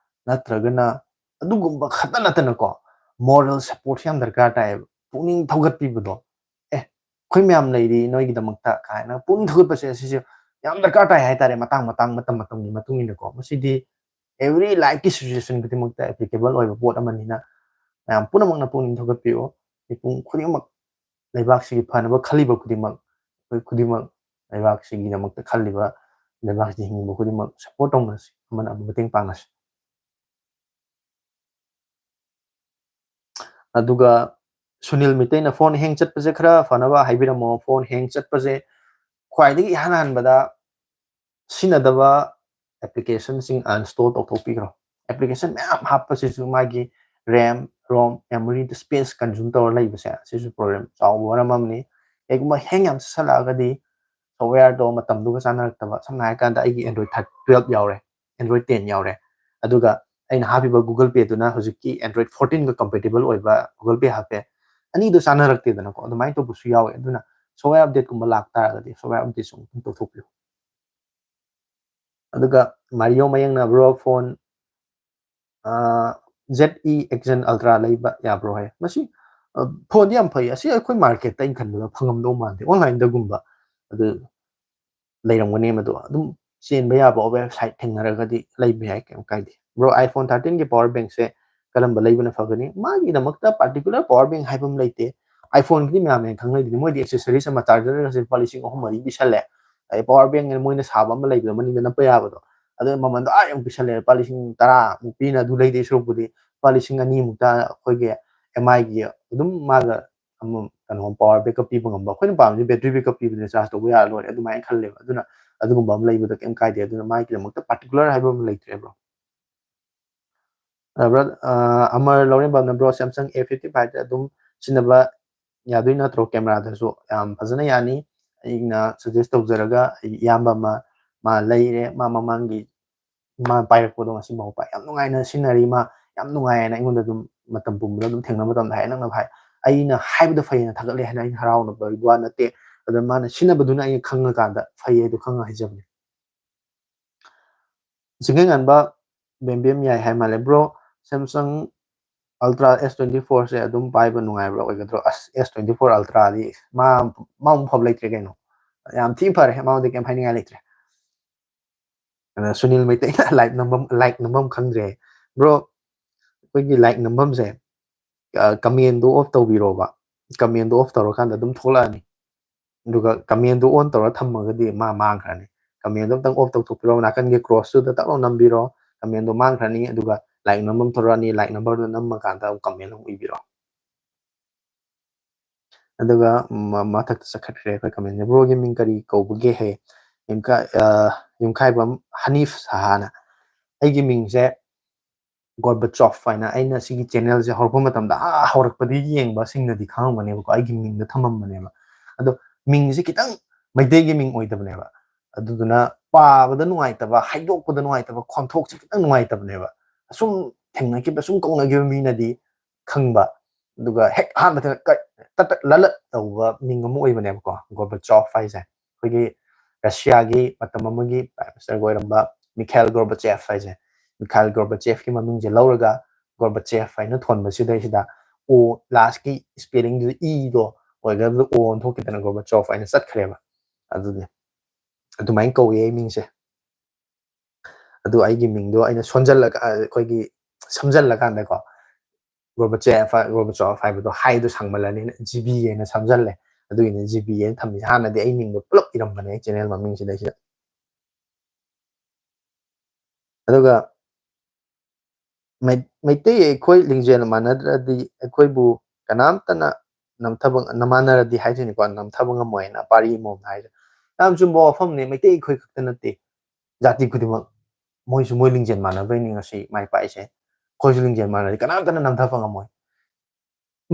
ꯅꯠꯇ꯭ꯔꯒꯅ ꯑꯗꯨꯒꯨꯝꯕ ꯈꯛꯇ ꯅꯠꯇꯅꯀꯣ, moral support ꯁꯨ ꯌꯥꯝ ꯗꯔꯀꯥꯔ ꯇꯥꯏꯌꯦꯕ꯫ ꯄꯨꯛꯅꯤꯡ ꯊꯧꯒꯠꯄꯤꯕꯗꯣ, "ꯑꯦ, ꯑꯩꯈꯣꯏ ꯃꯌꯥꯝ ꯂꯩꯔꯤ ꯅꯣꯏꯒꯤꯗꯃꯛꯇ" ꯀꯥꯏꯅ ꯄꯨꯛꯅꯤꯡ ꯊꯧꯒꯠꯄꯁꯦ, ꯑꯁꯤꯁꯦ ꯌꯥꯝ ꯗꯔꯀꯥꯔ ꯇꯥꯏ ꯍꯥꯏꯇꯥꯔꯦ, ꯃꯇꯥꯡ ꯃꯇꯥꯡ, ꯃꯇꯝ ꯃꯇꯝꯒꯤ ꯃꯇꯨꯡ ꯏꯟꯅꯀꯣ꯫ ꯃꯁꯤꯗꯤ every life ꯀꯤ situation ꯈꯨꯗꯤꯡꯃꯛꯇ applicable ꯑꯣꯏꯕ ꯄꯣꯠ ꯑꯃꯅꯤꯅ, ꯃꯌꯥꯝ ꯄꯨꯝꯅꯃꯛꯅ ꯄꯨꯛꯅꯤꯡ ꯊꯧꯒꯠꯄꯤꯌꯨ꯫ ꯃꯤꯄꯨꯝ ꯈꯨꯗꯤꯡꯃꯛ, ꯂꯩꯕꯥꯛꯁꯤꯒꯤ ꯐꯅꯕ ꯈꯜꯂꯤꯕ ꯈꯨꯗꯤꯡꯃꯛ, ꯑꯩꯈꯣꯏ ꯈꯨꯗꯤꯡꯃꯛ, ꯂꯩꯕꯥꯛꯁꯤꯒꯤꯗꯃꯛꯇ ꯈꯜꯂꯤꯕ, ꯂꯩꯕꯥꯛꯁꯤꯗ ꯍꯤꯡꯉꯤꯕ ꯈꯨꯗꯤꯡꯃꯛ support ꯇꯧꯅꯁꯤ, ꯑꯃꯅ ꯑꯃꯕꯨ ꯃꯇꯦꯡ ꯄꯥꯡꯅꯁꯤ꯫ ꯑꯗꯨꯒ ꯁꯨꯅꯤꯜ ꯃꯤꯇꯩꯅ, "Phone hang ꯆꯠꯄꯁꯦ ꯈꯔ ꯐꯅꯕ ꯍꯥꯏꯕꯤꯔꯝꯃꯣ"꯫ Phone hang ꯆꯠꯄꯁꯦ ꯈ꯭ꯋꯥꯏꯗꯒꯤ ꯏꯍꯥꯟ ꯍꯥꯟꯕꯗ ꯁꯤꯖꯤꯟꯅꯗꯕ application ꯁꯤꯡ uninstall ꯇꯧꯊꯣꯛꯄꯤꯈ꯭ꯔꯣ꯫ Application ꯃꯌꯥꯝ ꯍꯥꯞꯄꯁꯤꯁꯨ ꯃꯥꯒꯤ RAM, ROM, memory ꯗ space consume ꯇꯧꯔ ꯂꯩꯕꯁꯦ, ꯁꯤꯁꯨ problem ꯆꯥꯎꯕ ꯃꯔꯝ ꯑꯃꯅꯤ꯫ ꯀꯩꯒꯨꯝꯕ hang ꯌꯥꯝ ꯆꯠꯁꯜꯂꯛꯑꯒꯗꯤ, software ꯗꯣ ꯃꯇꯝꯗꯨꯒ ꯆꯥꯟꯅꯔꯛꯇꯕ, ꯁꯝꯅ ꯍꯥꯏꯔꯀꯥꯟꯗ ꯑꯩꯒꯤ Android twelve ꯌꯥꯎꯔꯦ, Android ten ꯌꯥꯎꯔꯦ, ꯑꯗꯨꯒ ꯑꯩꯅ ꯍꯥꯞꯄꯤꯕ Google Pay ꯗꯨꯅ ꯍꯧꯖꯤꯛꯀꯤ Android fourteen ꯒ compatible ꯑꯣꯏꯕ Google Pay ꯍꯥꯞꯄꯦ, ꯑꯅꯤꯗꯨ ꯆꯥꯟꯅꯔꯛꯇꯦꯗꯅꯀꯣ꯫ ꯑꯗꯨꯃꯥꯏꯅ ꯇꯧꯕꯁꯨ ꯌꯥꯎꯋꯦ꯫ ꯑꯗꯨꯅ software update ꯀꯨꯝꯕ ꯂꯥꯛꯇꯥꯔꯒꯗꯤ software update ꯁꯨ ꯑꯗꯨꯝ ꯇꯧꯊꯣꯛꯄꯤꯌꯨ꯫ ꯑꯗꯨꯒ ꯃꯥꯔꯤꯌꯣ ꯃꯌꯦꯡꯅ, "Bro, phone, ꯑ, Z E X N Ultra ꯂꯩꯕ ꯌꯥꯕ꯭ꯔꯣ?" ꯍꯥꯏ꯫ ꯃꯁꯤ, ꯑ, phone ꯗꯤ ꯌꯥꯝ ꯐꯩ꯫ ꯑꯁꯤ ꯑꯩꯈꯣꯏ market ꯇ ꯑꯩꯅ ꯈꯟꯕꯗ ꯐꯪꯉꯝꯗꯧ ꯃꯥꯟꯗꯦ꯫ Online ꯗꯒꯨꯝꯕ ꯑꯗꯨ ꯂꯩꯔꯝꯒꯅꯤ꯫ ꯃꯗꯨ ꯑꯗꯨꯝ ꯆꯦꯟꯕ ꯌꯥꯕ website ꯊꯦꯡꯅꯔꯒꯗꯤ ꯂꯩꯕ ꯌꯥꯏ, ꯀꯩꯝ ꯀꯥꯏꯗꯦ꯫ Bro, iPhone thirteen ꯒꯤ power bank ꯁꯦ ꯀꯔꯝꯕ ꯂꯩꯕꯅ ꯐꯒꯅꯤ? ꯃꯥꯒꯤꯗꯃꯛꯇ particular power bank ꯍꯥꯏꯕ ꯑꯃ ꯂꯩꯇꯦ꯫ iPhone ꯒꯤꯗꯤ ꯃꯌꯥꯝꯅ ꯈꯪꯅꯩꯗꯨꯅꯤ, ꯃꯣꯏꯗꯤ accessories ꯑꯃ, charger ꯒꯁꯦ ꯂꯨꯄꯥ ꯂꯤꯁꯤꯡ ꯑꯍꯨꯝ ꯃꯔꯤ ꯄꯤꯁꯜꯂꯦ꯫ ꯑꯗꯩ power bank ꯃꯣꯏꯅ ꯁꯥꯕ ꯑꯃ ꯂꯩꯕꯗꯣ, ꯃꯅꯤꯡꯗ ꯅꯞꯄ ꯌꯥꯕꯗꯣ, ꯑꯗꯨ ꯃꯃꯜꯗꯣ ꯑꯥ ꯌꯧꯅ ꯄꯤꯁꯜꯂꯦ, ꯂꯨꯄꯥ ꯂꯤꯁꯤꯡ ꯇꯔꯥꯃꯨꯛ ꯄꯤꯅ ꯑꯗꯨ ꯂꯩꯗꯣꯏ ꯁꯔꯨꯛꯄꯨꯗꯤ ꯂꯨꯄꯥ ꯂꯤꯁꯤꯡ ꯑꯅꯤꯃꯨꯛꯇ ꯑꯩꯈꯣꯏꯒꯤ M I ꯒꯤ ꯑꯗꯨꯝ ꯃꯥꯒ ꯑꯃ ꯀꯩꯅꯣ power backup ꯄꯤꯕ ꯉꯝꯕ, ꯑꯩꯈꯣꯏꯅ ꯄꯥꯝꯃꯤꯁꯦ battery backup ꯄꯤꯕꯗꯨꯅ charge ꯇꯧꯕ ꯌꯥꯔ ꯂꯣꯏꯔꯦ ꯑꯗꯨꯃꯥꯏꯅ ꯈꯜꯂꯦꯕ꯫ ꯑꯗꯨꯅ ꯑꯗꯨꯒꯨꯝꯕ ꯑꯃ ꯂꯩꯕꯗ ꯀꯩꯝ ꯀꯥꯏꯗꯦ꯫ ꯑꯗꯨꯅ ꯃꯥꯒꯤꯗꯃꯛꯇ particular ꯍꯥꯏꯕ ꯑꯃ ꯂꯩꯇ꯭ꯔꯦ, bro꯫ ꯑ, bro, ꯑ, ꯑꯃꯔ ꯂꯧꯔꯦꯝꯕꯝꯅ, "Bro, Samsung A fifty five ꯑꯗꯨꯝ ꯁꯤꯖꯤꯟꯅꯕ ꯌꯥꯗꯣꯏ ꯅꯠꯇ꯭ꯔꯣ? Camera ꯗꯁꯨ ꯌꯥꯝ ꯐꯖꯅ ꯌꯥꯅꯤ꯫ ꯑꯩꯅ suggest ꯇꯧꯖꯔꯒ ꯑꯩ ꯏꯌꯥꯝꯕ ꯑꯃ ꯃꯥ ꯂꯩꯔꯦ꯫ ꯃꯥ ꯃꯃꯥꯡꯒꯤ ꯃꯥ ꯄꯥꯏꯔꯛꯄꯗꯣ ꯉꯁꯤ ꯐꯥꯎ ꯄꯥꯏ꯫ ꯌꯥꯝ ꯅꯨꯡꯉꯥꯏꯅ ꯁꯤꯖꯤꯟꯅꯔꯤ ꯃꯥ꯫ ꯌꯥꯝ ꯅꯨꯡꯉꯥꯏ" ꯍꯥꯏꯅ ꯑꯩꯉꯣꯟꯗ ꯑꯗꯨꯝ ꯃꯇꯝ ꯄꯨꯝꯕꯗ ꯑꯗꯨꯝ ꯊꯦꯡꯅꯕ ꯃꯇꯝꯗ ꯍꯥꯏ꯫ ꯅꯪꯅ ꯍꯥꯏ, ꯑꯩꯅ ꯍꯥꯏꯕꯗ ꯐꯩꯌꯦꯅ ꯊꯥꯒꯠꯂꯦ ꯍꯥꯏꯅ ꯑꯩꯅ ꯍꯔꯥꯎꯅꯕꯒꯤ ꯋꯥ ꯅꯠꯇꯦ꯫ ꯑꯗ ꯃꯥꯅ ꯁꯤꯖꯤꯟꯅꯕꯗꯨꯅ ꯑꯩꯅ ꯈꯪꯉꯀꯥꯟꯗ ꯐꯩ ꯍꯥꯏꯗꯣ ꯈꯪꯉ ꯍꯥꯏꯖꯕꯅꯦ꯫ ꯆꯤꯡꯈꯩꯉꯥꯟꯕ ꯕꯦꯝꯕꯦꯝ ꯌꯥꯏ ꯍꯥꯏ ꯃꯥꯜꯂꯦ꯫ "Bro, Samsung Ultra S twenty four ꯁꯦ ꯑꯗꯨꯝ ꯄꯥꯏꯕ ꯅꯨꯡꯉꯥꯏꯕ꯭ꯔꯥ, ꯑꯣꯏꯒꯗ꯭ꯔꯣ?" ꯑꯁ, S twenty four Ultra ꯗꯤ ꯃꯥ, ꯃꯥꯃꯨꯛ ꯐꯕ ꯂꯩꯇ꯭ꯔꯦ ꯀꯩꯅꯣ꯫ ꯌꯥꯝ ꯊꯤ ꯐꯔꯦ, ꯃꯉꯣꯟꯗ ꯀꯩꯝ ꯍꯥꯏꯅꯤꯡꯉꯥꯏ ꯂꯩꯇ꯭ꯔꯦ꯫ ꯑꯗ ꯁꯨꯅꯤꯜ ꯃꯩꯇꯩꯅ like ꯅꯝꯕꯝ, like ꯅꯝꯕꯝ ꯈꯪꯗ꯭ꯔꯦ꯫ Bro, ꯑꯩꯈꯣꯏꯒꯤ like ꯅꯝꯕꯝꯁꯦ, ꯑ, comment ꯗꯣ off ꯇꯧꯕꯤꯔꯣꯕ꯫ Comment ꯗꯣ off ꯇꯧꯔꯀꯥꯟꯗ ꯑꯗꯨꯝ ꯊꯣꯛꯂꯛꯑꯅꯤ꯫ ꯑꯗꯨꯒ comment ꯗꯣ on ꯇꯧꯔ ꯊꯝꯃꯒꯗꯤ ꯃꯥ ꯃꯥꯡꯈ꯭ꯔꯅꯤ꯫ Comment ꯗꯣ ꯑꯝꯇꯪ off ꯇꯧꯊꯣꯛꯄꯤꯔꯣ, ꯅꯥꯀꯟꯒꯤ cross ꯇꯨꯗ ꯇꯛ ꯂꯥꯎ ꯅꯝꯕꯤꯔꯣ, comment ꯗꯣ ꯃꯥꯡꯈ꯭ꯔꯅꯤ꯫ ꯑꯗꯨꯒ like ꯅꯝꯕꯝ ꯊꯣꯛꯂꯛꯑꯅꯤ, like number ꯗꯣ ꯅꯝꯃꯀꯥꯟꯗ ꯑꯃꯨꯛ comment ꯑꯃꯨꯛ ꯏꯕꯤꯔꯣ꯫ ꯑꯗꯨꯒ ꯃ-, ꯃꯊꯛꯇ ꯆꯠꯈꯠꯈ꯭ꯔꯦ ꯑꯩꯈꯣꯏ comment ꯁꯦ꯫ "Bro ꯒꯤ ꯃꯤꯡ ꯀꯔꯤ ꯀꯧꯕꯒꯦ?" ꯍꯥꯏ꯫ ꯌꯨꯝꯈꯥ-, ꯑ, ꯌꯨꯝꯈꯥꯏꯕꯝ ꯍꯅꯤꯐ ꯁꯍꯥꯅ꯫ ꯑꯩꯒꯤ ꯃꯤꯡꯁꯦ ꯒꯣꯔꯕꯆꯣꯐ ꯍꯥꯏꯅ, ꯑꯩꯅ ꯁꯤꯒꯤ channel ꯁꯦ ꯍꯧꯔꯛꯄ ꯃꯇꯝꯗ, ꯑꯥ, ꯍꯧꯔꯛꯄꯗꯒꯤ ꯌꯦꯡꯕꯁꯤꯡꯅꯗꯤ ꯈꯪꯉꯝꯒꯅꯦꯕꯀꯣ, ꯑꯩꯒꯤ ꯃꯤꯡꯗ ꯊꯝꯃꯝꯕꯅꯦꯕ꯫ ꯑꯗꯣ ꯃꯤꯡꯁꯦ ꯈꯤꯇꯪ ꯃꯩꯇꯩꯒꯤ ꯃꯤꯡ ꯑꯣꯏꯗꯕꯅꯦꯕ꯫ ꯑꯗꯨꯗꯨꯅ ꯄꯥꯕꯗ ꯅꯨꯡꯉꯥꯏꯇꯕ, ꯍꯥꯏꯗꯣꯛꯄꯗ ꯅꯨꯡꯉꯥꯏꯇꯕ, ꯈꯣꯟꯊꯣꯛꯁꯦ ꯈꯤꯇꯪ ꯅꯨꯡꯉꯥꯏꯇꯕꯅꯦꯕ꯫ ꯑꯁꯨꯝ ꯊꯦꯡꯅꯈꯤꯕ, ꯁꯨꯝ ꯀꯧꯅꯈꯤꯕ ꯃꯤꯅꯗꯤ ꯈꯪꯕ꯫ ꯑꯗꯨꯒ ꯍꯦꯛ ꯑꯍꯥꯟꯕꯗ ꯀ-, ꯇꯠ ꯇꯠ ꯂꯠ ꯂꯠ ꯇꯧꯕ ꯃꯤꯡ ꯑꯃ ꯑꯣꯏꯕꯅꯦꯕꯀꯣ, ꯒꯣꯔꯕꯥꯆꯣꯐ ꯍꯥꯏꯁꯦ꯫ ꯑꯩꯈꯣꯏꯒꯤ ꯔꯁꯤꯌꯥꯒꯤ ꯃꯇꯝ ꯑꯃꯒꯤ ꯄ꯭ꯔꯥꯏꯝ ꯃꯤꯅꯤꯁꯇꯔꯒ ꯑꯣꯏꯔꯝꯕ ꯃꯤꯈꯥꯏꯜ ꯒꯣꯔꯕꯥꯆꯦꯐ ꯍꯥꯏꯁꯦ, ꯃꯤꯈꯥꯏꯜ ꯒꯣꯔꯕꯥꯆꯦꯐꯀꯤ ꯃꯃꯤꯡꯁꯦ ꯂꯧꯔꯒ ꯒꯣꯔꯕꯥꯆꯦꯐ ꯍꯥꯏꯅ ꯊꯣꯟꯕꯁꯤꯗꯩꯁꯤꯗ ꯑꯣ, ꯂꯥꯁꯀꯤ ꯏꯁꯄꯦꯂꯤꯡꯗꯨꯗ ꯏꯗꯣ ꯑꯣꯏꯒꯗꯕꯗꯣ ꯑꯣ ꯑꯣꯟꯊꯣꯛꯈꯤꯗꯅ ꯒꯣꯔꯕꯥꯆꯣꯐ ꯍꯥꯏꯅ ꯆꯠꯈ꯭ꯔꯦꯕ꯫ ꯑꯗꯨꯅꯦ, ꯑꯗꯨꯃꯥꯏꯅ ꯀꯧꯏ ꯑꯩ ꯃꯤꯡꯁꯦ꯫ ꯑꯗꯨ ꯑꯩꯒꯤ ꯃꯤꯡꯗꯣ ꯑꯩꯅ ꯁꯣꯟꯖꯜꯂꯒ, ꯑ, ꯑꯩꯈꯣꯏꯒꯤ ꯁꯝꯖꯜꯂꯀꯥꯟꯗꯀꯣ, ꯒꯣꯔꯕꯥꯆꯦꯐ, ꯒꯣꯔꯕꯥꯆꯣꯐ ꯍꯥꯏꯕꯗꯣ ꯍꯥꯏꯗꯣ ꯁꯥꯡꯃꯜꯂꯅꯤꯅ ꯖꯤ ꯕꯤ ꯍꯥꯏꯅ ꯁꯝꯖꯜꯂꯦ꯫ ꯑꯗꯨꯒꯤꯅꯤ ꯖꯤ ꯕꯤ ꯍꯥꯏꯅ ꯊꯝꯃꯤꯁꯦ꯫ ꯍꯥꯟꯅꯗꯤ ꯑꯩ ꯃꯤꯡꯗꯣ ꯄꯨꯂꯞ ꯏꯔꯝꯕꯅꯦ ꯑꯩ ꯆꯦꯅꯦꯜ ꯃꯃꯤꯡꯁꯤꯗꯩꯁꯤꯗ꯫ ꯑꯗꯨꯒ ꯃꯩ-, ꯃꯩꯇꯩ ꯑꯩꯈꯣꯏ ꯂꯤꯡꯖꯦꯜ ꯃꯥꯟꯅꯗ꯭ꯔꯗꯤ ꯑꯩꯈꯣꯏꯕꯨ ꯀꯅꯥꯝꯇꯅ ꯅꯝꯊꯕ, ꯃꯥꯟꯅꯔꯗꯤ ꯍꯥꯏꯗꯣꯏꯅꯤꯀꯣ, ꯅꯝꯊꯕ ꯉꯝꯃꯣꯏꯅ ꯄꯥꯔꯤ ꯑꯃꯃꯝꯅ ꯍꯥꯏꯁꯦ꯫ ꯌꯥꯝ ꯆꯨꯝꯕ ꯋꯥꯐꯝꯅꯦ꯫ ꯃꯩꯇꯩ ꯑꯩꯈꯣꯏ ꯈꯛꯇ ꯅꯠꯇꯦ, ꯖꯥꯇꯤ ꯈꯨꯗꯤꯡꯃꯛ ꯃꯣꯏꯁꯨ ꯃꯣꯏ ꯂꯤꯡꯖꯦꯜ ꯃꯥꯟꯅꯕꯩꯅꯤ ꯉꯁꯤ ꯃꯥꯏ ꯄꯥꯛꯏꯁꯦ꯫ ꯑꯩꯈꯣꯏꯁꯨ ꯂꯤꯡꯖꯦꯜ ꯃꯥꯟꯅꯔꯗꯤ ꯀꯅꯥꯝꯇꯅ ꯅꯝꯊꯕ ꯉꯝꯃꯣꯏ꯫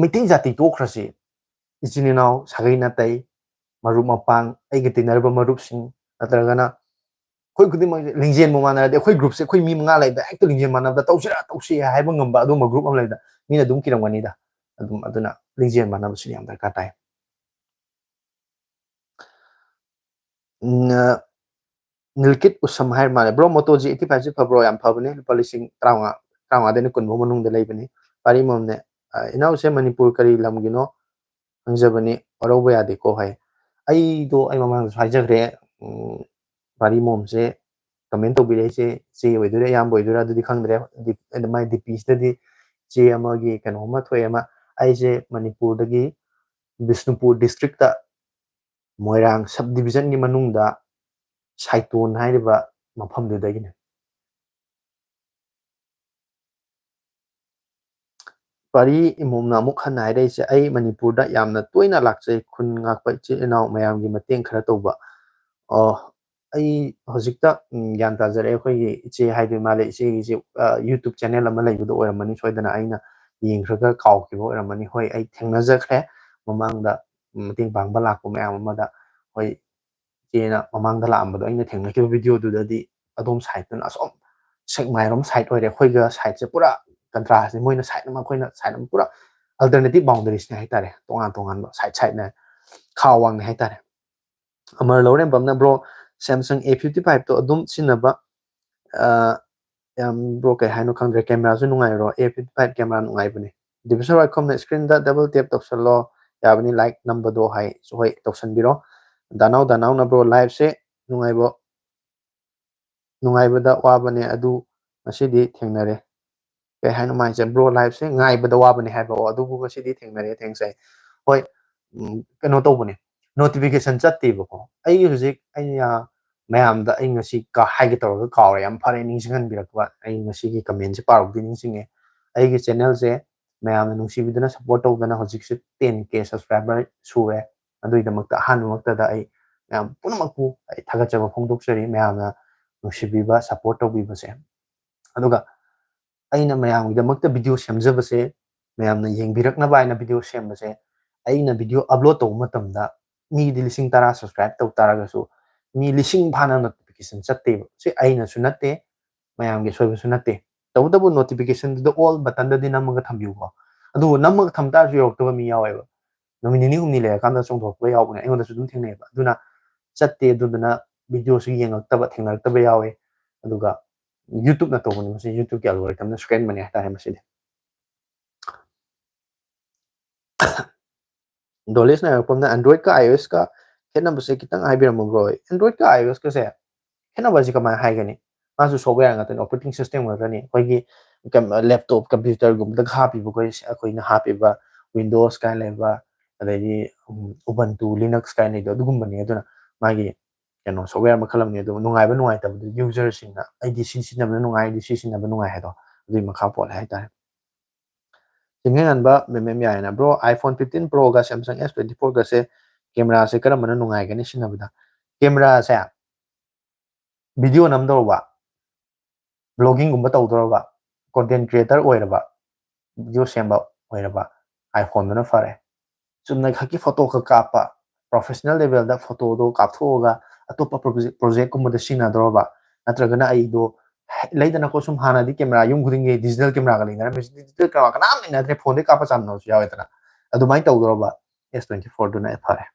ꯃꯩꯇꯩ ꯖꯥꯇꯤ ꯇꯣꯛꯈ꯭ꯔꯁꯤ, ꯏꯆꯤꯟ ꯏꯅꯥꯎ, ꯁꯥꯒꯩ ꯅꯥꯇꯩ, ꯃꯔꯨꯞ ꯃꯄꯥꯡ, ꯑꯩꯒ ꯇꯤꯟꯅꯔꯤꯕ ꯃꯔꯨꯞꯁꯤꯡ, ꯅꯠꯇ꯭ꯔꯒꯅ ꯑꯩꯈꯣꯏ ꯈꯨꯗꯤꯡꯃꯛꯁꯦ ꯂꯤꯡꯖꯦꯜꯕꯨ ꯃꯥꯟꯅꯔꯗꯤ, ꯑꯩꯈꯣꯏ ꯒ꯭ꯔꯨꯞꯁꯦ ꯑꯩꯈꯣꯏ ꯃꯤ ꯃꯉꯥ ꯂꯩꯕꯗ ꯍꯦꯛꯇ ꯂꯤꯡꯖꯦꯜ ꯃꯥꯟꯅꯕꯗ ꯇꯧꯁꯤꯔꯥ ꯇꯧꯁꯤ ꯍꯥꯏꯕ ꯉꯝꯕ ꯑꯗꯨꯒꯨꯝꯕ ꯒ꯭ꯔꯨꯞ ꯑꯃ ꯂꯩꯕꯗ ꯃꯤꯅ ꯑꯗꯨꯝ ꯀꯤꯔꯝꯒꯅꯤꯗ꯫ ꯑꯗꯨꯝ, ꯑꯗꯨꯅ ꯂꯤꯡꯖꯦꯜ ꯃꯥꯟꯅꯕꯁꯤꯅ ꯌꯥꯝ ꯗꯔꯀꯥꯔ ꯇꯥꯏ꯫ ꯅ-, ꯅꯤꯜꯀꯤꯠ ꯎꯁꯝ ꯍꯥꯏꯔ ꯃꯥꯜꯂꯦ꯫ "Bro, ꯃꯣꯇꯣ ꯖꯤ ꯑꯩꯠꯇꯤ ꯐꯥꯏꯚꯁꯤ ꯐꯕ꯭ꯔꯣ?" ꯌꯥꯝ ꯐꯕꯅꯦ꯫ ꯂꯨꯄꯥ ꯂꯤꯁꯤꯡ ꯇꯔꯥꯃꯉꯥ, ꯇꯔꯥꯃꯉꯥꯗꯩꯅ ꯀꯨꯟ ꯐꯥꯎ ꯃꯅꯨꯡꯗ ꯂꯩꯕꯅꯤ꯫ ꯄꯥꯔꯤ ꯑꯃꯃꯝꯅꯦ꯫ ꯑ, "ꯏꯅꯥꯎꯁꯦ ꯃꯅꯤꯄꯨꯔ ꯀꯔꯤ ꯂꯝꯒꯤꯅꯣ ꯈꯪꯖꯕꯅꯤ, ꯋꯥꯔꯧꯕ ꯌꯥꯗꯦꯀꯣ" ꯍꯥꯏ꯫ ꯑꯩꯗꯣ ꯑꯩ ꯃꯃꯥꯡꯗꯁꯨ ꯍꯥꯏꯖꯈ꯭ꯔꯦ, ꯎꯝ, ꯄꯥꯔꯤ ꯑꯃꯃꯝꯁꯦ ꯀꯃꯦꯟ ꯇꯧꯕꯤꯔꯛꯏꯁꯦ ꯏꯆꯦ ꯑꯣꯏꯗꯣꯏꯔꯥ ꯏꯌꯥꯝꯕ ꯑꯣꯏꯗꯣꯏꯔꯥ ꯑꯗꯨꯗꯤ ꯈꯪꯗ꯭ꯔꯦ꯫ ꯗꯤ-, ꯃꯥꯏ ꯗꯤ ꯄꯤꯁꯤꯗꯗꯤ ꯏꯆꯦ ꯑꯃꯒꯤ ꯀꯩꯅꯣ ꯑꯃ ꯊꯣꯛꯑꯦ ꯑꯃ꯫ ꯑꯩꯁꯦ ꯃꯅꯤꯄꯨꯔꯗꯒꯤ ꯕꯤꯁꯅꯨꯄꯨꯔ ꯗꯤꯁꯇ꯭ꯔꯤꯛꯇ ꯃꯣꯏꯔꯥꯡ ꯁꯕ ꯗꯤꯕꯤꯖꯟꯒꯤ ꯃꯅꯨꯡꯗ ꯁꯥꯏꯇꯣꯟ ꯍꯥꯏꯔꯤꯕ ꯃꯐꯝꯗꯨꯗꯒꯤꯅꯦ꯫ ꯄꯥꯔꯤ ꯏꯃꯣꯝꯅ ꯑꯃꯨꯛ ꯍꯟꯅ ꯍꯥꯏꯔꯛꯏꯁꯦ, "ꯑꯩ ꯃꯅꯤꯄꯨꯔꯗ ꯌꯥꯝꯅ ꯇꯣꯏꯅ ꯂꯥꯛꯆꯩ, ꯈꯨꯟ ꯉꯥꯛꯄ ꯏꯆꯤꯜ ꯏꯅꯥꯎ ꯃꯌꯥꯝꯒꯤ ꯃꯇꯦꯡ ꯈꯔ ꯇꯧꯕ"꯫ ꯑꯣ, ꯑꯩ ꯍꯧꯖꯤꯛꯇ, ꯎꯝ, ꯒ꯭ꯌꯥꯟ ꯇꯥꯖꯔꯛꯑꯦ꯫ ꯑꯩꯈꯣꯏꯒꯤ ꯏꯆꯦ ꯍꯥꯏꯗꯣꯏ ꯃꯥꯜꯂꯦ, ꯏꯆꯦꯒꯤꯁꯦ, ꯑ, YouTube ꯆꯦꯅꯦꯜ ꯑꯃ ꯂꯩꯕꯗꯣ ꯑꯣꯏꯔꯝꯃꯅꯤ, ꯁꯣꯏꯗꯅ ꯑꯩꯅ ꯌꯦꯡꯈ꯭ꯔꯒ ꯀꯥꯎꯈꯤꯕ ꯑꯣꯏꯔꯝꯃꯅꯤ꯫ ꯍꯣꯏ, ꯑꯩ ꯊꯦꯡꯅꯖꯈ꯭ꯔꯦ ꯃꯃꯥꯡꯗ, ꯎꯝ, ꯃꯇꯦꯡ ꯄꯥꯡꯕ ꯂꯥꯛꯄ ꯃꯌꯥꯝ ꯑꯃꯗ꯫ ꯍꯣꯏ, ꯏꯆꯦꯅ ꯃꯃꯥꯡꯗ ꯂꯥꯛꯑꯝꯕꯗꯣ, ꯑꯩꯅ ꯊꯦꯡꯅꯈꯤꯕ ꯚꯤꯗꯤꯑꯣꯗꯨꯗꯗꯤ ꯑꯗꯣꯝ ꯁꯥꯏꯠꯇꯨꯅ ꯑꯁꯣꯝ ꯁꯦꯛꯃꯥꯏꯔꯣꯝ ꯁꯥꯏꯠ ꯑꯣꯏꯔꯦ, ꯑꯩꯈꯣꯏꯒ ꯁꯥꯏꯠꯁꯦ ꯄꯨꯔꯥ ꯀꯟꯇ꯭ꯔꯥꯁꯅꯦ꯫ ꯃꯣꯏꯅ ꯁꯥꯏꯠ ꯑꯃ, ꯑꯩꯈꯣꯏꯅ ꯁꯥꯏꯠ ꯑꯃ, ꯄꯨꯔꯥ ꯑꯜꯇꯔꯅꯦꯇꯤꯞ ꯕꯥꯎꯟꯗꯔꯤꯁꯅꯦ ꯍꯥꯏꯇꯥꯔꯦ, ꯇꯣꯉꯥꯟ ꯇꯣꯉꯥꯟꯕ ꯁꯥꯏꯠ ꯁꯥꯏꯠꯅꯦ, ꯈꯥ ꯋꯥꯡꯅꯦ ꯍꯥꯏꯇꯥꯔꯦ꯫ ꯑꯃꯔ ꯂꯧꯔꯦꯝꯕꯝꯅ, "Bro, Samsung A fifty five ꯇꯣ ꯑꯗꯨꯝ ꯁꯤꯖꯤꯟꯅꯕ, ꯑ, ꯌꯥꯝ, bro, ꯀꯩ ꯍꯥꯏꯅꯣ ꯈꯪꯗ꯭ꯔꯦ, ꯀꯦꯃꯦꯔꯥꯁꯨ ꯅꯨꯡꯉꯥꯏꯔꯣ, A fifty five ꯀꯦꯃꯦꯔꯥ ꯅꯨꯡꯉꯥꯏꯕꯅꯦ꯫ ꯗꯤꯕꯤꯁ ꯋꯥꯏꯈꯣꯝꯅ, screen ꯗ double tap ꯇꯧꯁꯜꯂꯣ, ꯌꯥꯕꯅꯤ, like ꯅꯝꯕꯗꯣ ꯍꯥꯏ, ꯍꯣꯏ, ꯇꯧꯁꯟꯕꯤꯔꯣ꯫ ꯗꯥꯅꯥꯎ, ꯗꯥꯅꯥꯎꯅ, "Bro, live ꯁꯦ ꯅꯨꯡꯉꯥꯏꯕ, ꯅꯨꯡꯉꯥꯏꯕꯗ ꯋꯥꯕꯅꯦ, ꯑꯗꯨ ꯉꯁꯤꯗꯤ ꯊꯦꯡꯅꯔꯦ"꯫ ꯀꯩ ꯍꯥꯏꯅꯣ ꯃꯥꯏꯁꯦ? "Bro, live ꯁꯦ ꯉꯥꯏꯕꯗ ꯋꯥꯕꯅꯦ" ꯍꯥꯏꯕ꯫ ꯑꯣ, "ꯑꯗꯨꯕꯨ ꯉꯁꯤꯗꯤ ꯊꯦꯡꯅꯔꯦ, thanks" ꯍꯥꯏ꯫ ꯍꯣꯏ, ꯎꯝ, ꯀꯩꯅꯣ ꯇꯧꯕꯅꯦ, notification ꯆꯠꯇꯦꯕꯀꯣ꯫ ꯑꯩꯒꯤ ꯍꯧꯖꯤꯛ ꯑꯩꯅ ꯃꯌꯥꯝꯗ ꯑꯩ ꯉꯁꯤ ꯀ-, ꯍꯥꯏꯒꯦ ꯇꯧꯔꯒ ꯀꯥꯎꯔꯦ, ꯌꯥꯝ ꯐꯔꯦ ꯅꯤꯡꯁꯤꯡꯍꯟꯕꯤꯔꯛꯄ꯫ ꯑꯩ ꯉꯁꯤꯒꯤ comment ꯁꯦ ꯄꯥꯔꯨꯕꯗꯤ ꯅꯤꯡꯁꯤꯡꯉꯦ꯫ ꯑꯩꯒꯤ channel ꯁꯦ ꯃꯌꯥꯝꯅ ꯅꯨꯡꯁꯤꯕꯤꯗꯨꯅ support ꯇꯧꯗꯅ ꯍꯧꯖꯤꯛꯁꯦ ten K subscriber ꯁꯨꯔꯦ꯫ ꯑꯗꯨꯒꯤꯗꯃꯛꯇ ꯑꯍꯥꯟꯕꯃꯛꯇꯗ ꯑꯩ ꯃꯌꯥꯝ ꯄꯨꯝꯅꯃꯛꯄꯨ ꯑꯩ ꯊꯥꯒꯠꯆꯕ ꯐꯣꯡꯗꯣꯛꯆꯔꯤ, ꯃꯌꯥꯝꯅ ꯅꯨꯡꯁꯤꯕꯤꯕ, support ꯇꯧꯕꯤꯕꯁꯦ꯫ ꯑꯗꯨꯒ ꯑꯩꯅ ꯃꯌꯥꯝꯒꯤꯗꯃꯛꯇ video ꯁꯦꯝꯖꯕꯁꯦ, ꯃꯌꯥꯝꯅ ꯌꯦꯡꯕꯤꯔꯛꯅꯕ ꯍꯥꯏꯅ video ꯁꯦꯝꯕꯁꯦ, ꯑꯩꯅ video upload ꯇꯧꯕ ꯃꯇꯝꯗ ꯃꯤꯗꯤ ꯂꯤꯁꯤꯡ ꯇꯔꯥ subscribe ꯇꯧ ꯇꯥꯔꯒꯁꯨ ꯃꯤ ꯂꯤꯁꯤꯡ ꯐꯥꯅ notification ꯆꯠꯇꯦꯕ꯫ ꯁꯤ ꯑꯩꯅꯁꯨ ꯅꯠꯇꯦ, ꯃꯌꯥꯝꯒꯤ ꯑꯁꯣꯏꯕꯁꯨ ꯅꯠꯇꯦ꯫ ꯇꯧꯕꯇꯕꯨ notification ꯗꯨꯗ all button ꯗꯗꯤ ꯅꯝꯃꯒ ꯊꯝꯕꯤꯌꯨꯀꯣ꯫ ꯑꯗꯨꯕꯨ ꯅꯝꯃꯒ ꯊꯝ ꯇꯥꯔꯁꯨ ꯌꯧꯔꯛꯇꯕ ꯃꯤ ꯌꯥꯎꯋꯦꯕ꯫ ꯅꯨꯃꯤꯠ ꯅꯤꯅꯤ ꯍꯨꯝꯅꯤ ꯂꯩꯔꯀꯥꯟꯗ ꯆꯣꯡꯊꯣꯔꯛꯄ ꯌꯥꯎꯕꯅꯦ, ꯑꯩꯉꯣꯟꯗꯁꯨ ꯑꯗꯨꯝ ꯊꯦꯡꯅꯩꯑꯕ꯫ ꯑꯗꯨꯅ ꯆꯠꯇꯦ, ꯑꯗꯨꯗꯨꯅ video ꯁꯨ ꯌꯦꯡꯉꯛꯇꯕ, ꯊꯦꯡꯅꯔꯛꯇꯕ ꯌꯥꯎꯋꯦ꯫ ꯑꯗꯨꯒ YouTube ꯅ ꯇꯧꯕꯅꯤ ꯃꯁꯤ, YouTube ꯀꯤ algorithm ꯅ ꯁꯣꯏꯍꯟꯕꯅꯦ ꯍꯥꯏꯇꯥꯔꯦ ꯃꯁꯤꯗꯤ꯫ ꯗꯣꯂꯤꯁꯅ ꯍꯥꯏꯔꯛꯄ ꯑꯃꯅ, "Android ꯀ iOS ꯀ ꯈꯦꯠꯅꯕꯁꯦ ꯈꯤꯇꯪ ꯍꯥꯏꯕꯤꯔꯝꯃꯨ, bro"꯫ Android ꯀ iOS ꯀꯁꯦ ꯈꯦꯠꯅꯕꯁꯦ ꯀꯃꯥꯏꯅ ꯍꯥꯏꯒꯅꯤ? ꯃꯥꯁꯨ software ꯉꯥꯛꯇꯅꯤ, operating system ꯉꯥꯛꯇꯅꯤ꯫ ꯑꯩꯈꯣꯏꯒꯤ ꯀꯝ-, laptop, computer ꯒꯨꯝꯕꯗꯒ ꯍꯥꯞꯄꯤꯕ ꯑꯩꯈꯣꯏ, ꯑꯩꯈꯣꯏꯅ ꯍꯥꯞꯄꯤꯕ Windows ꯀꯥꯏꯅ ꯂꯩꯕ, ꯑꯗꯩꯗꯤ, ꯎꯝ, Ubuntu, Linux ꯀꯥꯏꯅ ꯂꯩꯕꯗꯣ, ꯑꯗꯨꯒꯨꯝꯕꯅꯤ꯫ ꯑꯗꯨꯅ ꯃꯥꯒꯤ ꯀꯩꯅꯣ, software ꯃꯈꯜ ꯑꯃꯅꯤ꯫ ꯑꯗꯨ ꯅꯨꯡꯉꯥꯏꯕ ꯅꯨꯡꯉꯥꯏꯇꯕꯗꯨ user ꯁꯤꯡꯅ, "ꯑꯩꯗꯤ ꯁꯤ ꯁꯤꯖꯤꯟꯅꯕꯅ ꯅꯨꯡꯉꯥꯏ, ꯑꯩꯗꯤ ꯁꯤ ꯁꯤꯖꯤꯟꯅꯕ ꯅꯨꯡꯉꯥꯏ" ꯍꯥꯏꯗꯣ ꯑꯗꯨꯒꯤ ꯃꯈꯥ ꯄꯣꯜꯂꯦ ꯍꯥꯏꯇꯥꯔꯦ꯫ ꯆꯤꯡꯃꯩꯉꯥꯟꯕ ꯃꯦꯝ ꯑꯦꯝ ꯌꯥꯏꯅ, "Bro, iPhone fifteen Pro ꯒ Samsung S twenty four ꯒꯁꯦ camera ꯁꯦ ꯀꯔꯝꯕꯅ ꯅꯨꯡꯉꯥꯏꯒꯅꯤ ꯁꯤꯖꯤꯟꯅꯕꯗ?" Camera ꯁꯦ video ꯅꯝꯗꯧꯔꯕ, vlogging ꯒꯨꯝꯕ ꯇꯧꯗꯧꯔꯕ, content creator ꯑꯣꯏꯔꯕ, video ꯁꯦꯝꯕ ꯑꯣꯏꯔꯕ, iPhone ꯗꯨꯅ ꯐꯔꯦ꯫ ꯆꯨꯝꯅ ꯈꯛꯀꯤ photo ꯈꯛ ꯀꯥꯞꯄ, professional level ꯗ photo ꯗꯣ ꯀꯥꯞꯊꯣꯛꯑꯒ ꯑꯇꯣꯞꯄ project ꯀꯨꯝꯕꯗ ꯁꯤꯖꯤꯟꯅꯗꯧꯔꯕ? ꯅꯠꯇ꯭ꯔꯒꯅ ꯑꯩꯗꯣ ꯂꯩꯗꯅꯀꯣ, ꯁꯨꯝ ꯍꯥꯟꯅꯗꯤ camera ꯌꯨꯝ ꯈꯨꯗꯤꯡꯒꯤ digital camera ꯒ ꯂꯩꯅꯔꯝꯃꯤ, digital camera ꯀꯅꯥꯝ ꯂꯩꯅꯗ꯭ꯔꯦ, phone ꯗꯩ ꯀꯥꯞꯄ ꯆꯥꯝꯅꯕꯁꯨ ꯌꯥꯎꯋꯦꯗꯅ꯫ ꯑꯗꯨꯃꯥꯏꯅ ꯇꯧꯗꯧꯔꯕ ꯑꯦꯁ twenty four ꯗꯨꯅ ꯐꯔꯦ꯫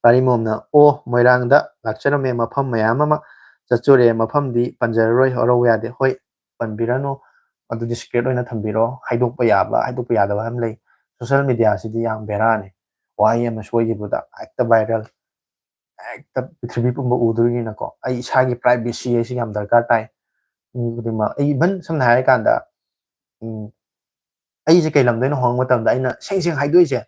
ꯄꯥꯔꯤꯃꯣꯝꯅ, "ꯑꯣ, ꯃꯣꯏꯔꯥꯡꯗ ꯂꯥꯛꯆꯔꯝꯃꯦ, ꯃꯐꯝ ꯃꯌꯥꯝ ꯑꯃ ꯆꯠꯆꯨꯔꯦ, ꯃꯐꯝꯗꯤ ꯄꯟꯖꯔꯔꯣꯏ, ꯋꯥꯔꯧ ꯌꯥꯗꯦ꯫" ꯍꯣꯏ, ꯄꯟꯕꯤꯔꯅꯨ, ꯑꯗꯨꯗꯤ secret ꯑꯣꯏꯅ ꯊꯝꯕꯤꯔꯣ꯫ ꯍꯥꯏꯗꯣꯛꯄ ꯌꯥꯕ, ꯍꯥꯏꯗꯣꯛꯄ ꯌꯥꯗꯕ ꯌꯥꯝ ꯂꯩ꯫ Social media ꯁꯤꯗꯤ ꯌꯥꯝ ꯕꯦꯔꯥꯅꯤ꯫ ꯋꯥꯍꯩ ꯑꯃ ꯁꯣꯏꯈꯤꯕꯗ ꯍꯦꯛꯇ viral, ꯍꯦꯛꯇ ꯄ꯭ꯔꯤꯊꯤꯕꯤ ꯄꯨꯝꯕ ꯎꯗꯣꯏꯅꯤꯅꯀꯣ꯫ ꯑꯩ ꯏꯁꯥꯒꯤ privacy ꯍꯥꯏꯁꯤ ꯌꯥꯝ ꯗꯔꯀꯥꯔ ꯇꯥꯏ꯫ ꯃꯤ ꯈꯨꯗꯤꯡꯃꯛ, ꯑꯩ even ꯁꯝꯅ ꯍꯥꯏꯔꯀꯥꯟꯗ, ꯎꯝ, ꯑꯩꯁꯦ ꯀꯩ ꯂꯝꯗꯩꯅꯣ ꯍꯪꯕ ꯃꯇꯝꯗ ꯑꯩꯅ ꯁꯦꯡ ꯁꯦꯡ ꯍꯥꯏꯗꯣꯛꯏꯁꯦ,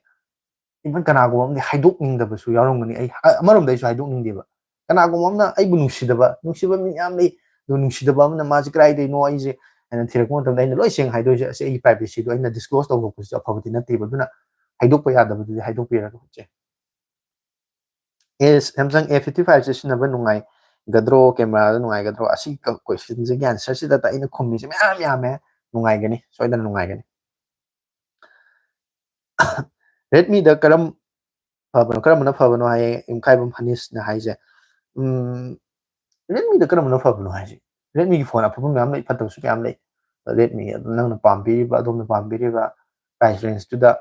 even ꯀꯅꯥꯒꯨꯝꯕ ꯑꯃꯗꯤ ꯍꯥꯏꯗꯣꯛꯅꯤꯡꯗꯕꯁꯨ ꯌꯥꯎꯔꯝꯒꯅꯤ꯫ ꯑꯩ, ꯑ-, ꯑꯃꯔꯣꯝꯗ ꯑꯩꯁꯨ ꯍꯥꯏꯗꯣꯛꯅꯤꯡꯗꯦꯕ꯫ ꯀꯅꯥꯒꯨꯝꯕ ꯑꯃꯅ ꯑꯩꯕꯨ ꯅꯨꯡꯁꯤꯗꯕ, ꯅꯨꯡꯁꯤꯕ ꯃꯤ ꯃꯌꯥꯝ ꯂꯩ, ꯑꯗꯨ ꯅꯨꯡꯁꯤꯗꯕ ꯑꯃꯅ "ꯃꯥꯁꯦ ꯀꯗꯥꯏꯗꯩꯅꯣ ꯑꯩꯁꯦ?" ꯍꯥꯏꯅ ꯊꯤꯔꯛꯄ ꯃꯇꯝꯗ ꯑꯩꯅ ꯂꯣꯏ ꯁꯦꯡꯅ ꯍꯥꯏꯗꯣꯛꯏꯁꯦ, "ꯑꯁ, ꯑꯩꯒꯤ privacy ꯗꯣ ꯑꯩꯅ disclose ꯇꯧꯊꯣꯛꯄꯁꯤꯁꯨ ꯑꯐꯕꯗꯤ ꯅꯠꯇꯦꯕ, ꯑꯗꯨꯅ ꯍꯥꯏꯗꯣꯛꯄ ꯌꯥꯗꯕꯗꯨꯗꯤ ꯍꯥꯏꯗꯣꯛꯄꯤꯔꯒ ꯍꯧꯖꯤꯛ ꯑꯦ, Samsung A fifty five ꯁꯦ ꯁꯤꯖꯤꯟꯅꯕ ꯅꯨꯡꯉꯥꯏꯒꯗ꯭ꯔꯣ? Camera ꯗ ꯅꯨꯡꯉꯥꯏꯒꯗ꯭ꯔꯣ?" ꯑꯁꯤ ꯀ-, question ꯁꯤꯒꯤ answer ꯁꯤꯗ ꯑꯩꯅ ꯈꯨꯝꯃꯤꯁꯦ ꯃꯌꯥꯝ ꯌꯥꯝꯃꯦ꯫ ꯅꯨꯡꯉꯥꯏꯒꯅꯤ, ꯁꯣꯏꯗꯅ ꯅꯨꯡꯉꯥꯏꯒꯅꯤ꯫ Redmi ꯗ ꯀꯔꯝ ꯐꯕꯅꯣ, ꯀꯔꯝꯕꯅ ꯐꯕꯅꯣ ꯍꯥꯏꯌꯦ ꯌꯨꯝꯈꯥꯏꯕꯝ ꯍꯅꯤꯁꯅ ꯍꯥꯏꯁꯦ꯫ ꯎꯝ, Redmi ꯗ ꯀꯔꯝꯕꯅ ꯐꯕꯅꯣ ꯍꯥꯏꯁꯦ? Redmi ꯒꯤ phone ꯑꯐꯕ ꯃꯌꯥꯝ ꯂꯩ, ꯐꯠꯇꯕꯁꯨ ꯃꯌꯥꯝ ꯂꯩ꯫ Redmi ꯑꯗꯨꯝ ꯅꯪꯅ ꯄꯥꯝꯕꯤꯔꯤꯕ, ꯑꯗꯣꯝꯅ ꯄꯥꯝꯕꯤꯔꯤꯕ price range ꯇꯨꯗ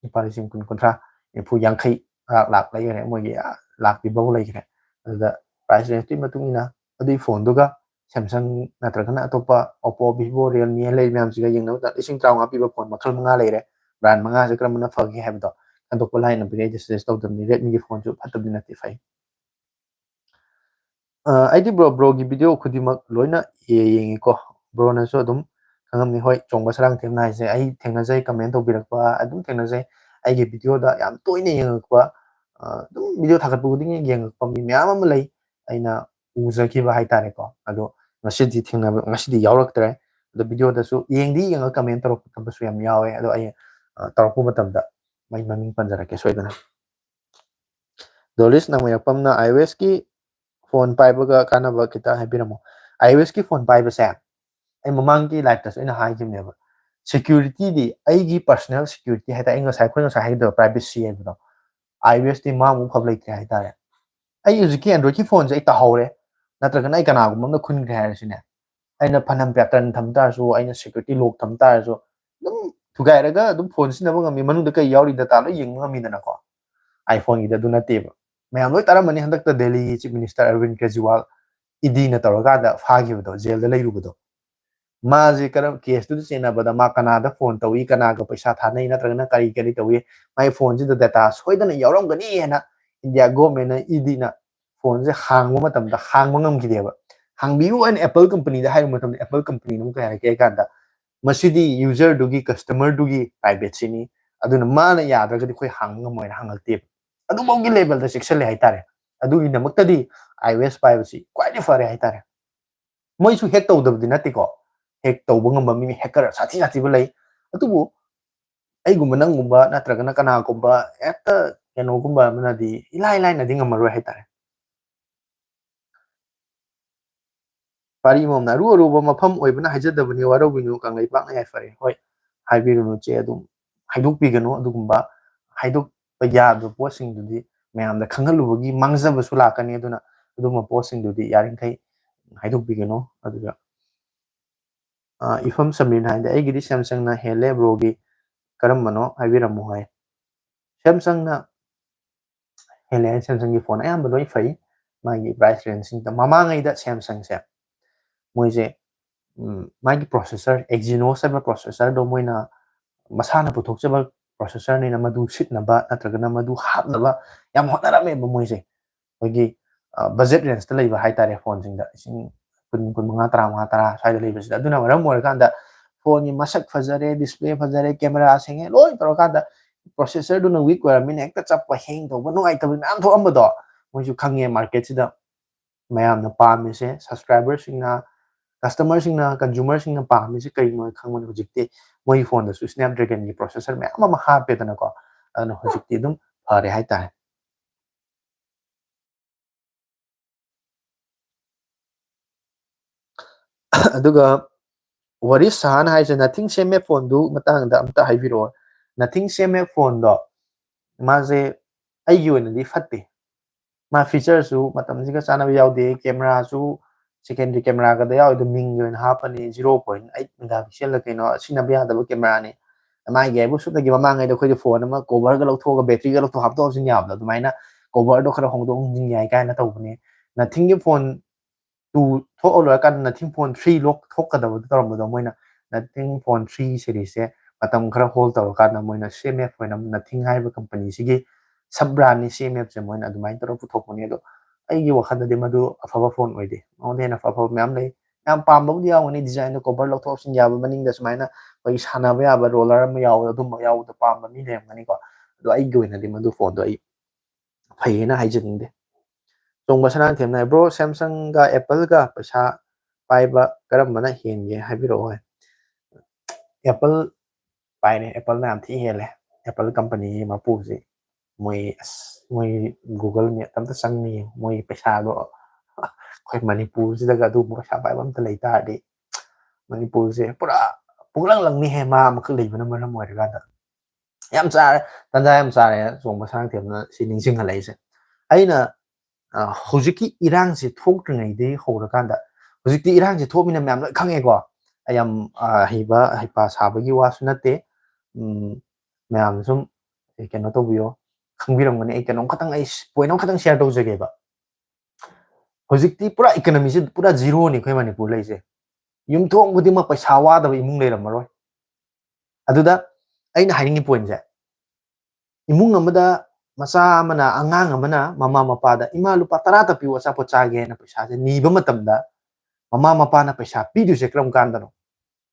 ꯂꯨꯄꯥ ꯂꯤꯁꯤꯡ ꯀꯨꯟ, ꯀꯨꯟꯊ꯭ꯔꯥ, ꯅꯤꯐꯨ, ꯌꯥꯡꯈꯩ, ꯂꯥꯛ, ꯂꯥꯛ ꯂꯩꯈ꯭ꯔꯦ, ꯃꯣꯏꯒꯤ, ꯑ, ꯂꯥꯛꯄꯤ ꯐꯥꯎ ꯂꯩꯈ꯭ꯔꯦ꯫ ꯑꯗꯨꯗ price range ꯇꯨꯒꯤ ꯃꯇꯨꯡ ꯏꯟꯅ ꯑꯗꯨꯒꯤ phone ꯗꯨꯒ Samsung ꯅꯠꯇ꯭ꯔꯒꯅ ꯑꯇꯣꯞꯄ Oppo, Vivo, Realme ꯍꯥꯏꯅ ꯂꯩꯔꯤ ꯃꯌꯥꯝꯁꯤꯒ ꯌꯦꯡꯅꯕ ꯃꯇꯝꯗ ꯂꯤꯁꯤꯡ ꯇꯔꯥꯃꯉꯥ ꯄꯤꯕ phone ꯃꯈꯜ ꯃꯉꯥ ꯂꯩꯔꯦ꯫ Brand ꯃꯉꯥꯁꯦ ꯀꯔꯝꯕꯅ ꯐꯒꯦ ꯍꯥꯏꯕꯗꯣ ꯈꯟꯗꯣꯛꯄ ꯂꯥꯏꯅ ꯄꯤꯔꯛꯏ, suggest ꯇꯧꯗꯕꯅꯤ꯫ Redmi ꯒꯤ phone ꯁꯨ ꯐꯠꯇꯕꯗꯤ ꯅꯠꯇꯦ, ꯐꯩ꯫ ꯑ, ꯑꯩꯗꯤ bro, bro ꯒꯤ video ꯈꯨꯗꯤꯡꯃꯛ ꯂꯣꯏꯅ ꯌꯦ-, ꯌꯦꯡꯉꯤꯀꯣ꯫ Bro ꯅꯁꯨ ꯑꯗꯨꯝ ꯈꯪꯉꯝꯅꯤ꯫ ꯍꯣꯏ, ꯆꯣꯡꯕ ꯁꯔꯥꯡ ꯊꯦꯝꯅ ꯍꯥꯏꯁꯦ ꯑꯩ ꯊꯦꯡꯅꯖꯩ, comment ꯇꯧꯕꯤꯔꯛꯄ ꯑꯗꯨꯝ ꯊꯦꯡꯅꯖꯩ꯫ ꯑꯩꯒꯤ video ꯗ ꯌꯥꯝ ꯇꯣꯏꯅ ꯌꯦꯡꯉꯛꯄ, ꯑ, ꯑꯗꯨꯝ video ꯊꯥꯒꯠꯄ ꯈꯨꯗꯤꯡꯒꯤ ꯌꯦꯡꯉꯛꯄ ꯃꯤ ꯃꯌꯥꯝ ꯑꯃ ꯂꯩ, ꯑꯩꯅ ꯎꯖꯈꯤꯕ ꯍꯥꯏꯇꯥꯔꯦꯀꯣ꯫ ꯑꯗꯣ ꯉꯁꯤꯗꯤ ꯊꯦꯡꯅꯕ, ꯉꯁꯤꯗꯤ ꯌꯥꯎꯔꯛꯇ꯭ꯔꯦ꯫ ꯑꯗꯣ video ꯗꯁꯨ ꯌꯦꯡꯗꯤ ꯌꯦꯡꯉ comment ꯇꯧꯔꯛꯄꯁꯨ ꯌꯥꯝ ꯌꯥꯎꯋꯦ꯫ ꯑꯗꯣ ꯑꯩ, ꯑ, ꯇꯧꯔꯛꯄ ꯃꯇꯝꯗ ꯃꯩ ꯃꯃꯤꯡ ꯄꯟꯖꯔꯛꯀꯦ ꯁꯣꯏꯗꯅ꯫ ꯗꯣꯂꯤꯁ ꯅꯥꯃꯣꯌꯥꯄꯝꯅ, "iOS ꯀꯤ phone ꯄꯥꯏꯕꯒ ꯀꯥꯟꯅꯕ ꯈꯤꯇ ꯍꯥꯏꯕꯤꯔꯝꯃꯣ?" iOS ꯀꯤ phone ꯄꯥꯏꯕꯁꯦ, ꯑꯩ ꯃꯃꯥꯡꯒꯤ live ꯇꯁꯨ ꯑꯩꯅ ꯍꯥꯏꯈꯤꯕꯅꯦꯕ, security ꯗꯤ, ꯑꯩꯒꯤ personal security ꯍꯥꯏ ꯇꯥꯔꯦ, ꯑꯩ ꯉꯁꯥꯏ, ꯑꯩꯈꯣꯏ ꯉꯁꯥꯏ ꯍꯥꯏꯈꯤꯕꯗꯣ, privacy ꯍꯥꯏꯕꯗꯣ, iOS ꯇꯤ ꯃꯥꯃꯨꯛ ꯐꯕ ꯂꯩꯇ꯭ꯔꯦ ꯍꯥꯏꯇꯥꯔꯦ꯫ ꯑꯩ ꯍꯧꯖꯤꯛꯀꯤ Android ꯀꯤ phone ꯁꯦ ꯑꯩ ꯇꯥꯍꯧꯔꯦ, ꯅꯠꯇ꯭ꯔꯒꯅ ꯑꯩ ꯀꯅꯥꯒꯨꯝꯕ ꯑꯃꯅ ꯈꯨꯟꯈ꯭ꯔꯦ ꯍꯥꯏꯔꯁꯤꯅꯦ, ꯑꯩꯅ ꯐꯅꯌꯥꯝ pattern ꯊꯝ ꯇꯥꯔꯁꯨ, ꯑꯩꯅ security lock ꯊꯝ ꯇꯥꯔꯁꯨ, ꯑꯗꯨꯝ ꯊꯨꯒꯥꯏꯔꯒ ꯑꯗꯨꯝ phone ꯁꯤꯖꯤꯟꯅꯕ ꯉꯝꯃꯤ, ꯃꯅꯨꯡꯗ ꯀꯩ ꯌꯥꯎꯔꯤ data ꯂꯣꯏ ꯌꯦꯡꯕ ꯉꯝꯃꯤꯗꯅꯀꯣ꯫ iPhone ꯒꯤꯗꯤ ꯑꯗꯨ ꯅꯠꯇꯦꯕ꯫ ꯃꯌꯥꯝ ꯂꯣꯏ ꯇꯥꯔꯝꯃꯅꯤ, ꯍꯟꯗꯛꯇ ꯗꯦꯜꯂꯤꯒꯤ Chief Minister Arvind Kejriwal ED ꯅ ꯇꯧꯔꯀꯥꯟꯗ ꯐꯥꯈꯤꯕꯗꯣ, jail ꯗ ꯂꯩꯔꯨꯕꯗꯣ꯫ ꯃꯥꯁꯦ ꯀꯔꯝ, case ꯇꯨꯗ ꯆꯦꯟꯅꯕꯗ ꯃꯥ ꯀꯅꯥꯗ phone ꯇꯧꯏ, ꯀꯅꯥꯒ ꯄꯩꯁꯥ ꯊꯥꯅꯩ, ꯅꯠꯇ꯭ꯔꯒꯅ ꯀꯔꯤ ꯀꯔꯤ ꯇꯧꯏ, ꯃꯥꯏ phone ꯁꯤꯗ data ꯁꯣꯏꯗꯅ ꯌꯥꯎꯔꯝꯒꯅꯤ ꯍꯥꯏꯅ India government ꯅ, ED ꯅ phone ꯁꯦ ꯍꯥꯡꯕ ꯃꯇꯝꯗ ꯍꯥꯡꯕ ꯉꯝꯈꯤꯗꯦꯕ꯫ ꯍꯥꯡꯕꯤꯌꯨ ꯍꯥꯏꯅ Apple company ꯗ ꯍꯥꯏꯔꯨꯕ ꯃꯇꯝꯗ Apple company ꯅ ꯑꯃꯨꯛ ꯀꯩ ꯍꯥꯏꯔꯛꯀꯦ ꯍꯥꯏ ꯀꯥꯟꯗ, "ꯃꯁꯤꯗꯤ user ꯗꯨꯒꯤ, customer ꯗꯨꯒꯤ privacy ꯅꯤ, ꯑꯗꯨꯅ ꯃꯥꯅ ꯌꯥꯗ꯭ꯔꯒꯗꯤ ꯑꯩꯈꯣꯏ ꯍꯥꯡꯕ ꯉꯝꯃꯣꯏꯅ" ꯍꯪꯉꯛꯇꯦꯕ꯫ ꯑꯗꯨꯐꯥꯎꯒꯤ level ꯗ ꯆꯦꯛꯁꯤꯜꯂꯦ ꯍꯥꯏꯇꯥꯔꯦ꯫ ꯑꯗꯨꯒꯤꯗꯃꯛꯇꯗꯤ iOS ꯄꯥꯏꯕꯁꯤ ꯈ꯭ꯋꯥꯏꯗꯒꯤ ꯐꯔꯦ ꯍꯥꯏꯇꯥꯔꯦ꯫ ꯃꯣꯏꯁꯨ hack ꯇꯧꯗꯕꯗꯤ ꯅꯠꯇꯦꯀꯣ, hack ꯇꯧꯕ ꯉꯝꯕ ꯃꯤ hacker ꯁꯥꯊꯤ ꯁꯥꯊꯤꯕ ꯂꯩ꯫ ꯑꯗꯨꯕꯨ ꯑꯩꯒꯨꯝꯕ, ꯅꯪꯒꯨꯝꯕ, ꯅꯠꯇ꯭ꯔꯒꯅ ꯀꯅꯥꯒꯨꯝꯕ ꯍꯦꯛꯇ ꯀꯩꯅꯣꯒꯨꯝꯕ ꯑꯃꯅꯗꯤ ꯏꯂꯥꯏ ꯂꯥꯏꯅꯗꯤ ꯉꯝꯃꯔꯣꯏ ꯍꯥꯏꯇꯥꯔꯦ꯫ ꯄꯥꯔꯤ ꯑꯃꯃꯝꯅ ꯑꯔꯨ ꯑꯔꯨꯕ ꯃꯐꯝ ꯑꯣꯏꯕꯅ ꯍꯥꯏꯖꯗꯕꯅꯤ, ꯋꯥꯔꯧꯕꯤꯅꯨ, ꯀꯪꯂꯩꯄꯥꯛꯅ ꯌꯥꯏꯐꯔꯦ꯫ ꯍꯣꯏ, ꯍꯥꯏꯕꯤꯔꯨꯅꯨ ꯆꯦ, ꯑꯗꯨꯝ ꯍꯥꯏꯗꯣꯛꯄꯤꯒꯅꯨ꯫ ꯑꯗꯨꯒꯨꯝꯕ ꯍꯥꯏꯗꯣꯛꯄ ꯌꯥꯗꯕ ꯄꯣꯠꯁꯤꯡꯗꯨꯗꯤ ꯃꯌꯥꯝꯗ ꯈꯪꯍꯜꯂꯨꯕꯒꯤ ꯃꯥꯡꯖꯕꯁꯨ ꯂꯥꯛꯀꯅꯤ꯫ ꯑꯗꯨꯅ ꯑꯗꯨꯒꯨꯝꯕ ꯄꯣꯠꯁꯤꯡꯗꯨꯗꯤ ꯌꯥꯔꯤꯈꯩ ꯍꯥꯏꯗꯣꯛꯄꯤꯒꯅꯨ꯫ ꯑꯗꯨꯒ, ꯑ, ꯏꯐꯝ ꯁꯃꯤꯔꯅ ꯍꯥꯏꯗꯤ, "ꯑꯩꯒꯤꯗꯤ Samsung ꯅ ꯍꯦꯜꯂꯦ, bro ꯒꯤ ꯀꯔꯝꯕꯅꯣ ꯍꯥꯏꯕꯤꯔꯝꯃꯨ" ꯍꯥꯏ꯫ Samsung ꯅ ꯍꯦꯜꯂꯦ ꯍꯥꯏ, Samsung ꯒꯤ phone ꯑꯌꯥꯝꯕ ꯂꯣꯏ ꯐꯩ꯫ ꯃꯥꯒꯤ price range ꯁꯤꯡꯗ, ꯃꯃꯥꯡꯉꯩꯗ Samsung ꯁꯦ ꯃꯣꯏꯁꯦ, ꯎꯝ, ꯃꯥꯒꯤ processor, Exynos ꯍꯥꯏꯕ processor ꯗꯣ ꯃꯣꯏꯅ ꯃꯁꯥꯅ ꯄꯨꯊꯣꯛꯆꯕ processor ꯅꯤꯅ ꯃꯗꯨ ꯁꯤꯠꯅꯕ ꯅꯠꯇ꯭ꯔꯒꯅ ꯃꯗꯨ ꯍꯥꯞꯅꯕ ꯌꯥꯝ ꯍꯣꯠꯅꯔꯝꯃꯦꯕ ꯃꯣꯏꯁꯦ꯫ ꯑꯩꯈꯣꯏꯒꯤ, ꯑ, budget range ꯇ ꯂꯩꯕ ꯍꯥꯏꯇꯥꯔꯦ, phone ꯁꯤꯡꯗ ꯂꯤꯁꯤꯡ ꯀꯨꯟ, ꯀꯨꯟꯃꯉꯥ, ꯇꯔꯥꯃꯉꯥ, ꯇꯔꯥ ꯁ꯭ꯋꯥꯏꯗ ꯂꯩꯕꯁꯤꯗ꯫ ꯑꯗꯨꯅ ꯃꯔꯝ ꯑꯣꯏꯔꯀꯥꯟꯗ phone ꯒꯤ ꯃꯁꯛ ꯐꯖꯔꯦ, display ꯐꯖꯔꯦ, camera ꯁꯦꯡꯉꯦ, ꯂꯣꯏ ꯇꯧꯔꯀꯥꯟꯗ processor ꯗꯨꯅ weak ꯑꯣꯏꯔꯝꯃꯤꯅ ꯍꯦꯛꯇ ꯆꯞꯄ, hang ꯇꯧꯕ, ꯅꯨꯡꯉꯥꯏꯇꯕ ꯃꯌꯥꯝ ꯊꯣꯛꯑꯝꯕꯗꯣ ꯃꯣꯏꯁꯨ ꯈꯪꯉꯦ꯫ Market ꯁꯤꯗ ꯃꯌꯥꯝꯅ ꯄꯥꯝꯃꯤꯁꯦ, subscriber ꯁꯤꯡꯅ, customer ꯁꯤꯡꯅ, consumer ꯁꯤꯡꯅ ꯄꯥꯝꯃꯤꯁꯦ ꯀꯔꯤꯅꯣ ꯈꯪꯕꯅꯤ꯫ ꯍꯧꯖꯤꯛꯇꯤ ꯃꯣꯏꯒꯤ phone ꯗꯁꯨ Snapdragon ꯒꯤ processor ꯃꯌꯥꯝ ꯑꯃ ꯍꯥꯞꯄꯦꯗꯅꯀꯣ, ꯑꯗꯨꯅ ꯍꯧꯖꯤꯛꯇꯤ ꯑꯗꯨꯝ ꯐꯔꯦ ꯍꯥꯏꯇꯥꯔꯦ꯫ ꯑꯗꯨꯒ ꯋꯥꯔꯤꯁ ꯁꯍꯥꯟ ꯍꯥꯏꯁꯦ, "Nothing ꯁꯦꯝꯃꯦ phone ꯗꯨ ꯃꯇꯥꯡꯗ ꯑꯝꯇ ꯍꯥꯏꯕꯤꯔꯛꯑꯣ꯫" Nothing ꯁꯦꯝꯃꯦ phone ꯗꯣ, ꯃꯥꯁꯦ ꯑꯩꯒꯤ ꯑꯣꯏꯅꯗꯤ ꯐꯠꯇꯦ꯫ ꯃꯥ featureꯁꯨ ꯃꯇꯝꯁꯤꯒ ꯆꯥꯟꯅꯕ ꯌꯥꯎꯗꯦ, cameraꯁꯨ secondary cameraꯒꯗ ꯌꯥꯎꯔꯤꯗꯣ ꯃꯤꯡꯒꯤ ꯑꯣꯏꯅ ꯍꯥꯞꯄꯅꯤ, zero point eight megapixelꯂ ꯀꯩꯅꯣ, ꯁꯤꯖꯤꯟꯅꯕ ꯌꯥꯗꯕ cameraꯅꯤ꯫ ꯃꯥꯒꯤ ꯍꯥꯏꯕꯨ ꯁꯨꯞꯅꯒꯤ ꯃꯃꯥꯡꯉꯩꯗ ꯑꯩꯈꯣꯏꯗꯤ phone ꯑꯃ coverꯒ ꯂꯧꯊꯣꯛꯑꯒ batteryꯒ ꯂꯧꯊꯣꯛ ꯍꯥꯞꯇꯣꯛ ꯍꯥꯞꯆꯤꯟ ꯌꯥꯕꯗꯣ, ꯑꯗꯨꯃꯥꯏꯅ coverꯗꯣ ꯈꯔ ꯍꯣꯡꯗꯣꯛ ꯍꯣꯡꯖꯤꯟ ꯌꯥꯏ ꯀꯥꯏꯅ ꯇꯧꯕꯅꯦ꯫ Nothingꯒꯤ phone two ꯊꯣꯛꯑ ꯂꯣꯏꯔꯀꯥꯟꯗ Nothing phone three ꯂꯣꯛ ꯊꯣꯛꯀꯗꯕꯗꯣ ꯇꯧꯔꯝꯕꯗꯣ, ꯃꯣꯏꯅ Nothing phone three seriesꯁꯦ ꯃꯇꯝ ꯈꯔ hold ꯇꯧꯔꯀꯥꯟꯗ ꯃꯣꯏꯅ CMF ꯑꯣꯏꯅ Nothing ꯍꯥꯏꯕ companyꯁꯤꯒꯤ sub brandꯅꯤ CMFꯁꯦ, ꯃꯣꯏꯅ ꯑꯗꯨꯃꯥꯏꯅ ꯇꯧꯔꯒ ꯄꯨꯊꯣꯛꯄꯅꯦ꯫ ꯑꯗꯣ ꯑꯩꯒꯤ ꯋꯥꯈꯜꯗꯗꯤ ꯃꯗꯨ ꯑꯐꯕ phone ꯑꯣꯏꯗꯦ꯫ ꯃꯉꯣꯟꯗ ꯍꯦꯟꯅ ꯑꯐꯕ ꯃꯌꯥꯝ ꯂꯩ꯫ ꯌꯥꯝ ꯄꯥꯝꯕꯕꯨꯗꯤ ꯌꯥꯎꯒꯅꯤ, designꯗꯣ cover ꯂꯧꯊꯣꯛ ꯍꯥꯞꯆꯤꯟ ꯌꯥꯕ, ꯃꯅꯤꯡꯗ ꯁꯨꯃꯥꯏꯅ ꯑꯩꯈꯣꯏꯒꯤ ꯁꯥꯟꯅꯕ ꯌꯥꯕ roller ꯑꯃ ꯌꯥꯎꯕꯗꯣ, ꯑꯗꯨꯝꯕ ꯌꯥꯎꯕꯗꯣ ꯄꯥꯝꯕ ꯃꯤ ꯂꯩꯔꯝꯒꯅꯤꯀꯣ꯫ ꯑꯗꯣ ꯑꯩꯒꯤ ꯑꯣꯏꯅꯗꯤ ꯃꯗꯨ phoneꯗꯣ ꯑꯩ ꯐꯩꯌꯦꯅ ꯍꯥꯏꯖꯅꯤꯡꯗꯦ꯫ ꯆꯣꯡꯕ ꯁꯅꯥꯊꯦꯝꯅ, "Bro, Samsungꯒ Appleꯒ ꯄꯩꯁꯥ ꯄꯥꯏꯕ ꯀꯔꯝꯕꯅ ꯍꯦꯟꯒꯦ ꯍꯥꯏꯕꯤꯔꯛꯑꯣ"꯫ Apple ꯄꯥꯏꯔꯦ, Appleꯅ ꯌꯥꯝ ꯊꯤ ꯍꯦꯜꯂꯦ꯫ Apple companyꯒꯤ ꯃꯄꯨꯁꯤ, ꯃꯣꯏ ꯑꯁ ꯃꯣꯏ Google Meet ꯑꯝꯇ ꯆꯪꯅꯤꯡꯉꯤ꯫ ꯃꯣꯏ ꯄꯩꯁꯥꯗꯣ ꯑꯩꯈꯣꯏ ꯃꯅꯤꯄꯨꯔꯁꯤꯗꯒ ꯑꯗꯨꯒꯨꯝꯕ ꯄꯩꯁꯥ ꯄꯥꯏꯕ ꯑꯝꯇ ꯂꯩ ꯇꯥꯔꯗꯤ ꯃꯅꯤꯄꯨꯔꯁꯦ ꯄꯨꯔꯥ ꯄꯨꯡꯂꯪ ꯂꯪꯅꯤꯍꯦ, ꯃꯥ ꯑꯃꯈꯛ ꯂꯩꯕꯅ ꯃꯔꯝ ꯑꯣꯏꯔꯀꯥꯟꯗ꯫ ꯌꯥꯝ ꯆꯥꯔꯦ, ꯇꯟꯖꯥ ꯌꯥꯝ ꯆꯥꯔꯦ ꯆꯣꯡꯕ ꯁꯅꯥꯊꯦꯝꯅ ꯁꯤ ꯅꯤꯡꯁꯤꯡꯍꯜꯂꯛꯏꯁꯦ꯫ ꯑꯩꯅ ꯑ, ꯍꯧꯖꯤꯛꯀꯤ ꯏꯔꯥꯡꯁꯦ ꯊꯣꯛꯇ꯭ꯔꯤꯉꯩꯗꯒꯤ ꯍꯧꯔꯀꯥꯟꯗ, ꯍꯧꯖꯤꯛꯇꯤ ꯏꯔꯥꯡꯁꯦ ꯊꯣꯛꯑꯃꯤꯅ ꯃꯌꯥꯝ ꯂꯣꯏ ꯈꯪꯉꯦꯀꯣ꯫ ꯑꯩ ꯌꯥꯝ, ꯑ, ꯍꯩꯕ ꯍꯩꯄꯥ ꯁꯥꯕꯒꯤ ꯋꯥꯁꯨ ꯅꯠꯇꯦ꯫ ꯎꯝ, ꯃꯌꯥꯝꯅ ꯁꯨꯝ, ꯑꯦ, ꯀꯩꯅꯣ ꯇꯧꯕꯤꯌꯣ, ꯈꯪꯕꯤꯔꯝꯒꯅꯤ꯫ ꯑꯩ ꯀꯩꯅꯣꯝ ꯈꯇꯪ, ꯑꯩ ꯁ-, point ꯑꯃꯈꯇꯪ share ꯇꯧꯖꯒꯦꯕ꯫ ꯍꯧꯖꯤꯛꯇꯤ ꯄꯨꯔꯥ economyꯁꯦ ꯄꯨꯔꯥ zeroꯅꯤ ꯑꯩꯈꯣꯏ ꯃꯅꯤꯄꯨꯔ ꯂꯩꯁꯦ꯫ ꯌꯨꯝꯊꯣꯡ ꯈꯨꯗꯤꯡꯃꯛ ꯄꯩꯁꯥ ꯋꯥꯗꯕ ꯏꯃꯨꯡ ꯂꯩꯔꯝꯃꯔꯣꯏ꯫ ꯑꯗꯨꯗ ꯑꯩꯅ ꯍꯥꯏꯅꯤꯡꯉꯤ pointꯁꯦ, ꯏꯃꯨꯡ ꯑꯃꯗ ꯃꯆꯥ ꯑꯃꯅ, ꯑꯉꯥꯡ ꯑꯃꯅ ꯃꯃꯥ ꯃꯄꯥꯗ, "ꯏꯃꯥ, ꯂꯨꯄꯥ ꯇꯔꯥꯇ ꯄꯤꯌꯨ, ꯑꯆꯥꯄꯣꯠ ꯆꯥꯒꯦ" ꯍꯥꯏꯅ ꯄꯩꯁꯥꯁꯦ ꯅꯤꯕ ꯃꯇꯝꯗ, ꯃꯃꯥ ꯃꯄꯥꯅ ꯄꯩꯁꯥ ꯄꯤꯗꯣꯏꯁꯦ ꯀꯔꯝ ꯀꯥꯟꯗꯅꯣ?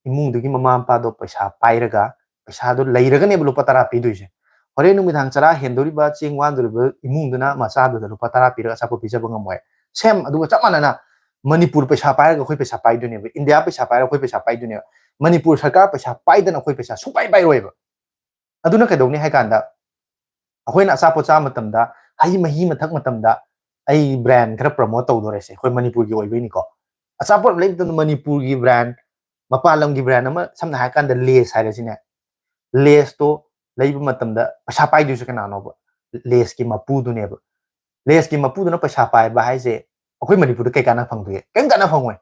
ꯏꯃꯨꯡꯗꯨꯒꯤ ꯃꯃꯥ ꯃꯄꯥꯗꯣ ꯄꯩꯁꯥ ꯄꯥꯏꯔꯒ, ꯄꯩꯁꯥꯗꯣ ꯂꯩꯔꯒꯅꯦꯕ ꯂꯨꯄꯥ ꯇꯔꯥ ꯄꯤꯗꯣꯏꯁꯦ꯫ ꯍꯣꯔꯦꯟ ꯅꯨꯃꯤꯗꯥꯡ ꯆꯔꯥ ꯍꯦꯟꯗꯣꯔꯤꯕ, ꯆꯦꯡ ꯋꯥꯟꯗꯣꯔꯤꯕ ꯏꯃꯨꯡꯗꯨꯅ ꯃꯆꯥꯗꯨꯗ ꯂꯨꯄꯥ ꯇꯔꯥ ꯄꯤꯔꯒ ꯑꯆꯥꯄꯣꯠ ꯄꯤꯖꯕ ꯉꯝꯃꯣꯏ꯫ Same ꯑꯗꯨꯒ ꯆꯞ ꯃꯥꯟꯅꯅ ꯃꯅꯤꯄꯨꯔ ꯄꯩꯁꯥ ꯄꯥꯏꯔꯒ ꯑꯩꯈꯣꯏ ꯄꯩꯁꯥ ꯄꯥꯏꯗꯣꯏꯅꯦꯕ, ꯏꯟꯗꯤꯌꯥ ꯄꯩꯁꯥ ꯄꯥꯏꯔꯒ ꯑꯩꯈꯣꯏ ꯄꯩꯁꯥ ꯄꯥꯏꯗꯣꯏꯅꯦꯕ, ꯃꯅꯤꯄꯨꯔ ꯁꯔꯀꯥꯔ ꯄꯩꯁꯥ ꯄꯥꯏꯗꯅ ꯑꯩꯈꯣꯏ ꯄꯩꯁꯥ ꯁꯨꯡꯄꯥꯏ ꯄꯥꯏꯔꯣꯏꯕ꯫ ꯑꯗꯨꯅ ꯀꯩꯗꯧꯅꯤ ꯍꯥꯏ ꯀꯥꯟꯗ, ꯑꯩꯈꯣꯏꯅ ꯑꯆꯥꯄꯣꯠ ꯆꯥꯕ ꯃꯇꯝꯗ, ꯍꯩ ꯃꯍꯤ ꯑꯃ ꯊꯛ ꯃꯇꯝꯗ, ꯑꯩ brand ꯈꯔ promote ꯇꯧꯗꯣꯔꯦꯁꯦ, ꯑꯩꯈꯣꯏ ꯃꯅꯤꯄꯨꯔꯒꯤ ꯑꯣꯏꯕꯩꯅꯤꯀꯣ꯫ ꯑꯆꯥꯄꯣꯠ ꯑꯃ ꯂꯩꯕ ꯃꯇꯝꯗ ꯃꯅꯤꯄꯨꯔꯒꯤ brand, ꯃꯄꯥꯟ ꯂꯝꯒꯤ brand ꯑꯃ, ꯁꯝꯅ ꯍꯥꯏꯔ ꯀꯥꯟꯗ Lays ꯍꯥꯏꯔꯁꯤꯅꯦ, Laysꯇꯣ ꯂꯩꯕ ꯃꯇꯝꯗ ꯄꯩꯁꯥ ꯄꯥꯏꯗꯣꯏꯁꯦ ꯀꯅꯥꯅꯣꯕ? ꯂꯦꯁꯀꯤ ꯃꯄꯨꯗꯨꯅꯦꯕ꯫ ꯂꯦꯁꯀꯤ ꯃꯄꯨꯗꯨꯅ ꯄꯩꯁꯥ ꯄꯥꯏꯕ ꯍꯥꯏꯁꯦ ꯑꯩꯈꯣꯏ ꯃꯅꯤꯄꯨꯔꯗ ꯀꯩ ꯀꯥꯟꯅ ꯐꯪꯗꯣꯏꯒꯦ? ꯀꯩꯝ ꯀꯥꯟꯅ ꯐꯪꯉꯣꯏ꯫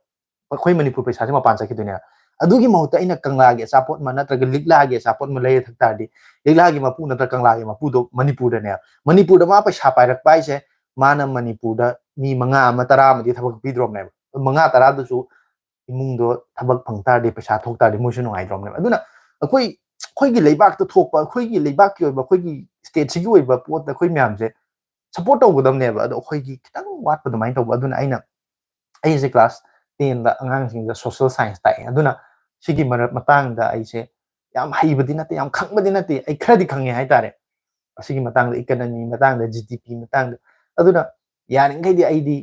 ꯑꯩꯈꯣꯏ ꯃꯅꯤꯄꯨꯔ ꯄꯩꯁꯥꯁꯦ ꯃꯄꯥꯟ ꯆꯠꯈꯤꯗꯣꯏꯅꯦ꯫ ꯑꯗꯨꯒꯤ ꯃꯍꯨꯠꯇ ꯑꯩꯅ ꯀꯪꯂꯥꯒꯤ ꯑꯆꯥꯄꯣꯠ ꯑꯃ ꯅꯠꯇ꯭ꯔꯒ ꯂꯤꯛꯂꯥꯒꯤ ꯑꯆꯥꯄꯣꯠ ꯑꯃ ꯂꯩꯔ ꯊꯛ ꯇꯥꯔꯗꯤ, ꯂꯤꯛꯂꯥꯒꯤ ꯃꯄꯨ ꯅꯠꯇ꯭ꯔꯒ ꯀꯪꯂꯥꯒꯤ ꯃꯄꯨꯗꯣ ꯃꯅꯤꯄꯨꯔꯗꯅꯦ꯫ ꯃꯅꯤꯄꯨꯔꯗ ꯃꯥ ꯄꯩꯁꯥ ꯄꯥꯏꯔꯛꯄ ꯍꯥꯏꯁꯦ, ꯃꯥꯅ ꯃꯅꯤꯄꯨꯔꯗ ꯃꯤ ꯃꯉꯥ ꯑꯃ, ꯇꯔꯥ ꯑꯃꯗꯤ ꯊꯕꯛ ꯄꯤꯗ꯭ꯔꯣꯕꯅꯦꯕ꯫ ꯃꯉꯥ ꯇꯔꯥꯗꯨꯁꯨ ꯏꯃꯨꯡꯗꯣ ꯊꯕꯛ ꯐꯪ ꯇꯥꯔꯗꯤ, ꯄꯩꯁꯥ ꯊꯣꯛ ꯇꯥꯔꯗꯤ ꯃꯣꯏꯁꯨ ꯅꯨꯡꯉꯥꯏꯗ꯭ꯔꯣꯕꯅꯦꯕ꯫ ꯑꯗꯨꯅ ꯑꯩꯈꯣꯏ, ꯑꯩꯈꯣꯏꯒꯤ ꯂꯩꯕꯥꯛꯇ ꯊꯣꯛꯄ, ꯑꯩꯈꯣꯏꯒꯤ ꯂꯩꯕꯥꯛꯀꯤ ꯑꯣꯏꯕ, ꯑꯩꯈꯣꯏꯒꯤ stateꯁꯤꯒꯤ ꯑꯣꯏꯕ ꯄꯣꯠꯇ ꯑꯩꯈꯣꯏ ꯃꯌꯥꯝꯁꯦ support ꯇꯧꯒꯗꯕꯅꯦꯕ꯫ ꯑꯗꯣ ꯑꯩꯈꯣꯏꯒꯤ ꯈꯤꯇꯪ ꯋꯥꯠꯄ ꯑꯗꯨꯃꯥꯏꯅ ꯇꯧꯕ꯫ ꯑꯗꯨꯅ ꯑꯩꯅ, ꯑꯩꯁꯦ class tenꯗ ꯑꯉꯥꯡꯁꯤꯡꯗ social science ꯇꯥꯛꯑꯦ꯫ ꯑꯗꯨꯅ ꯁꯤꯒꯤ ꯃꯔꯛ ꯃꯇꯥꯡꯗ ꯑꯩꯁꯦ ꯌꯥꯝ ꯍꯩꯕꯗꯤ ꯅꯠꯇꯦ, ꯌꯥꯝ ꯈꯪꯕꯗꯤ ꯅꯠꯇꯦ, ꯑꯩ ꯈꯔꯗꯤ ꯈꯪꯉꯦ ꯍꯥꯏꯇꯥꯔꯦ꯫ ꯑꯁꯤꯒꯤ ꯃꯇꯥꯡꯗ, economy ꯃꯇꯥꯡꯗ, GDP ꯃꯇꯥꯡꯗ꯫ ꯑꯗꯨꯅ ꯌꯥꯔꯤꯈꯩꯗꯤ ꯑꯩꯗꯤ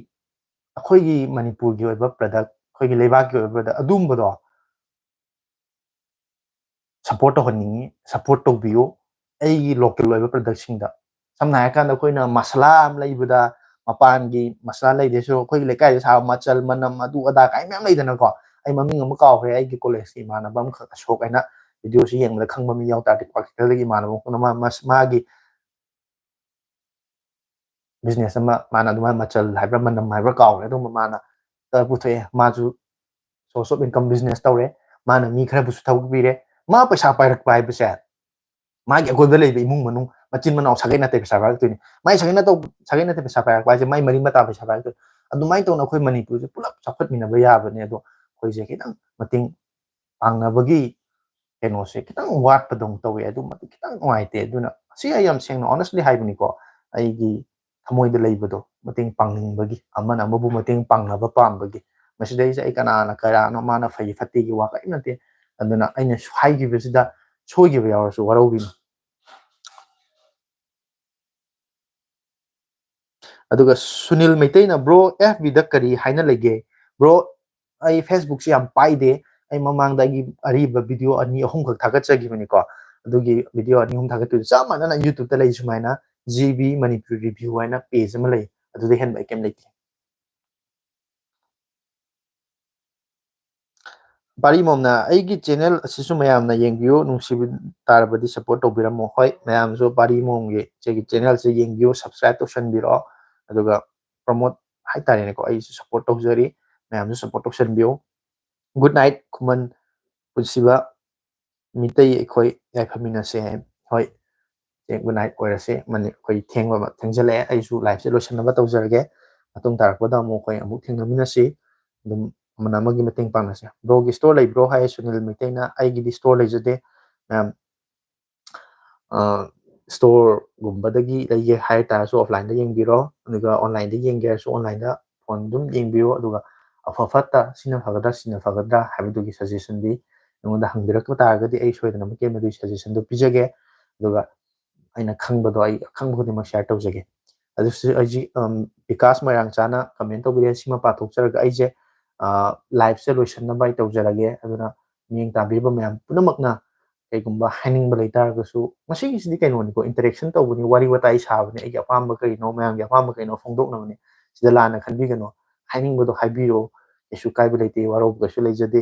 ꯑꯩꯈꯣꯏꯒꯤ ꯃꯅꯤꯄꯨꯔꯒꯤ ꯑꯣꯏꯕ product, ꯑꯩꯈꯣꯏꯒꯤ ꯂꯩꯕꯥꯛꯀꯤ ꯑꯣꯏꯕ product ꯑꯗꯨꯝꯕꯗꯣ support ꯇꯧꯍꯟꯅꯤꯡꯉꯤ, support ꯇꯧꯕꯤꯌꯨ꯫ ꯑꯩꯒꯤ local ꯑꯣꯏꯕ productꯁꯤꯡꯗ, ꯁꯝꯅ ꯍꯥꯏꯔꯀꯥꯟꯗ ꯑꯩꯈꯣꯏꯅ ꯃꯁꯥꯂꯥ ꯑꯃ ꯂꯩꯕꯗ, ꯃꯄꯥꯟꯒꯤ ꯃꯁꯥꯂꯥ ꯂꯩꯗꯣꯏꯁꯨ ꯑꯩꯈꯣꯏꯒꯤ ꯂꯩꯀꯥꯏꯗ ꯁꯥꯕ ꯃꯆꯜ, ꯃꯅꯝ, ꯑꯗꯨ ꯑꯗꯥ ꯀꯥꯏ ꯃꯌꯥꯝ ꯂꯩꯗꯅꯀꯣ꯫ ꯑꯩ ꯃꯃꯤꯡ ꯑꯃ ꯀꯥꯎꯈ꯭ꯔꯦ, ꯑꯩꯒꯤ collegeꯀꯤ ꯏꯃꯥꯟꯅꯕ ꯑꯃꯈꯛ ꯑꯁꯣꯛ ꯍꯥꯏꯅ, videoꯁꯤ ꯌꯦꯡꯕꯗ ꯈꯪꯕ ꯃꯤ ꯌꯥꯎ ꯇꯥꯔꯗꯤ, practicalꯗꯒꯤ ꯏꯃꯥꯟꯅꯕ ꯑꯃꯈꯛꯅ ꯃꯥ-, ꯃꯥꯒꯤ business ꯑꯃ, ꯃꯥꯅ ꯑꯗꯨꯃꯥꯏꯅ ꯃꯆꯜ ꯍꯥꯏꯕ꯭ꯔꯥ ꯃꯅꯝ ꯍꯥꯏꯕ꯭ꯔꯥ ꯀꯥꯎꯈ꯭ꯔꯦ, ꯑꯗꯨꯒꯨꯝꯕ ꯃꯥꯅ ꯄꯨꯊꯣꯛꯑꯦ꯫ ꯃꯥꯁꯨ source of income business ꯇꯧꯔꯦ, ꯃꯥꯅ ꯃꯤ ꯈꯔꯕꯨꯁꯨ ꯊꯕꯛ ꯄꯤꯔꯦ꯫ ꯃꯥ ꯄꯩꯁꯥ ꯄꯥꯏꯔꯛꯄ ꯍꯥꯏꯕꯁꯦ ꯃꯥꯒꯤ ꯑꯀꯣꯏꯕꯗ ꯂꯩꯕ ꯏꯃꯨꯡ ꯃꯅꯨꯡ, ꯃꯆꯤꯟ ꯃꯅꯥꯎ, ꯁꯥꯒꯩ ꯅꯥꯇꯩ ꯄꯩꯁꯥ ꯄꯥꯏꯔꯛꯇꯣꯏꯅꯤ꯫ ꯃꯥꯏ ꯁꯥꯒꯩ ꯅꯥꯇꯩ, ꯁꯥꯒꯩ ꯅꯥꯇꯩ ꯄꯩꯁꯥ ꯄꯥꯏꯔꯛꯄ ꯍꯥꯏꯁꯦ ꯃꯥꯏ ꯃꯔꯤ ꯃꯇꯥ ꯄꯩꯁꯥ ꯄꯥꯏꯔꯛꯇꯣꯏꯅꯤ꯫ ꯑꯗꯨꯃꯥꯏꯅ ꯇꯧꯅ ꯑꯩꯈꯣꯏ ꯃꯅꯤꯄꯨꯔꯁꯦ ꯄꯨꯂꯞ ꯆꯥꯎꯈꯠꯃꯤꯟꯅꯕ ꯌꯥꯕꯅꯦ꯫ ꯑꯗꯣ ꯑꯩꯈꯣꯏꯁꯦ ꯈꯤꯇꯪ ꯃꯇꯦꯡ ꯄꯥꯡꯅꯕꯒꯤ ꯀꯩꯅꯣꯁꯦ ꯈꯤꯇꯪ ꯋꯥꯠꯄꯗꯧꯅ ꯇꯧꯋꯦ꯫ ꯑꯗꯨꯃꯗꯤ ꯈꯤꯇꯪ ꯅꯨꯡꯉꯥꯏꯇꯦ꯫ ꯑꯗꯨꯅ ꯁꯤ ꯑꯩ ꯌꯥꯝ ꯁꯦꯡꯅ honestly ꯍꯥꯏꯕꯅꯤꯀꯣ, ꯑꯩꯒꯤ ꯊꯃꯣꯏꯗ ꯂꯩꯕꯗꯣ, ꯃꯇꯦꯡ ꯄꯥꯡꯅꯤꯡꯕꯒꯤ, ꯑꯃꯅ ꯑꯃꯕꯨ ꯃꯇꯦꯡ ꯄꯥꯡꯅꯕ ꯄꯥꯝꯕꯒꯤ꯫ ꯃꯁꯤꯗꯩꯁꯤꯗ ꯑꯩ ꯀꯅꯥꯅ ꯀꯅꯥꯅꯣ, ꯃꯥꯅ ꯐꯩ ꯐꯠꯇꯦꯒꯤ ꯋꯥ ꯀꯔꯤꯝ ꯅꯠꯇꯦ꯫ ꯑꯗꯨꯅ ꯑꯩꯅ ꯍꯥꯏꯈꯤꯕꯁꯤꯗ ꯁꯣꯏꯈꯤꯕ ꯌꯥꯎꯔꯁꯨ ꯋꯥꯔꯧꯕꯤꯅꯨ꯫ ꯑꯗꯨꯒ ꯁꯨꯅꯤꯜ ꯃꯩꯇꯩꯅ, "Bro, FBꯗ ꯀꯔꯤ ꯍꯥꯏꯅ ꯂꯩꯒꯦ?" Bro, ꯑꯩ Facebookꯁꯦ ꯌꯥꯝ ꯄꯥꯏꯗꯦ꯫ ꯑꯩ ꯃꯃꯥꯡꯗ ꯑꯩꯒꯤ ꯑꯔꯤꯕ video ꯑꯅꯤ ꯑꯍꯨꯝꯈꯛ ꯊꯥꯒꯠꯆꯈꯤꯕꯅꯤꯀꯣ꯫ ꯑꯗꯨꯒꯤ video ꯑꯅꯤ ꯑꯍꯨꯝ ꯊꯥꯒꯠꯇꯣꯏꯗꯨ ꯆꯞ ꯃꯥꯟꯅꯅ YouTubeꯇ ꯂꯩ ꯁꯨꯃꯥꯏꯅ, GB Manipuri Review ꯍꯥꯏꯅ page ꯑꯃ ꯂꯩ꯫ ꯑꯗꯨꯗꯩ ꯍꯦꯟꯕ ꯑꯩ ꯀꯩꯝ ꯂꯩꯇꯦ꯫ ꯄꯥꯔꯤ ꯃꯣꯝꯅ ꯑꯩꯒꯤ ꯆꯦꯅꯦꯜ ꯑꯁꯤꯁꯨ ꯃꯌꯥꯝꯅ ꯌꯦꯡꯕꯤꯌꯨ, ꯅꯨꯡꯁꯤꯕ ꯇꯥꯔꯕꯗꯤ ꯁꯞꯄꯣꯔꯠ ꯇꯧꯕꯤꯔꯝꯃꯣ꯫ ꯍꯣꯏ, ꯃꯌꯥꯝꯁꯨ ꯄꯥꯔꯤ ꯃꯣꯝꯒꯤ ꯏꯆꯦꯒꯤ ꯆꯦꯅꯦꯜꯁꯦ ꯌꯦꯡꯕꯤꯌꯨ, ꯁꯕꯁꯀ꯭ꯔꯥꯏꯕ ꯇꯧꯁꯟꯕꯤꯔꯛꯑꯣ, ꯑꯗꯨꯒ ꯄ꯭ꯔꯣꯃꯣꯠ ꯍꯥꯏꯇꯥꯔꯦꯅꯦꯀꯣ, ꯑꯩꯁꯨ ꯁꯞꯄꯣꯔꯠ ꯇꯧꯖꯔꯤ, ꯃꯌꯥꯝꯁꯨ ꯁꯞꯄꯣꯔꯠ ꯇꯧꯁꯟꯕꯤꯌꯨ꯫ ꯒꯨꯗ ꯅꯥꯏꯠ ꯈꯨꯃꯟ ꯄꯨꯟꯁꯤꯕ ꯃꯤꯇꯩ ꯑꯩꯈꯣꯏ ꯌꯥꯏꯐꯃꯤꯟꯅꯁꯦ꯫ ꯍꯣꯏ, ꯒꯨꯗ ꯅꯥꯏꯠ ꯑꯣꯏꯔꯁꯦ꯫ ꯑꯩꯈꯣꯏ ꯊꯦꯡꯕ ꯊꯦꯡꯖꯜꯂꯛꯑꯦ, ꯑꯩꯁꯨ ꯂꯥꯏꯐꯁꯦ ꯂꯣꯏꯁꯤꯟꯅꯕ ꯇꯧꯖꯔꯒꯦ꯫ ꯃꯇꯨꯡ ꯇꯥꯔꯛꯄꯗ ꯑꯃꯨꯛ ꯑꯩꯈꯣꯏ ꯑꯃꯨꯛ ꯊꯦꯡꯅꯃꯤꯟꯅꯁꯤ꯫ ꯑꯗꯨꯝ ꯑꯃꯅ ꯑꯃꯒꯤ ꯃꯇꯦꯡ ꯄꯥꯡꯅꯁꯦ꯫ ꯕ꯭ꯔꯣꯒꯤ ꯁ꯭ꯇꯣꯔ ꯂꯩꯕ꯭ꯔꯣ ꯍꯥꯏ ꯁꯨꯅꯤꯜ ꯃꯩꯇꯩꯅ꯫ ꯑꯩꯒꯤꯗꯤ ꯁ꯭ꯇꯣꯔ ꯂꯩꯖꯗꯦ ꯃꯌꯥꯝ꯫ ꯁ꯭ꯇꯣꯔꯒꯨꯝꯕꯗꯒꯤ ꯂꯩꯒꯦ ꯍꯥꯏ ꯇꯥꯔꯁꯨ ꯑꯣꯐꯂꯥꯏꯟꯗ ꯌꯦꯡꯕꯤꯔꯣ, ꯑꯗꯨꯒ ꯑꯣꯟꯂꯥꯏꯟꯗ ꯌꯦꯡꯒꯦ ꯍꯥꯏꯔꯁꯨ ꯑꯣꯟꯂꯥꯏꯟꯗ ꯐꯣꯟ ꯑꯗꯨꯝ ꯌꯦꯡꯕꯤꯌꯣ꯫ ꯑꯗꯨꯒ ꯑꯐ ꯐꯠꯇ ꯁꯤꯅ ꯐꯒꯗ꯭ꯔꯥ ꯁꯤꯅ ꯐꯒꯗ꯭ꯔꯥ ꯍꯥꯏꯕꯗꯨꯒꯤ ꯁꯖꯦꯁꯟꯗꯤ ꯑꯩꯉꯣꯟꯗ ꯍꯪꯕꯤꯔꯛꯄ ꯇꯥꯔꯒꯗꯤ ꯑꯩ ꯁꯣꯏꯗꯅꯃꯛꯀꯤ ꯃꯗꯨꯒꯤ ꯁꯖꯦꯁꯟꯗꯨ ꯄꯤꯖꯒꯦ꯫ ꯑꯗꯨꯒ ꯑꯩꯅ ꯈꯪꯕꯗꯣ ꯑꯩ ꯑꯈꯪꯕ ꯈꯨꯗꯤꯡꯃꯛ ꯁꯤꯌꯥꯔ ꯇꯧꯖꯒꯦ꯫ ꯑꯗꯨꯁꯨ ꯑꯩꯁꯤ ꯕꯤꯀꯥꯁ ꯃꯣꯏꯔꯥꯡꯆꯥꯅ ꯀꯃꯦꯟ ꯇꯧꯕꯤꯔꯦ, ꯁꯤꯃ ꯄꯥꯊꯣꯛꯆꯔꯒ ꯑꯩꯁꯦ ꯂꯥꯏꯐꯁꯦ ꯂꯣꯏꯁꯤꯟꯅꯕ ꯑꯩ ꯇꯧꯖꯔꯒꯦ꯫ ꯑꯗꯨꯅ ꯃꯤꯠꯌꯦꯡ ꯇꯥꯕꯤꯔꯤꯕ ꯃꯌꯥꯝ ꯄꯨꯝꯅꯃꯛꯅ ꯀꯩꯒꯨꯝꯕ ꯍꯥꯏꯅꯤꯡꯕ ꯂꯩꯇꯥꯔꯒꯁꯨ, ꯃꯁꯤꯒꯤꯁꯤꯗꯤ ꯀꯩꯅꯣꯅꯤꯀꯣ, ꯏꯟꯇꯔꯦꯛꯁꯟ ꯇꯧꯕꯅꯤ, ꯋꯥꯔꯤ ꯋꯥꯇꯥꯏ ꯁꯥꯕꯅꯤ, ꯑꯩꯒꯤ ꯑꯄꯥꯝꯕ ꯀꯩꯅꯣ ꯃꯌꯥꯝꯒꯤ ꯑꯄꯥꯝꯕ ꯀꯩꯅꯣ ꯐꯣꯡꯗꯣꯛꯅꯕꯅꯤ꯫ ꯁꯤꯗ ꯂꯥꯟꯅ ꯈꯟꯕꯤꯒꯅꯨ, ꯍꯥꯏꯅꯤꯡꯕꯗꯣ ꯍꯥꯏꯕꯤꯔꯣ, ꯀꯩꯁꯨ ꯀꯥꯏꯕ ꯂꯩꯇꯦ, ꯋꯥꯔꯧꯕ ꯀꯩꯁꯨ ꯂꯩꯖꯗꯦ꯫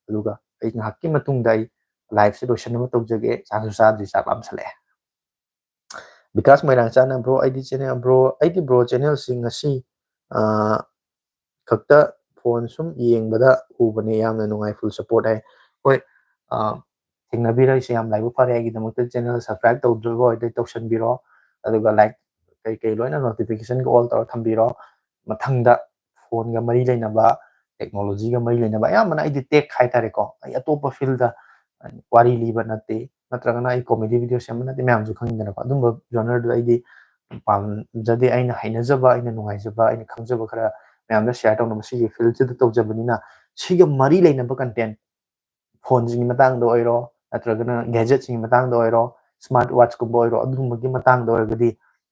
ꯑꯗꯨꯒ ꯑꯩ ꯉꯥꯏꯍꯥꯛꯀꯤ ꯃꯇꯨꯡꯗ ꯑꯩ ꯂꯥꯏꯐꯁꯦ ꯂꯣꯏꯁꯤꯟꯅꯕ ꯇꯧꯖꯒꯦ꯫ ꯆꯥꯛꯁꯨ ꯆꯥꯗ꯭ꯔꯤ, ꯆꯥꯛ ꯂꯥꯝꯁꯜꯂꯛꯑꯦ꯫ ꯕꯤꯀꯥꯁ ꯃꯣꯏꯔꯥꯡꯆꯥꯅ, "ꯕ꯭ꯔꯣ, ꯑꯩꯗꯤ ꯆꯦꯅꯦꯜ, ꯕ꯭ꯔꯣ, ꯑꯩꯗꯤ ꯕ꯭ꯔꯣ ꯆꯦꯅꯦꯜꯁꯤ ꯉꯁꯤ, ꯑ, ꯈꯛꯇ ꯐꯣꯟ ꯁꯨꯝ ꯌꯦꯡꯕꯗ ꯎꯕꯅꯦ, ꯌꯥꯝꯅ ꯅꯨꯡꯉꯥꯏ, ꯐꯨꯜ ꯁꯞꯄꯣꯔꯠ" ꯍꯥꯏ꯫ ꯍꯣꯏ, ꯑ, ꯊꯦꯡꯅꯕꯤꯔꯛꯏꯁꯦ ꯌꯥꯝ ꯂꯥꯏꯕꯛ ꯐꯔꯦ꯫ ꯑꯩꯒꯤꯗꯃꯛꯇ ꯆꯦꯅꯦꯜ ꯁꯕꯁꯀ꯭ꯔꯥꯏꯕ ꯇꯧꯗ꯭ꯔꯤꯕ ꯑꯣꯏꯔꯗꯤ ꯇꯧꯁꯟꯕꯤꯔꯣ, ꯑꯗꯨꯒ ꯂꯥꯏꯛ ꯀꯩꯀꯩ ꯂꯣꯏꯅ ꯅꯣꯇꯤꯐꯤꯀꯦꯁꯟꯒ ꯑꯣꯜ ꯇꯧꯔ ꯊꯝꯕꯤꯔꯣ꯫ ꯃꯊꯪꯗ ꯐꯣꯟꯒ ꯃꯔꯤ ꯂꯩꯅꯕ, ꯇꯦꯛꯅꯣꯂꯣꯖꯤꯒ ꯃꯔꯤ ꯂꯩꯅꯕ, ꯑꯌꯥꯝꯕꯅ ꯑꯩꯗꯤ ꯇꯦꯛ ꯍꯥꯏꯇꯥꯔꯦꯀꯣ, ꯑꯩ ꯑꯇꯣꯞꯄ ꯐꯤꯜꯗ ꯋꯥꯔꯤ ꯂꯤꯕ ꯅꯠꯇꯦ, ꯅꯠꯇ꯭ꯔꯒꯅ ꯑꯩ ꯀꯣꯃꯦꯗꯤ ꯚꯤꯗꯤꯑꯣ ꯁꯦꯝꯕ ꯅꯠꯇꯦ, ꯃꯌꯥꯝꯁꯨ ꯈꯪꯉꯤꯗꯅꯀꯣ꯫ ꯑꯗꯨꯝꯕ ꯖꯣꯅꯔꯗꯨ ꯑꯩꯗꯤ ꯄꯥꯝꯖꯗꯦ꯫ ꯑꯩꯅ ꯍꯩꯅꯖꯕ, ꯑꯩꯅ ꯅꯨꯡꯉꯥꯏꯖꯕ, ꯑꯩꯅ ꯈꯪꯖꯕ ꯈꯔ ꯃꯌꯥꯝꯗ ꯁꯤꯌꯥꯔ ꯇꯧꯅꯕ ꯁꯤꯒꯤ ꯐꯤꯜꯁꯤꯗ ꯇꯧꯖꯕꯅꯤꯅ, ꯁꯤꯒ ꯃꯔꯤ ꯂꯩꯅꯕ ꯀꯟꯇꯦꯟ, ꯐꯣꯟꯁꯤꯡꯒꯤ ꯃꯇꯥꯡꯗ ꯑꯣꯏꯔꯣ, ꯅꯠꯇ꯭ꯔꯒꯅ ꯒꯦꯖꯦꯠꯁꯤꯡꯒꯤ ꯃꯇꯥꯡꯗ ꯑꯣꯏꯔꯣ, ꯁ꯭ꯃꯥꯔꯠ ꯋꯥꯠꯆꯀꯨꯝꯕ ꯑꯣꯏꯔꯣ, ꯑꯗꯨꯒꯨꯝꯕꯒꯤ ꯃꯇꯥꯡꯗ ꯑꯣꯏꯔꯒꯗꯤ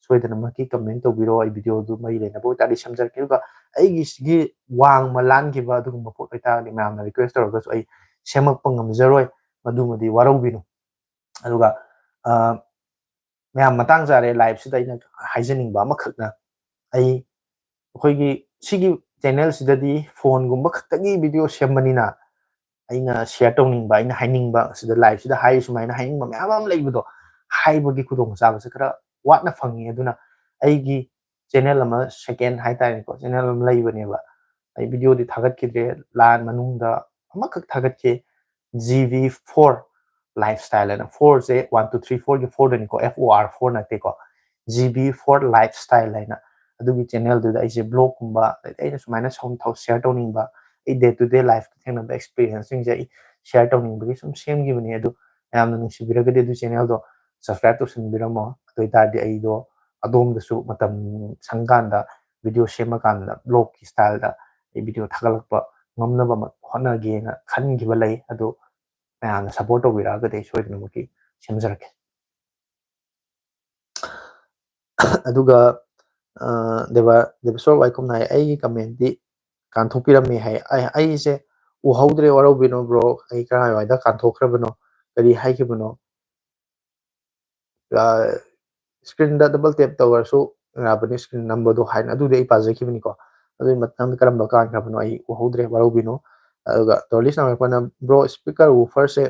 ꯁꯣꯏꯗꯅꯃꯛꯀꯤ ꯀꯃꯦꯟ ꯇꯧꯕꯤꯔꯣ꯫ ꯑꯩ ꯚꯤꯗꯤꯑꯣꯗꯨ ꯃꯔꯤ ꯂꯩꯅꯕ ꯑꯣꯏꯇꯥꯔꯗꯤ ꯁꯦꯝꯖꯔꯛꯀꯦ꯫ ꯑꯗꯨꯒ ꯑꯩꯒꯤ ꯁꯤꯒꯤ ꯋꯥꯡꯃ ꯂꯥꯟꯈꯤꯕ ꯑꯗꯨꯒꯨꯝꯕ ꯄꯣꯠ ꯑꯣꯏꯇꯥꯔꯒꯗꯤ ꯃꯌꯥꯝꯅ ꯔꯤꯀ꯭ꯋꯦꯁ ꯇꯧꯔꯒꯁꯨ ꯑꯩ ꯁꯦꯝꯃꯛꯄ ꯉꯝꯖꯔꯣꯏ, ꯃꯗꯨꯃꯗꯤ ꯋꯥꯔꯧꯕꯤꯅꯨ꯫ ꯑꯗꯨꯒ, ꯑ, ꯃꯌꯥꯝ, ꯃꯇꯥꯡ ꯆꯥꯔꯦ, ꯂꯥꯏꯐꯁꯤꯗ ꯑꯩꯅ ꯍꯥꯏꯖꯅꯤꯡꯕ ꯑꯃꯈꯛꯅ, ꯑꯩ, ꯑꯩꯈꯣꯏꯒꯤ ꯁꯤꯒꯤ ꯆꯦꯅꯦꯜꯁꯤꯗꯗꯤ ꯐꯣꯟꯒꯨꯝꯕ ꯈꯛꯇꯒꯤ ꯚꯤꯗꯤꯑꯣ ꯁꯦꯝꯕꯅꯤꯅ, ꯑꯩꯅ ꯁꯤꯌꯔ ꯇꯧꯅꯤꯡꯕ, ꯑꯩꯅ ꯍꯥꯏꯅꯤꯡꯕ, ꯁꯤꯗ ꯂꯥꯏꯐꯁꯤꯗ ꯍꯥꯏꯔꯤ ꯁꯨꯃꯥꯏꯅ ꯍꯥꯏꯅꯤꯡꯕ ꯃꯌꯥꯝ ꯑꯃ ꯂꯩꯕꯗꯣ, ꯍꯥꯏꯕꯒꯤ ꯈꯨꯗꯣꯡꯆꯥꯕꯁꯦ ꯈꯔ ꯋꯥꯠꯅ ꯐꯪꯉꯤ꯫ ꯑꯗꯨꯅ ꯑꯩꯒꯤ ꯆꯦꯅꯦꯜ ꯑꯃ ꯁꯦꯀꯦꯟ ꯍꯥꯏꯇꯥꯔꯦꯀꯣ, ꯆꯦꯅꯦꯜ ꯑꯃ ꯂꯩꯕꯅꯦꯕ꯫ ꯑꯩ ꯚꯤꯗꯤꯑꯣꯗꯤ ꯊꯥꯒꯠꯈꯤꯗ꯭ꯔꯦ, ꯂꯥꯟ ꯃꯅꯨꯡꯗ ꯑꯃꯈꯛ ꯊꯥꯒꯠꯈꯤ, G V for life style ꯍꯥꯏꯅ꯫ ꯐꯣꯔꯁꯦ ꯋꯥꯟ ꯇꯨ ꯊ꯭ꯔꯤ ꯐꯣꯔꯒꯤ ꯐꯣꯔꯗꯅꯤꯀꯣ, ꯑꯦꯐ ꯑꯣ ꯑꯥꯔ ꯐꯣꯔ ꯅꯠꯇꯦꯀꯣ, G V for life style ꯍꯥꯏꯅ꯫ ꯑꯗꯨꯒꯤ ꯆꯦꯅꯦꯜꯗꯨꯗ ꯑꯩꯁꯦ ꯕ꯭ꯂꯣꯒꯀꯨꯝꯕ, ꯑꯗꯩꯗꯤ ꯑꯩꯅ ꯁꯨꯃꯥꯏꯅ ꯁꯨꯝ ꯊꯧ ꯁꯤꯌꯔ ꯇꯧꯅꯤꯡꯕ, ꯑꯩ ꯗꯦ ꯇꯨ ꯗꯦ ꯂꯥꯏꯐꯇ ꯊꯦꯡꯅꯕ ꯑꯦꯛꯁꯄꯤꯔꯤꯌꯦꯟꯁꯁꯤꯡꯁꯦ ꯑꯩ ꯁꯤꯌꯔ ꯇꯧꯅꯤꯡꯕꯒꯤ ꯁꯨꯝ ꯁꯦꯝꯈꯤꯕꯅꯦ꯫ ꯑꯗꯨ ꯃꯌꯥꯝꯅ ꯅꯨꯡꯁꯤꯕꯤꯔꯒꯗꯤ ꯑꯗꯨ ꯆꯦꯅꯦꯜꯗꯣ ꯁꯕꯁꯀ꯭ꯔꯥꯏꯕ ꯇꯧꯁꯟꯕꯤꯔꯝꯃꯣ꯫ ꯑꯗꯨ ꯑꯣꯏ ꯇꯥꯔꯗꯤ ꯑꯩꯗꯣ ꯑꯗꯣꯝꯗꯁꯨ ꯃꯇꯝ ꯁꯪꯀꯥꯟꯗ ꯚꯤꯗꯤꯑꯣ ꯁꯦꯝꯃꯀꯥꯟꯗ ꯕ꯭ꯂꯣꯒꯀꯤ ꯁ꯭ꯇꯥꯏꯜꯗ ꯑꯩ ꯚꯤꯗꯤꯑꯣ ꯊꯥꯒꯠꯂꯛꯄ ꯉꯝꯅꯕ ꯑꯃ ꯍꯣꯠꯅꯒꯦꯅ ꯈꯟꯈꯤꯕ ꯂꯩ꯫ ꯑꯗꯨ ꯃꯌꯥꯝꯅ ꯁꯞꯄꯣꯔꯠ ꯇꯧꯕꯤꯔꯛꯑꯒꯗꯤ ꯑꯩ ꯁꯣꯏꯗꯅꯃꯛꯀꯤ ꯁꯦꯝꯖꯔꯛꯀꯦ꯫ ꯑꯗꯨꯒ, ꯑ, ꯗꯦꯕ-, ꯗꯦꯕꯦꯁꯣꯔ ꯋꯥꯏꯈꯨꯝꯅ ꯍꯥꯏ, "ꯑꯩꯒꯤ ꯀꯃꯦꯟꯗꯤ ꯀꯥꯟꯊꯣꯛꯄꯤꯔꯝꯃꯦ" ꯍꯥꯏ꯫ ꯑꯩ, ꯑꯩꯁꯦ ꯎꯍꯧꯗ꯭ꯔꯦ, ꯋꯥꯔꯧꯕꯤꯅꯣ ꯕ꯭ꯔꯣ, ꯑꯩ ꯀꯔꯥꯏꯋꯥꯏꯗ ꯀꯥꯟꯊꯣꯛꯈ꯭ꯔꯕꯅꯣ, ꯀꯔꯤ ꯍꯥꯏꯈꯤꯕꯅꯣ? ꯑ, ꯁ꯭ꯀ꯭ꯔꯤꯟꯗ ꯗꯕꯜ ꯇꯦꯞ ꯇꯧꯔꯁꯨ ꯌꯥꯕꯅꯤ, ꯁ꯭ꯀ꯭ꯔꯤꯟ ꯅꯝꯕꯗꯣ ꯍꯥꯏꯅ, ꯑꯗꯨꯗꯤ ꯑꯩ ꯄꯥꯖꯈꯤꯕꯅꯤꯀꯣ꯫ ꯑꯗꯨꯒꯤ ꯃꯇꯥꯡꯗ ꯀꯔꯝꯕ ꯀꯥꯟꯈ꯭ꯔꯕꯅꯣ ꯑꯩ ꯎꯍꯧꯗ꯭ꯔꯦ, ꯋꯥꯔꯧꯕꯤꯅꯣ꯫ ꯑꯗꯨꯒ ꯇꯣꯔꯂꯤꯁ ꯅꯥꯃꯦꯠꯄꯅ, "ꯕ꯭ꯔꯣ, ꯁ꯭ꯄꯤꯀꯔ ꯋꯨꯐꯔꯁꯦ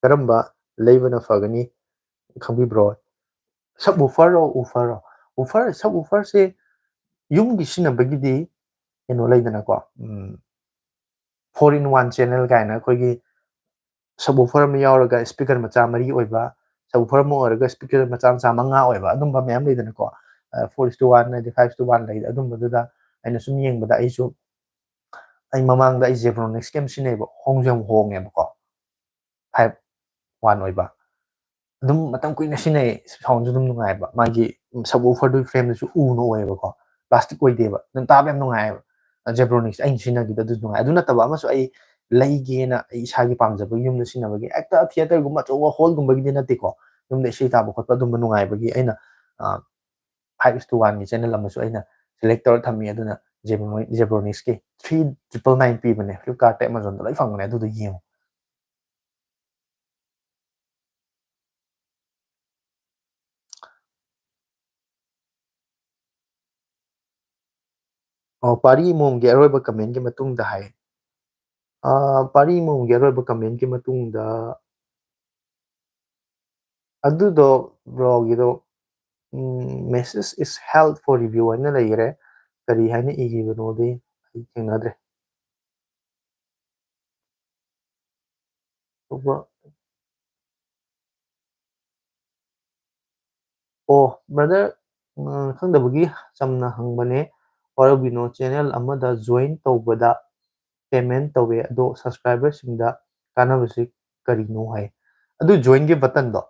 ꯀꯔꯝꯕ ꯂꯩꯕꯅ ꯐꯒꯅꯤ, ꯈꯪꯕꯤꯕ꯭ꯔꯣ?" ꯁꯕ ꯋꯨꯐꯔꯔꯣ, ꯋꯨꯐꯔꯔꯣ? ꯋꯨꯐꯔ, ꯁꯕ ꯋꯨꯐꯔꯁꯦ ꯌꯨꯝꯒꯤ ꯁꯤꯖꯤꯟꯅꯕꯒꯤꯗꯤ ꯀꯩꯅꯣ ꯂꯩꯗꯅꯀꯣ, ꯎꯝ, four in one channel ꯀꯥꯏꯅ ꯑꯩꯈꯣꯏꯒꯤ ꯁꯕ ꯋꯨꯐꯔ ꯑꯃ ꯌꯥꯎꯔꯒ ꯁ꯭ꯄꯤꯀꯔ ꯃꯆꯥ ꯃꯔꯤ ꯑꯣꯏꯕ, ꯁꯕ ꯋꯨꯐꯔ ꯑꯃ ꯑꯣꯏꯔꯒ ꯁ꯭ꯄꯤꯀꯔ ꯃꯆꯥ ꯃꯆꯥ ꯃꯉꯥ ꯑꯣꯏꯕ, ꯑꯗꯨꯝꯕ ꯃꯌꯥꯝ ꯂꯩꯗꯅꯀꯣ꯫ ꯑ, four is to one ꯍꯥꯏꯗꯤ five is to one ꯂꯩ꯫ ꯑꯗꯨꯝꯕꯗꯨꯗ ꯑꯩꯅ ꯁꯨꯝ ꯌꯦꯡꯕꯗ ꯑꯩꯁꯨ, ꯑꯩ ꯃꯃꯥꯡꯗ ꯑꯩ ꯖꯦꯕ꯭ꯔꯣꯅꯤꯛꯁꯀꯤ ꯑꯃ ꯁꯤꯖꯤꯟꯅꯩꯕ, ꯍꯣꯡꯁꯨ ꯌꯥꯝ ꯍꯣꯡꯉꯦꯕꯀꯣ, five one ꯑꯣꯏꯕ꯫ ꯑꯗꯨꯝ ꯃꯇꯝ ꯀꯨꯏꯅ ꯁꯤꯖꯤꯟꯅꯩ, ꯁꯥꯎꯟꯁꯨ ꯑꯗꯨꯝ ꯅꯨꯡꯉꯥꯏꯕ꯫ ꯃꯥꯒꯤ ꯁꯕ ꯋꯨꯐꯔꯗꯨꯒꯤ ꯐ꯭ꯔꯦꯝꯗꯨꯁꯨ ꯎꯅ ꯑꯣꯏꯌꯦꯕꯀꯣ, ꯄ꯭ꯂꯥꯁꯇꯤꯛ ꯑꯣꯏꯗꯦꯕ, ꯑꯗꯨꯝ ꯇꯥꯕ ꯌꯥꯝ ꯅꯨꯡꯉꯥꯏꯌꯦꯕ꯫ ꯑ, ꯖꯦꯕ꯭ꯔꯣꯅꯤꯛꯁ ꯑꯩꯅ ꯁꯤꯖꯤꯟꯅꯈꯤꯕꯗ ꯑꯗꯨꯁꯨ ꯅꯨꯡꯉꯥꯏ꯫ ꯑꯗꯨ ꯅꯠꯇꯕ ꯑꯃꯁꯨ ꯑꯩ ꯂꯩꯒꯦꯅ, ꯑꯩ ꯏꯁꯥꯒꯤ ꯄꯥꯝꯖꯕꯒꯤ ꯌꯨꯝꯗ ꯁꯤꯖꯤꯟꯅꯕꯒꯤ, ꯍꯦꯛꯇ ꯊꯤꯌꯦꯇꯔꯒꯨꯝꯕ ꯑꯆꯧꯕ ꯍꯣꯜꯒꯨꯝꯕꯒꯤꯗꯤ ꯅꯠꯇꯦꯀꯣ, ꯌꯨꯝꯗ ꯏꯁꯩ ꯇꯥꯕ ꯈꯣꯠꯄ ꯑꯗꯨꯝꯕ ꯅꯨꯡꯉꯥꯏꯕꯒꯤ ꯑꯩꯅ, ꯑ, five is to oneꯒꯤ ꯆꯦꯅꯦꯜ ꯑꯃꯁꯨ ꯑꯩꯅ ꯁꯦꯂꯦꯛ ꯇꯧꯔ ꯊꯝꯃꯤ꯫ ꯑꯗꯨꯅ ꯖꯦꯕ꯭ꯔꯣ-, ꯖꯦꯕ꯭ꯔꯣꯅꯤꯛꯁꯀꯤ three triple nine ꯄꯤꯕꯅꯦ, Flipkartꯇ, Amazonꯗ ꯂꯣꯏ ꯐꯪꯕꯅꯦ, ꯑꯗꯨꯗ ꯌꯦꯡꯉꯨ꯫ ꯑꯣ, ꯄꯥꯔꯤ ꯏꯃꯣꯝꯒꯤ ꯑꯔꯣꯏꯕ ꯀꯃꯦꯟꯒꯤ ꯃꯇꯨꯡꯗ ꯍꯥꯏ, ꯄꯥꯔꯤ ꯃꯣꯝꯒꯤ ꯑꯔꯣꯏꯕ ꯀꯃꯦꯟꯒꯤ ꯃꯇꯨꯡꯗ ꯑꯗꯨꯗꯣ ꯕ꯭ꯔꯣꯒꯤꯗꯣ "message is held for review" ꯍꯥꯏꯅ ꯂꯩꯈꯔꯦ꯫ ꯀꯔꯤ ꯍꯥꯏꯅ ꯏꯈꯤꯕꯅꯣꯗꯤ ꯑꯩ ꯊꯦꯡꯅꯗ꯭ꯔꯦ꯫ ꯑꯇꯣꯞꯄ ꯑꯣ ꯕ꯭ꯔꯗꯔ, ꯈꯪꯗꯕꯒꯤ ꯆꯝꯅ ꯍꯪꯕꯅꯦ꯫ ꯋꯥꯔꯧꯕꯤꯅꯣ, ꯆꯦꯅꯦꯜ ꯑꯃꯗ ꯖꯣꯏꯟ ꯇꯧꯕꯗ ꯄꯦꯃꯦꯟ ꯇꯧꯋꯦ, ꯑꯗꯣ ꯁꯕꯁꯀ꯭ꯔꯥꯏꯕꯔꯁꯤꯡꯗ ꯀꯥꯟꯅꯕꯁꯤ ꯀꯔꯤꯅꯣ ꯍꯥꯏ꯫ ꯑꯗꯨ ꯖꯣꯏꯟꯒꯤ ꯕꯇꯟꯗꯣ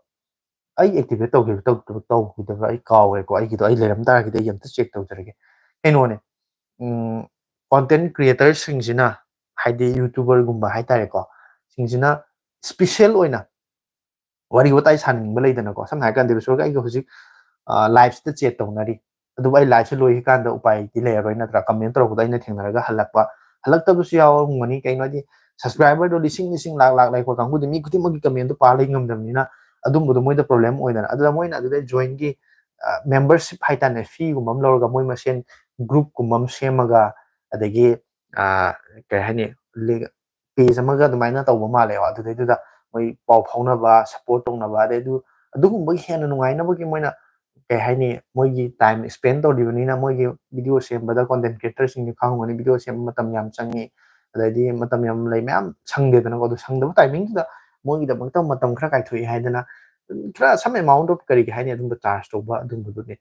ꯑꯩ ꯑꯦꯛꯇꯤꯚꯦꯠ ꯇꯧꯈꯤꯕ ꯇꯧꯗꯕ ꯇꯧꯈꯤꯗꯕ꯭ꯔꯥ ꯑꯩ ꯀꯥꯎꯔꯦꯀꯣ꯫ ꯑꯩꯒꯤꯗꯣ ꯑꯩ ꯂꯩꯔꯝ ꯇꯥꯔꯒꯗꯤ ꯑꯩ ꯑꯝꯇ ꯆꯦꯛ ꯇꯧꯖꯔꯒꯦ꯫ ꯀꯩꯅꯣꯅꯦ, ꯀꯣꯟꯇꯦꯟ ꯀ꯭ꯔꯤꯌꯦꯇꯔꯁꯤꯡꯁꯤꯅ, ꯍꯥꯏꯗꯤ ꯌꯨꯇ꯭ꯌꯨꯕꯔꯒꯨꯝꯕ ꯍꯥꯏꯇꯥꯔꯦꯀꯣ, ꯁꯤꯡꯁꯤꯅ ꯏꯁꯄꯤꯁꯦꯜ ꯑꯣꯏꯅ ꯋꯥꯔꯤ ꯋꯥꯇꯥꯏ ꯁꯥꯅꯤꯡꯕ ꯂꯩꯗꯅꯀꯣ꯫ ꯁꯝꯅ ꯍꯥꯏꯔ ꯀꯥꯟꯗ ꯗꯦꯕꯦꯁꯣꯔꯒ ꯑꯩꯒ ꯍꯧꯖꯤꯛ ꯂꯥꯏꯐꯁꯤꯗ ꯆꯦꯠ ꯇꯧꯅꯔꯤ, ꯑꯗꯨꯕꯨ ꯑꯩ ꯂꯥꯏꯐꯁꯦ ꯂꯣꯏꯈꯤꯀꯥꯟꯗ ꯎꯄꯥꯏꯗꯤ ꯂꯩꯔꯔꯣꯏ ꯅꯠꯇ꯭ꯔꯥ? ꯀꯃꯦꯟ ꯇꯧꯔꯛꯄꯗ ꯑꯩꯅ ꯊꯦꯡꯅꯔꯒ ꯍꯜꯂꯛꯄ, ꯍꯜꯂꯛꯇꯕꯁꯨ ꯌꯥꯎꯔꯝꯒꯅꯤ꯫ ꯀꯩꯅꯣ ꯍꯥꯏꯗꯤ ꯁꯕꯁꯀ꯭ꯔꯥꯏꯕꯔꯗꯣ ꯂꯤꯁꯤꯡ ꯂꯤꯁꯤꯡ ꯂꯥꯛ ꯂꯥꯛ ꯂꯩꯀꯣ, ꯀꯥꯡꯕꯨꯗꯤ ꯃꯤ ꯈꯨꯗꯤꯡꯃꯛꯀꯤ ꯀꯃꯦꯟꯗꯣ ꯄꯥ ꯂꯩ ꯉꯝꯗꯕꯅꯤꯅ ꯑꯗꯨꯝꯕꯗꯣ ꯃꯣꯏꯗ ꯄ꯭ꯔꯣꯕ꯭ꯂꯦꯝ ꯑꯣꯏꯗꯅ꯫ ꯑꯗꯨꯗ ꯃꯣꯏꯅ ꯑꯗꯨꯗ ꯖꯣꯏꯟꯒꯤ ꯃꯦꯝꯕꯔꯁꯤꯞ ꯍꯥꯏꯇꯥꯔꯦ, ꯐꯤꯒꯨꯝꯕ ꯑꯃ ꯂꯧꯔꯒ ꯃꯣꯏ ꯃꯁꯦꯟ ꯒ꯭ꯔꯨꯞꯀꯨꯝꯕ ꯑꯃ ꯁꯦꯝꯃꯒ, ꯑꯗꯒꯤ ꯀꯩ ꯍꯥꯏꯅꯤ, ꯄꯦꯖ ꯑꯃꯒ ꯑꯗꯨꯃꯥꯏꯅ ꯇꯧꯕ ꯃꯥꯜꯂꯦꯕ꯫ ꯑꯗꯨꯗꯩꯗꯨꯗ ꯃꯣꯏ ꯄꯥꯎ ꯐꯥꯎꯅꯕ, ꯁꯞꯄꯣꯔꯠ ꯇꯧꯅꯕ, ꯑꯗꯩ ꯑꯗꯨ ꯑꯗꯨꯒꯨꯝꯕꯒꯤ ꯍꯦꯟꯅ ꯅꯨꯡꯉꯥꯏꯅꯕꯒꯤ ꯃꯣꯏꯅ ꯀꯩ ꯍꯥꯏꯅꯤ, ꯃꯣꯏꯒꯤ ꯇꯥꯏꯝ ꯁ꯭ꯄꯦꯟ ꯇꯧꯔꯤꯕꯅꯤꯅ ꯃꯣꯏꯒꯤ ꯚꯤꯗꯤꯑꯣ ꯁꯦꯝꯕꯗ ꯀꯣꯟꯇꯦꯟ ꯀ꯭ꯔꯤꯌꯦꯇꯔꯁꯤꯡꯁꯦ ꯈꯪꯉꯝꯒꯅꯤ, ꯚꯤꯗꯤꯑꯣ ꯁꯦꯝꯕ ꯃꯇꯝ ꯌꯥꯝ ꯆꯪꯉꯤ, ꯑꯗꯩꯗꯤ ꯃꯇꯝ ꯌꯥꯝ ꯂꯩ, ꯃꯌꯥꯝ ꯁꯪꯗꯦꯗꯅꯀꯣ꯫ ꯑꯗꯨ ꯁꯪꯗꯕ ꯇꯥꯏꯃꯤꯡꯗꯨꯗ ꯃꯣꯏꯒꯤꯗꯃꯛꯇ ꯃꯇꯝ ꯈꯔ ꯀꯥꯏꯊꯣꯛꯏ ꯍꯥꯏꯗꯅ ꯈꯔ some amount of ꯀꯔꯤꯒꯤ ꯍꯥꯏꯅꯤ, ꯑꯗꯨꯝꯕ ꯆꯥꯔꯖ ꯇꯧꯕ ꯑꯗꯨꯝꯕꯗꯨꯅꯦ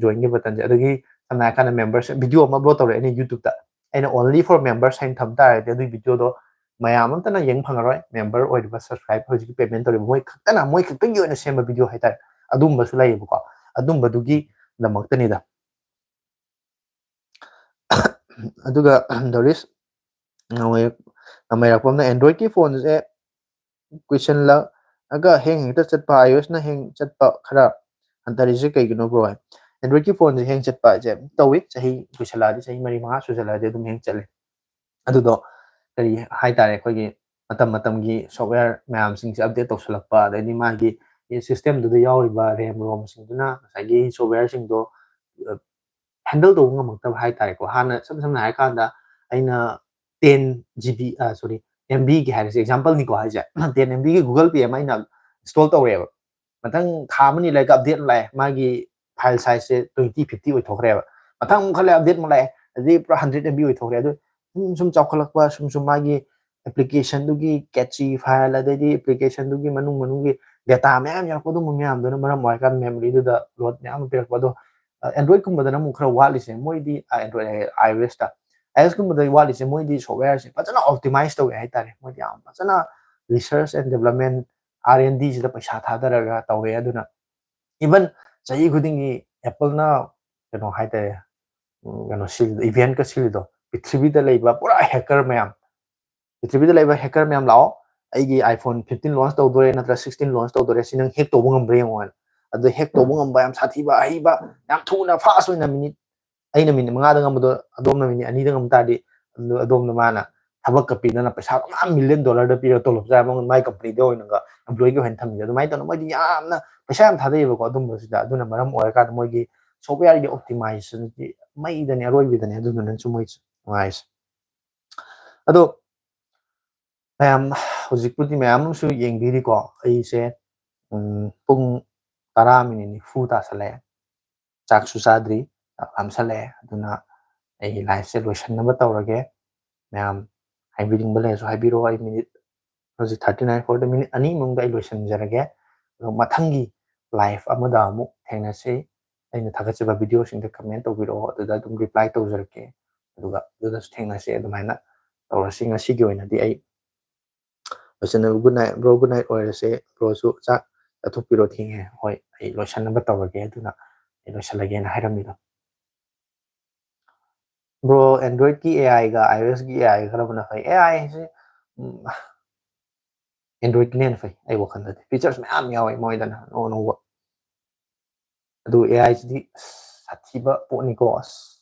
ꯖꯣꯏꯟꯒꯤ ꯕꯇꯟꯁꯦ꯫ ꯑꯗꯒꯤ ꯁꯝꯅ ꯍꯥꯏꯔꯀꯥꯟꯗ ꯃꯦꯝꯕꯔꯁꯤꯞ ꯚꯤꯗꯤꯑꯣ ꯑꯃ ꯑꯞꯂꯣꯗ ꯇꯧꯔꯦ ꯑꯩꯅ ꯌꯨꯇ꯭ꯌꯨꯕꯇ, ꯑꯩꯅ only for members ꯍꯥꯏꯅ ꯊꯝ ꯇꯥꯔꯒꯗꯤ ꯑꯗꯨꯒꯤ ꯚꯤꯗꯤꯑꯣꯗꯣ ꯃꯌꯥꯝ ꯑꯝꯇꯅ ꯌꯦꯡ ꯐꯪꯉꯔꯣꯏ꯫ ꯃꯦꯝꯕꯔ ꯑꯣꯏꯔꯤꯕ, ꯁꯕꯁꯀ꯭ꯔꯥꯏꯕ ꯍꯧꯖꯤꯛꯀꯤ ꯄꯦꯃꯦꯟ ꯇꯧꯔꯤꯕ ꯃꯣꯏ ꯈꯛꯇꯅ, ꯃꯣꯏ ꯈꯛꯇꯒꯤ ꯑꯣꯏꯅ ꯁꯦꯝꯕ ꯚꯤꯗꯤꯑꯣ ꯍꯥꯏꯇꯥꯔꯦ, ꯑꯗꯨꯝꯕꯁꯨ ꯂꯩꯌꯦꯕꯀꯣ꯫ ꯑꯗꯨꯝꯕꯗꯨꯒꯤꯗꯃꯛꯇꯅꯤꯗ꯫ ꯑꯗꯨꯒ ꯗꯣꯔꯤꯁ ꯅꯃꯩꯔꯛꯄꯝꯅ Androidꯀꯤ ꯐꯣꯟꯁꯦ ꯀꯨꯏꯁꯜꯂꯛꯑꯒ ꯍꯦꯡ ꯍꯦꯛꯇ ꯆꯠꯄ, iOSꯅ ꯍꯦꯡ ꯆꯠꯄ ꯈꯔ ꯍꯟꯊꯔꯤꯁꯦ ꯀꯩꯒꯤꯅꯣ ꯕ꯭ꯔꯣ? Androidꯀꯤ ꯐꯣꯟꯁꯦ ꯍꯦꯡ ꯆꯠꯄ ꯍꯥꯏꯁꯦ ꯇꯧꯏ꯫ ꯆꯍꯤ ꯀꯨꯏꯁꯜꯂꯛꯑꯗꯤ, ꯆꯍꯤ ꯃꯔꯤ ꯃꯉꯥ ꯁꯨꯖꯜꯂꯛꯑꯗꯤ ꯑꯗꯨꯝ ꯍꯦꯡ ꯆꯠꯂꯦ꯫ ꯑꯗꯨꯗꯣ ꯀꯔꯤ ꯍꯥꯏꯇꯥꯔꯦ, ꯑꯩꯈꯣꯏꯒꯤ ꯃꯇꯝ ꯃꯇꯝꯒꯤ ꯁꯣꯞꯋꯦꯌꯔ ꯃꯌꯥꯝꯁꯤꯡꯁꯦ ꯑꯞꯗꯦꯠ ꯇꯧꯁꯜꯂꯛꯄ, ꯑꯗꯩꯗꯤ ꯃꯥꯒꯤ ꯁꯤꯁꯇꯦꯝꯗꯨꯗ ꯌꯥꯎꯔꯤꯕ ꯔꯦꯝ ꯔꯣꯝꯁꯤꯡꯗꯨꯅ ꯉꯁꯥꯏꯒꯤ ꯁꯣꯞꯋꯦꯌꯔꯁꯤꯡꯗꯣ ꯍꯦꯟꯗꯜ ꯇꯧꯕ ꯉꯝꯃꯛꯇꯕ ꯍꯥꯏꯇꯥꯔꯦꯀꯣ꯫ ꯍꯥꯟꯅ ꯏꯁꯝ ꯁꯝꯅ ꯍꯥꯏꯔꯀꯥꯟꯗ ꯑꯩꯅ ten G B, sorry, M B ꯒꯤ ꯍꯥꯏꯔꯁꯦ, example ꯅꯤꯀꯣ ꯍꯥꯏꯁꯦ, ten M B ꯒꯤ Google Pay ꯑꯃ ꯑꯩꯅ install ꯇꯧꯔꯦꯕ꯫ ꯃꯊꯪ ꯊꯥ ꯑꯃꯅꯤ ꯂꯩꯔꯒ update ꯂꯥꯛꯑꯦ, ꯃꯥꯒꯤ file size ꯁꯦ twenty fifty ꯑꯣꯏꯊꯣꯛꯈ꯭ꯔꯦꯕ꯫ ꯃꯊꯪ ꯑꯃꯨꯛ ꯈꯜꯂꯦ, update ꯑꯃꯨꯛ ꯂꯥꯛꯑꯦ, ꯑꯗꯨꯗꯤ ꯄꯨꯔꯥ hundred M B ꯑꯣꯏꯊꯣꯛꯈ꯭ꯔꯦ꯫ ꯑꯗꯨ ꯁꯨꯝ ꯁꯨꯝ ꯆꯥꯎꯈꯠꯂꯛꯄ, ꯁꯨꯝ ꯁꯨꯝ ꯃꯥꯒꯤ application ꯗꯨꯒꯤ catchy file, ꯑꯗꯩꯗꯤ application ꯗꯨꯒꯤ ꯃꯅꯨꯡ ꯃꯅꯨꯡꯒꯤ data ꯃꯌꯥꯝ ꯌꯥꯎꯔꯛꯄ, ꯑꯗꯨꯝꯕ ꯃꯌꯥꯝꯗꯨꯅ ꯃꯔꯝ ꯑꯣꯏꯔꯀꯥꯟꯗ memory ꯗꯨꯗ load ꯃꯌꯥꯝ ꯑꯃ ꯄꯤꯔꯛꯄ꯫ ꯑꯗꯣ ꯑ, Android ꯀꯨꯝꯕꯗꯅ ꯑꯃꯨꯛ ꯈꯔ ꯋꯥꯠꯂꯤꯁꯦ, ꯃꯣꯏꯗꯤ, ꯑ, Android, ꯑ, iOS ꯇ, iOS ꯀꯨꯝꯕꯗ ꯋꯥꯠꯂꯤꯁꯦ, ꯃꯣꯏꯗꯤ software ꯁꯦ ꯐꯖꯅ optimize ꯇꯧꯋꯦ ꯍꯥꯏꯇꯥꯔꯦ꯫ ꯃꯣꯏꯗꯤ ꯌꯥꯝ ꯐꯖꯅ research and development, R and D ꯁꯤꯗ ꯄꯩꯁꯥ ꯊꯥꯗꯔꯒ ꯇꯧꯋꯦ꯫ ꯑꯗꯨꯅ even ꯆꯍꯤ ꯈꯨꯗꯤꯡꯒꯤ Apple ꯅ ꯀꯩꯅꯣ ꯍꯥꯏꯇꯥꯔꯦ, ꯎꯝ, ꯀꯩꯅꯣ ꯁꯤꯜꯂꯤꯗꯣ, event ꯀ ꯁꯤꯜꯂꯤꯗꯣ, ꯄ꯭ꯔꯤꯊꯤꯕꯤꯗ ꯂꯩꯕ ꯄꯨꯔꯥ hacker ꯃꯌꯥꯝ, ꯄ꯭ꯔꯤꯊꯤꯕꯤꯗ ꯂꯩꯕ hacker ꯃꯌꯥꯝ ꯂꯥꯛꯑꯣ, ꯑꯩꯒꯤ iPhone fifteen launch ꯇꯧꯗꯣꯔꯦ ꯅꯠꯇ꯭ꯔ sixteen launch ꯇꯧꯗꯣꯔꯦ, ꯁꯤ ꯅꯪ hack ꯇꯧꯕ ꯉꯝꯕ꯭ꯔꯥ ꯌꯦꯡꯉꯣ ꯍꯥꯏꯅ꯫ ꯑꯗꯨ hack ꯇꯧꯕ ꯉꯝꯕ ꯌꯥꯝ ꯁꯥꯊꯤꯕ, ꯑꯍꯩꯕ, ꯌꯥꯝ ꯊꯨꯅ, fast ꯑꯣꯏꯅ, minute, ꯑꯩꯅ minute ꯃꯉꯥꯗ ꯉꯝꯕꯗꯣ ꯑꯗꯣꯝꯅ minute ꯑꯅꯤꯗ ꯉꯝ ꯇꯥꯔꯗꯤ, ꯑꯗꯨ ꯑꯗꯣꯝꯗ ꯃꯥꯅ ꯊꯕꯛꯀ ꯄꯤꯗꯅ ꯄꯩꯁꯥ ꯃꯌꯥꯝ million dollar ꯗ ꯄꯤꯔꯒ ꯇꯣꯂꯣꯞ ꯆꯥꯕ ꯃꯥꯏ company ꯗ ꯑꯣꯏꯅꯒ employee ꯒꯤ ꯑꯣꯏꯅ ꯊꯝꯃꯤꯁꯦ꯫ ꯑꯗꯨꯃꯥꯏꯅ ꯇꯧꯅ ꯃꯣꯏꯗꯤ ꯌꯥꯝꯅ ꯄꯩꯁꯥ ꯌꯥꯝ ꯊꯥꯗꯩꯌꯦꯕꯀꯣ ꯑꯗꯨꯝꯕꯁꯤꯗ꯫ ꯑꯗꯨꯅ ꯃꯔꯝ ꯑꯣꯏꯔꯀꯥꯟꯗ ꯃꯣꯏꯒꯤ software ꯒꯤ optimization ꯁꯤ ꯃꯩꯗꯅꯦ, ꯑꯔꯣꯏꯕꯤꯗꯅꯦ꯫ ꯑꯗꯨꯗꯨꯅꯁꯨ ꯃꯣꯏ ꯅꯨꯡꯉꯥꯏꯔꯤꯁꯦ꯫ ꯑꯗꯣ ꯃꯌꯥꯝ ꯍꯧꯖꯤꯛꯄꯨꯗꯤ ꯃꯌꯥꯝ ꯑꯃꯁꯨ ꯌꯦꯡꯕꯤꯔꯤꯀꯣ꯫ ꯑꯩꯁꯦ, ꯎꯝ, ꯄꯨꯡ ꯇꯔꯥ ꯃꯤꯅꯤꯠ ꯅꯤꯐꯨ ꯇꯥꯁꯜꯂꯛꯑꯦ꯫ ꯆꯥꯛꯁꯨ ꯆꯥꯗ꯭ꯔꯤ, ꯆꯥꯛ ꯂꯥꯝꯁꯜꯂꯛꯑꯦ꯫ ꯑꯗꯨꯅ ꯑꯩ live ꯁꯦ ꯂꯣꯏꯁꯟꯅꯕ ꯇꯧꯔꯒꯦ꯫ ꯃꯌꯥꯝ ꯍꯥꯏꯕꯤꯅꯤꯡꯕ ꯂꯩꯔꯁꯨ ꯍꯥꯏꯕꯤꯔꯛꯑꯣ꯫ ꯑꯩ minute ꯍꯧꯖꯤꯛ thirty nine, forty, minute ꯑꯅꯤ ꯃꯅꯨꯡꯗ ꯑꯩ ꯂꯣꯏꯁꯤꯟꯖꯔꯒꯦ꯫ ꯑꯗꯣ ꯃꯊꯪꯒꯤ live ꯑꯃꯗ ꯑꯃꯨꯛ ꯊꯦꯡꯅꯁꯤ꯫ ꯑꯩꯅ ꯊꯥꯒꯠꯆꯕ video ꯁꯤꯡꯗ comment ꯇꯧꯕꯤꯔꯛꯑꯣ, ꯑꯗꯨꯗ ꯑꯗꯨꯝ reply ꯇꯧꯖꯔꯛꯀꯦ꯫ ꯑꯗꯨꯒ ꯑꯗꯨꯗꯁꯨ ꯊꯦꯡꯅꯁꯤ꯫ ꯑꯗꯨꯃꯥꯏꯅ ꯇꯧꯔꯁꯤ꯫ ꯉꯁꯤꯒꯤ ꯑꯣꯏꯅꯗꯤ ꯑꯩ ꯂꯣꯏꯁꯤꯟꯅꯕ꯫ Good night, bro. Good night ꯑꯣꯏꯔꯁꯦ꯫ Bro ꯁꯨ ꯆꯥꯛ ꯆꯥꯊꯣꯛꯄꯤꯔꯣ, ꯊꯦꯡꯉꯦ꯫ ꯍꯣꯏ, ꯑꯩ ꯂꯣꯏꯁꯤꯟꯅꯕ ꯇꯧꯔꯒꯦ꯫ ꯑꯗꯨꯅ ꯑꯩ ꯂꯣꯏꯁꯤꯜꯂꯒꯦꯅ ꯍꯥꯏꯔꯝꯃꯤꯗꯣ꯫ Bro, Android ꯀꯤ A I ꯒ iOS ꯀꯤ A I ꯒ ꯀꯔꯝꯕꯅ ꯐꯩ? A I say, um, Android ꯀꯤꯅ ꯍꯦꯟꯅ ꯐꯩ ꯑꯩ ꯋꯥꯈꯜꯗꯗꯤ꯫ Features ꯃꯌꯥꯝ ꯌꯥꯎꯋꯦ ꯃꯣꯏꯗꯅ ꯑꯅꯧ ꯑꯅꯧꯕ꯫ ꯑꯗꯨ A I ꯁꯤꯗꯤ ꯑꯁ, ꯁꯥꯊꯤꯕ ꯄꯣꯠꯅꯤꯀꯣ꯫ ꯑꯁ,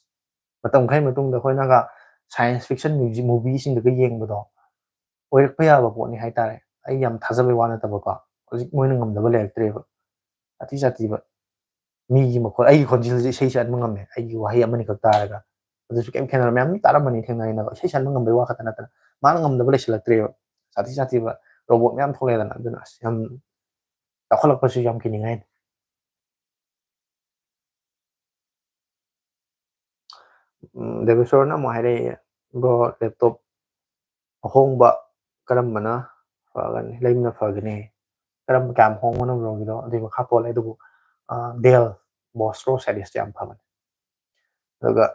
ꯃꯇꯝ ꯈꯔꯒꯤ ꯃꯇꯨꯡꯗ ꯑꯩꯈꯣꯏꯅꯒ science fiction movie ꯁꯤꯡꯗꯒ ꯌꯦꯡꯕꯗꯣ, ꯑꯣꯏꯔꯛꯄ ꯌꯥꯕ ꯄꯣꯠꯅꯤ ꯍꯥꯏꯇꯥꯔꯦ꯫ ꯑꯩ ꯌꯥꯝ ꯊꯥꯖꯕꯩ ꯋꯥ ꯅꯠꯇꯕꯀꯣ, ꯍꯧꯖꯤꯛ ꯃꯣꯏꯅ ꯉꯝꯗꯕ ꯂꯩꯔꯛꯇ꯭ꯔꯦꯕ꯫ ꯁꯥꯊꯤ ꯁꯥꯊꯤꯕ ꯃꯤꯒꯤ ꯃꯈꯣꯜ, ꯑꯩꯒꯤ ꯈꯣꯟꯖꯦꯜꯁꯦ ꯏꯁꯩ ꯁꯛꯍꯟꯕ ꯉꯝꯃꯦ, ꯑꯩꯒꯤ ꯋꯥꯍꯩ ꯑꯃꯅꯤꯈꯛ ꯇꯥꯔꯒ꯫ ꯑꯗꯨꯁꯨ ꯀꯩꯝ ꯈꯦꯠꯅꯔ ꯃꯌꯥꯝ ꯇꯥꯔꯝꯕꯅꯤ ꯊꯦꯡꯅꯔꯤꯅꯕ, ꯏꯁꯩ ꯁꯟꯕ ꯉꯝꯕꯩ ꯋꯥ ꯈꯛꯇ ꯅꯠꯇꯅ ꯃꯥꯅ ꯉꯝꯗꯕ ꯂꯩꯁꯤꯜꯂꯛꯇ꯭ꯔꯦꯕ꯫ ꯁꯥꯊꯤ ꯁꯥꯊꯤꯕ ꯔꯣꯕꯣꯠ ꯃꯌꯥꯝ ꯊꯣꯛꯂꯛꯑꯦꯗꯅ, ꯑꯗꯨꯅ ꯑꯁ ꯌꯥꯝ ꯆꯥꯎꯈꯠꯂꯛꯄꯁꯨ ꯌꯥꯝ ꯀꯤꯅꯤꯡꯉꯥꯏꯅꯤ꯫ ꯎꯝ, ꯗꯦꯕꯦꯁꯣꯔꯅ ꯑꯃꯨꯛ ꯍꯥꯏꯔꯛꯑꯦ, "Bro, laptop ꯑꯍꯣꯡꯕ ꯀꯔꯝꯕꯅ ꯐꯒꯅꯤ, ꯂꯩꯕꯅ ꯐꯒꯅꯤ?" ꯀꯔꯝꯕ, ꯀꯌꯥꯝ ꯍꯣꯡꯕꯅꯣ ꯕ꯭ꯔꯣꯒꯤꯗꯣ? ꯑꯗꯨꯒꯤ ꯃꯈꯥ ꯄꯣꯜꯂꯦ꯫ ꯑꯗꯨꯕꯨ, ꯑ, Dell Bostro series ꯇꯤ ꯌꯥꯝ ꯐꯕꯅꯤ꯫ ꯑꯗꯨꯒ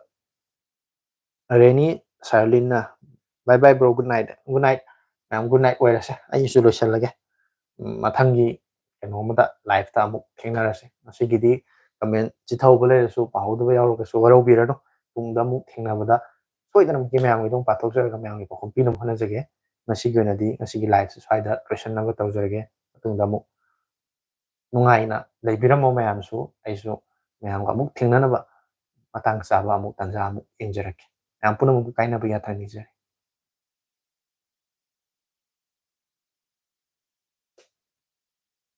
rainy ꯁꯥꯔꯂꯤꯟꯅ, "Bye bye bro, good night, good night, ꯃꯌꯥꯝ good night ꯑꯣꯏꯔꯁꯦ, ꯑꯩꯁꯨ ꯂꯣꯏꯁꯤꯜꯂꯒꯦ꯫ ꯎꯝ, ꯃꯊꯪꯒꯤ ꯀꯩꯅꯣꯝꯃꯗ, live ꯇ ꯑꯃꯨꯛ ꯊꯦꯡꯅꯔꯁꯦ꯫ ꯉꯁꯤꯒꯤꯗꯤ comment ꯆꯤꯊꯍꯧꯕ ꯂꯩꯔꯁꯨ, ꯄꯥꯍꯧꯗꯕ ꯌꯥꯎꯔꯒꯁꯨ ꯋꯥꯔꯧꯕꯤꯔꯅꯨ꯫ ꯇꯨꯡꯗ ꯑꯃꯨꯛ ꯊꯦꯡꯅꯕꯗ ꯁꯣꯏꯗꯅꯃꯛꯀꯤ ꯃꯌꯥꯝꯒꯤ ꯑꯗꯨꯝ ꯄꯥꯊꯣꯛꯆꯔꯒ ꯃꯌꯥꯝꯒꯤ ꯄꯥꯎꯈꯨꯝ ꯄꯤꯅꯕ ꯍꯣꯠꯅꯖꯒꯦ꯫ ꯉꯁꯤꯒꯤ ꯑꯣꯏꯅꯗꯤ ꯉꯁꯤꯒꯤ live ꯁꯦ ꯁ꯭ꯋꯥꯏꯗ ꯂꯣꯏꯁꯤꯟꯅꯕ ꯇꯧꯖꯔꯒꯦ꯫ ꯃꯇꯨꯡꯗ ꯑꯃꯨꯛ ꯅꯨꯡꯉꯥꯏꯅ ꯂꯩꯕꯤꯔꯝꯃꯣ ꯃꯌꯥꯝꯁꯨ꯫ ꯑꯩꯁꯨ ꯃꯌꯥꯝꯒ ꯑꯃꯨꯛ ꯊꯦꯡꯅꯅꯕ ꯃꯇꯥꯡ ꯆꯥꯕ ꯑꯃꯨꯛ ꯇꯥꯟꯖꯥ ꯑꯃꯨꯛ ꯌꯦꯡꯖꯔꯛꯀꯦ꯫ ꯃꯌꯥꯝ ꯄꯨꯝꯅꯃꯛꯄꯨ ꯀꯥꯏꯅꯕ ꯌꯥꯊꯪ ꯅꯤꯖꯔꯤ꯫